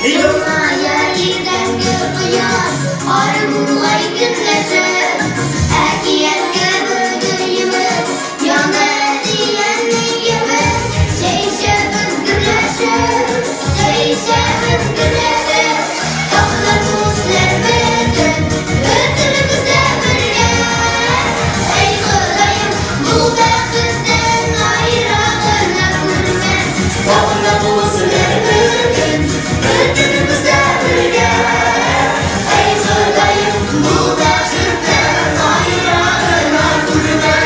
D: Елмая иртәнге кояш, Армулай көнләшеп, Әкият кебек өебез, Яна әти-әни кебек. Чәй эчәбез гөрләшеп, Чәй эчәбез гөрләшеп, Татлы күзләр бөтен, Бөтенебез дә бергә. Әй, Ходаем, бу бәхеттән Аера гына күрмә. Татлы күзләр бөтен, Бөтенебез дә бергә. Әй, Ходаем, бу бәхеттән Аера гына күрмә.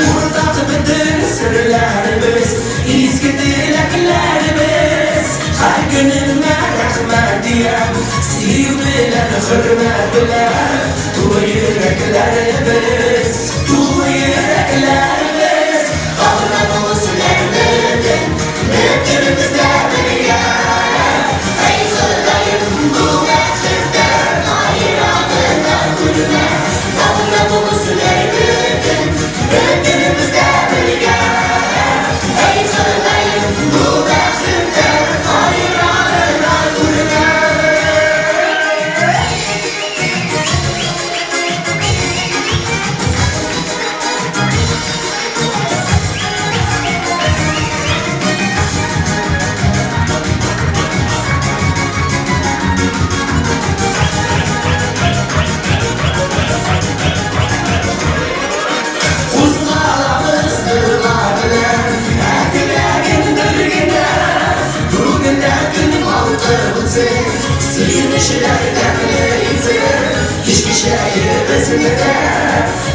P: Уртак бөтен серләребез, изге теләкләребез. Һәр көнемә рәхмәт диям, сөю белән, хөрмәт белән. Тулы йөрәкләребез, тулы йөрәкләребез.
D: Кабына булсын бөтен, бөтенебез дә бергә. Әй, Ходаем, бу
P: Сөенечләр тәмле итсен. Кичке чәебез бетә,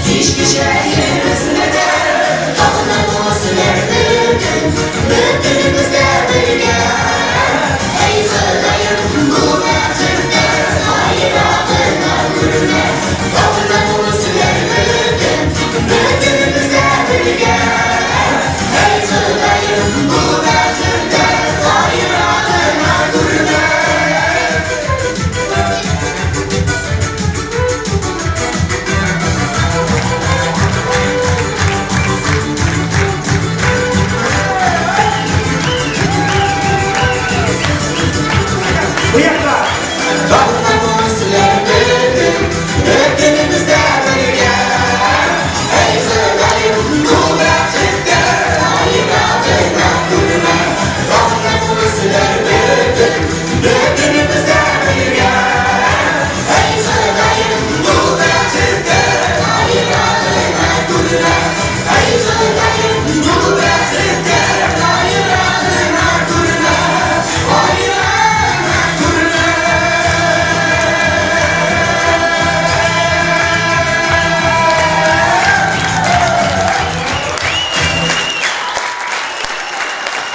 P: кичке чәебез бетә. Тагын да булсын бөтен, бөтенебез дә бергә. Әй, Ходаем, бу бәхеттән аера гына күрмә. Тагын да булсын бөтен, бөтенебез дә бергә. Әй, Ходаем, бу бәхеттән аера гына күрмә.
O: Бу якка!
P: Тагын булсыннар бөтен, бөтенебез дә бергә. Әй, Ходаем, бу бәхеттән аера гына күрмә. Тагын булсыннар бөтен, бөтенебез дә бергә. Әй, Ходаем, бу бәхеттән аера гына күрмә. Әй, Ходаем, бу бәхеттән аера гына күрмә. Аера гына күрмә.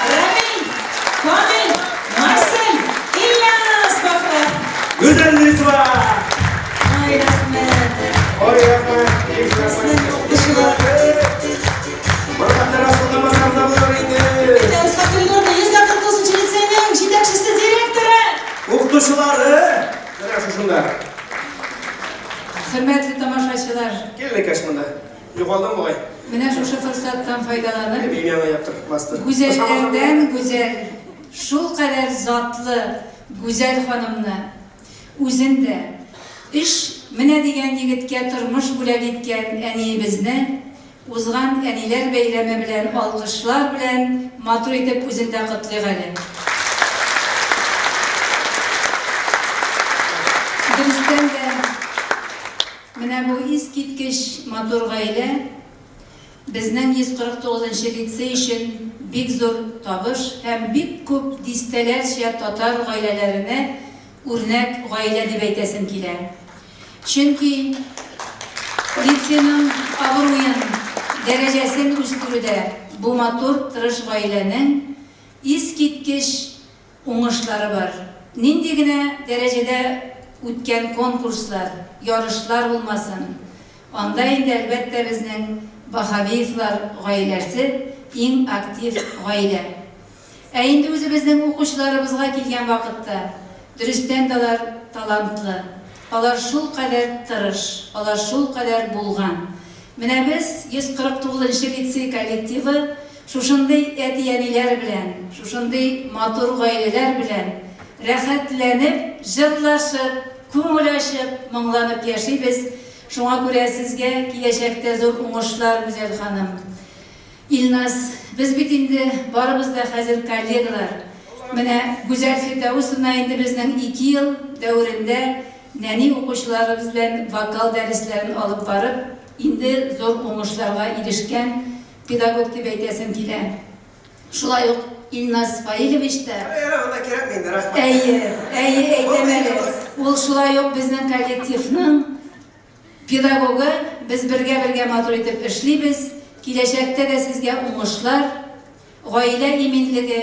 B: Рамил, Камил, Марсель, Ильяс Бахров.
O: Гүзәл Нурисова!
B: Ай, рәхмәт.
O: Ой, рәхмәт! Бик рәхмәт! Баракатлар асылдамасам да булыр инде.
B: Фирдәүс Фәтхулловна, 149 лицейның җитәкчесе директоры.
O: Укытучылары! Менә шушында.
M: Хөрмәтле тамашачылар,
O: Кил, энекәш, монда. Югалдың бугай.
M: менә шушы форсаттан файдаланып,
O: Мин яңа яптыр, бастыр.
M: гүзәлләрдән гүзәл, шул кадәр затлы Гүзәл ханымны, үзен дә, эш менә дигән егеткә тормыш бүләк иткән әниебезне узган әниләр бәйрәме белән алкышлар белән матур итеп үзен дә котлыйк әле. Дөрестән дә, менә бу искиткеч матур гаилә безнең 149 нчы лицей өчен бик зур табыш һәм бик күп дистәләрчә татар гаиләләренә үрнәк гаилә дип әйтәсем килә. Чөнки лицейның абруен, дәрәҗәсен үстерүдә бу матур, тырыш гаиләнең искиткеч уңышлары бар. Нинди генә дәрәҗәдә үткән конкурслар, ярышлар булмасын, анда инде, әлбәттә, безнең Баһавиевлар гаиләсе иң актив гаилә. Ә инде үзебезнең укучыларыбызга килгән вакытта, дөрестән дә алар талантлы, алар шулкадәр тырыш, алар шулкадәр булган. Менә без, 149 нчы лицей коллективы, шушындый әти-әниләр белән, шушындый матур гаиләләр белән рәхәтләнеп, җырлашып, күңел ачып, моңланып яшибез. Шуңа күрә сезгә киләчәктә зур уңышлар, Гүзәл ханым. Илназ, без бит инде барыбыз да хәзер коллегалар. Менә Гүзәл Фирдәвесовна инде безнең ике ел дәверендә нәни укучыларыбыз белән вокал дәресләрен алып барып, инде зур уңышларга ирешкән педагог дип әйтәсем килә. Шулай ук Илназ Фаилевич та.
O: Ярар, анда кирәкми инде, рәхмәт.
M: Әйе, әйе, әйтәм әле. Ул шулай ук безнең коллективның педагогы. Без бергә-бергә матур итеп эшлибез. Киләчәктә дә сезгә уңышлар, гаилә иминлеге,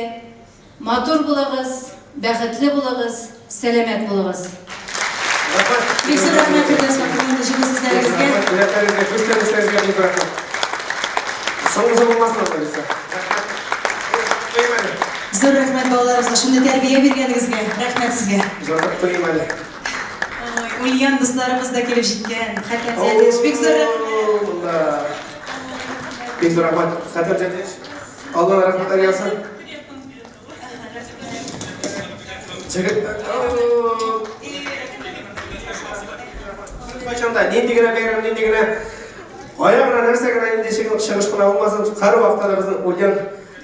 M: матур булыгыз, бәхетле булыгыз, сәламәт булыгыз.
B: Бик зур рәхмәт, Фирдәүс Фәтхулловна, җылы сүзләрегезгә.
O: Рәхмәт, бүләкләрегезгә, күчтәнәчләрегезгә бик рәхмәт. Соңгысы булмасын, Алла бирсә. Рәхмәт. Куйым әле.
B: Зур рәхмәт балаларыбызга шундый тәрбия биргәнегезгә. Рәхмәт сезгә.
O: Озатып куйым әле.
B: Ой, Ульян дусларыбыз да килеп җиткән. Хәтәм Зәдеш, бик зур рәхмәт.
O: Монда. Бик зур рәхмәт. Хәтәм Зәдеш. Аллаһ рәхмәтләр яусын. Җегет. Кайчан да нинди генә бәйрәм, нинди генә кая гына нәрсә генә нинди чыгыш кына булмасын, һәрвакытта да безнең Ульян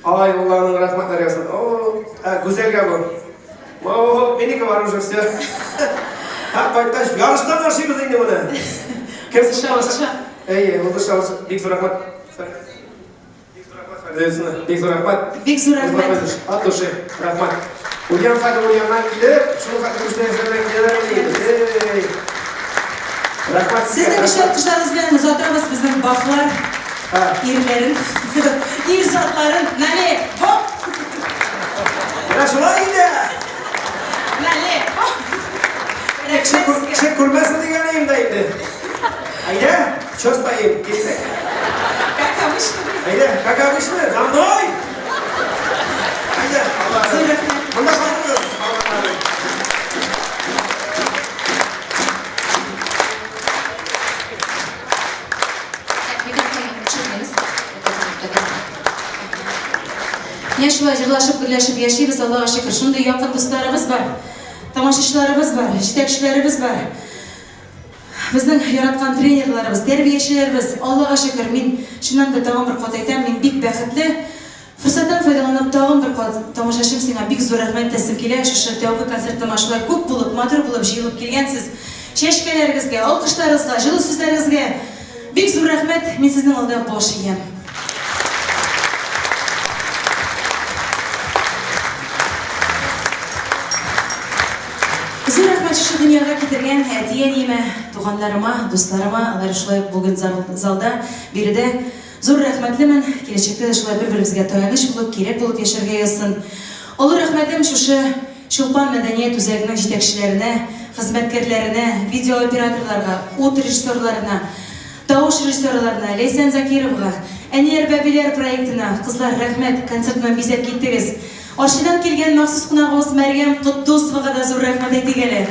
O: ай Аллаһның рәхмәтләре яусын. О, ә, Гүзәлгә бу. О, минеке бар уже все. Һәм кайткач ярыштан ашыйбыз инде моны. Кем
B: Узыша.
O: Әйе, узыша, бик зур рәхмәт. Бик зур рәхмәт.
B: Бик зур рәхмәт.
O: От души. Рәхмәт. Ульян хәтле Ульяннан килеп, шул хәтле күчтәнәчләр белән киләләр инде. Эй! Рәхмәт сезгә.
B: Сезнең көчле алкышларыгыз белән озатабыз безнең баклар ирләрен, ир затларын. Нале, хоп!
O: Менә шулай инде.
B: Нале, хоп!
O: Кеше күр- кеше күрмәсен дигән идем дә инде. Әйдә, чё стоим, киттек.
B: Как обычно.
O: Әйдә, как обычно, за мной! Әйдә, Алла. Монда калдыгыз, калганнары.
B: Менә шулай җырлашып, гөрләшеп яшибез, Аллага шөкер. Шундый якын дусларыбыз бар, тамашачыларыбыз бар, җитәкчеләребез бар. Безнең яраткан тренерларыбыз, тәрбиячеләребез, Аллага шөкер, мин чыннан да тагын бер кат әйтәм, мин бик бәхетле. Форсаттан файдаланып, тагын бер кат, тамашачым, сиңа бик зур рәхмәт әйтәсем килә, шушы тәүге концертыма шулай күп булып, матур булып җыелып килгәнсез. Чәчкәләрегезгә, алкышларыгызга, җылы сүзләрегезгә бик зур рәхмәт, мин сезнең алда баш иям. Зур рәхмәт шушы дөньяга китергән әти-әниемә, туганнарыма, дусларыма, алар шулай ук бүген залда, биредә. Зур рәхмәтлемен, киләчәктә дә шулай бер-беребезгә таяныч булып, кирәк булып яшәргә язсын. Олы рәхмәтем шушы Чулпан мәдәният үзәгенең җитәкчеләренә, хезмәткәрләренә, видеооператорларга, ут режиссерларына, тавыш режиссерларына, Ләйсән Закировага, Әниләр-бәбиләр проектына, кызлар, рәхмәт, концерт белән бизәп киттегез. Арчадан килгән махсус кунагыбыз Мәрьям Котдусовага да зур рәхмәт әйтик әле.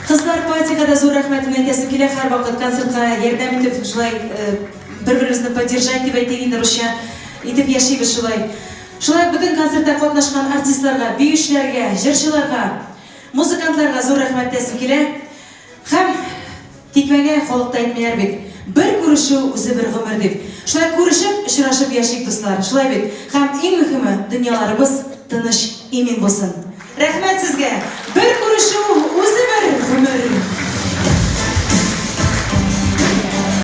B: Кызлар патига да зур рәхмәтемне әйтәсем килә, һәрвакыт концертка ярдәм итеп, шулай э, бер-беребезне поддержать дип әйтик инде русча, итеп яшибез шулай. Шулай ук бөтен концертта катнашкан артистларга, биючеләргә, җырчыларга, музыкантларга зур рәхмәт әйтәсем килә. Һәм тикмәгә халыкта әйтмиләр бит, бер күрешү үзе бер гомер дип. Шулай күрешеп, очрашып яшик, дуслар, шулай бит? Һәм иң мөһиме, дөньяларыбыз тыныч, имин булсын. Рәхмәт сезгә! Бер күрешү үзе бер гомер!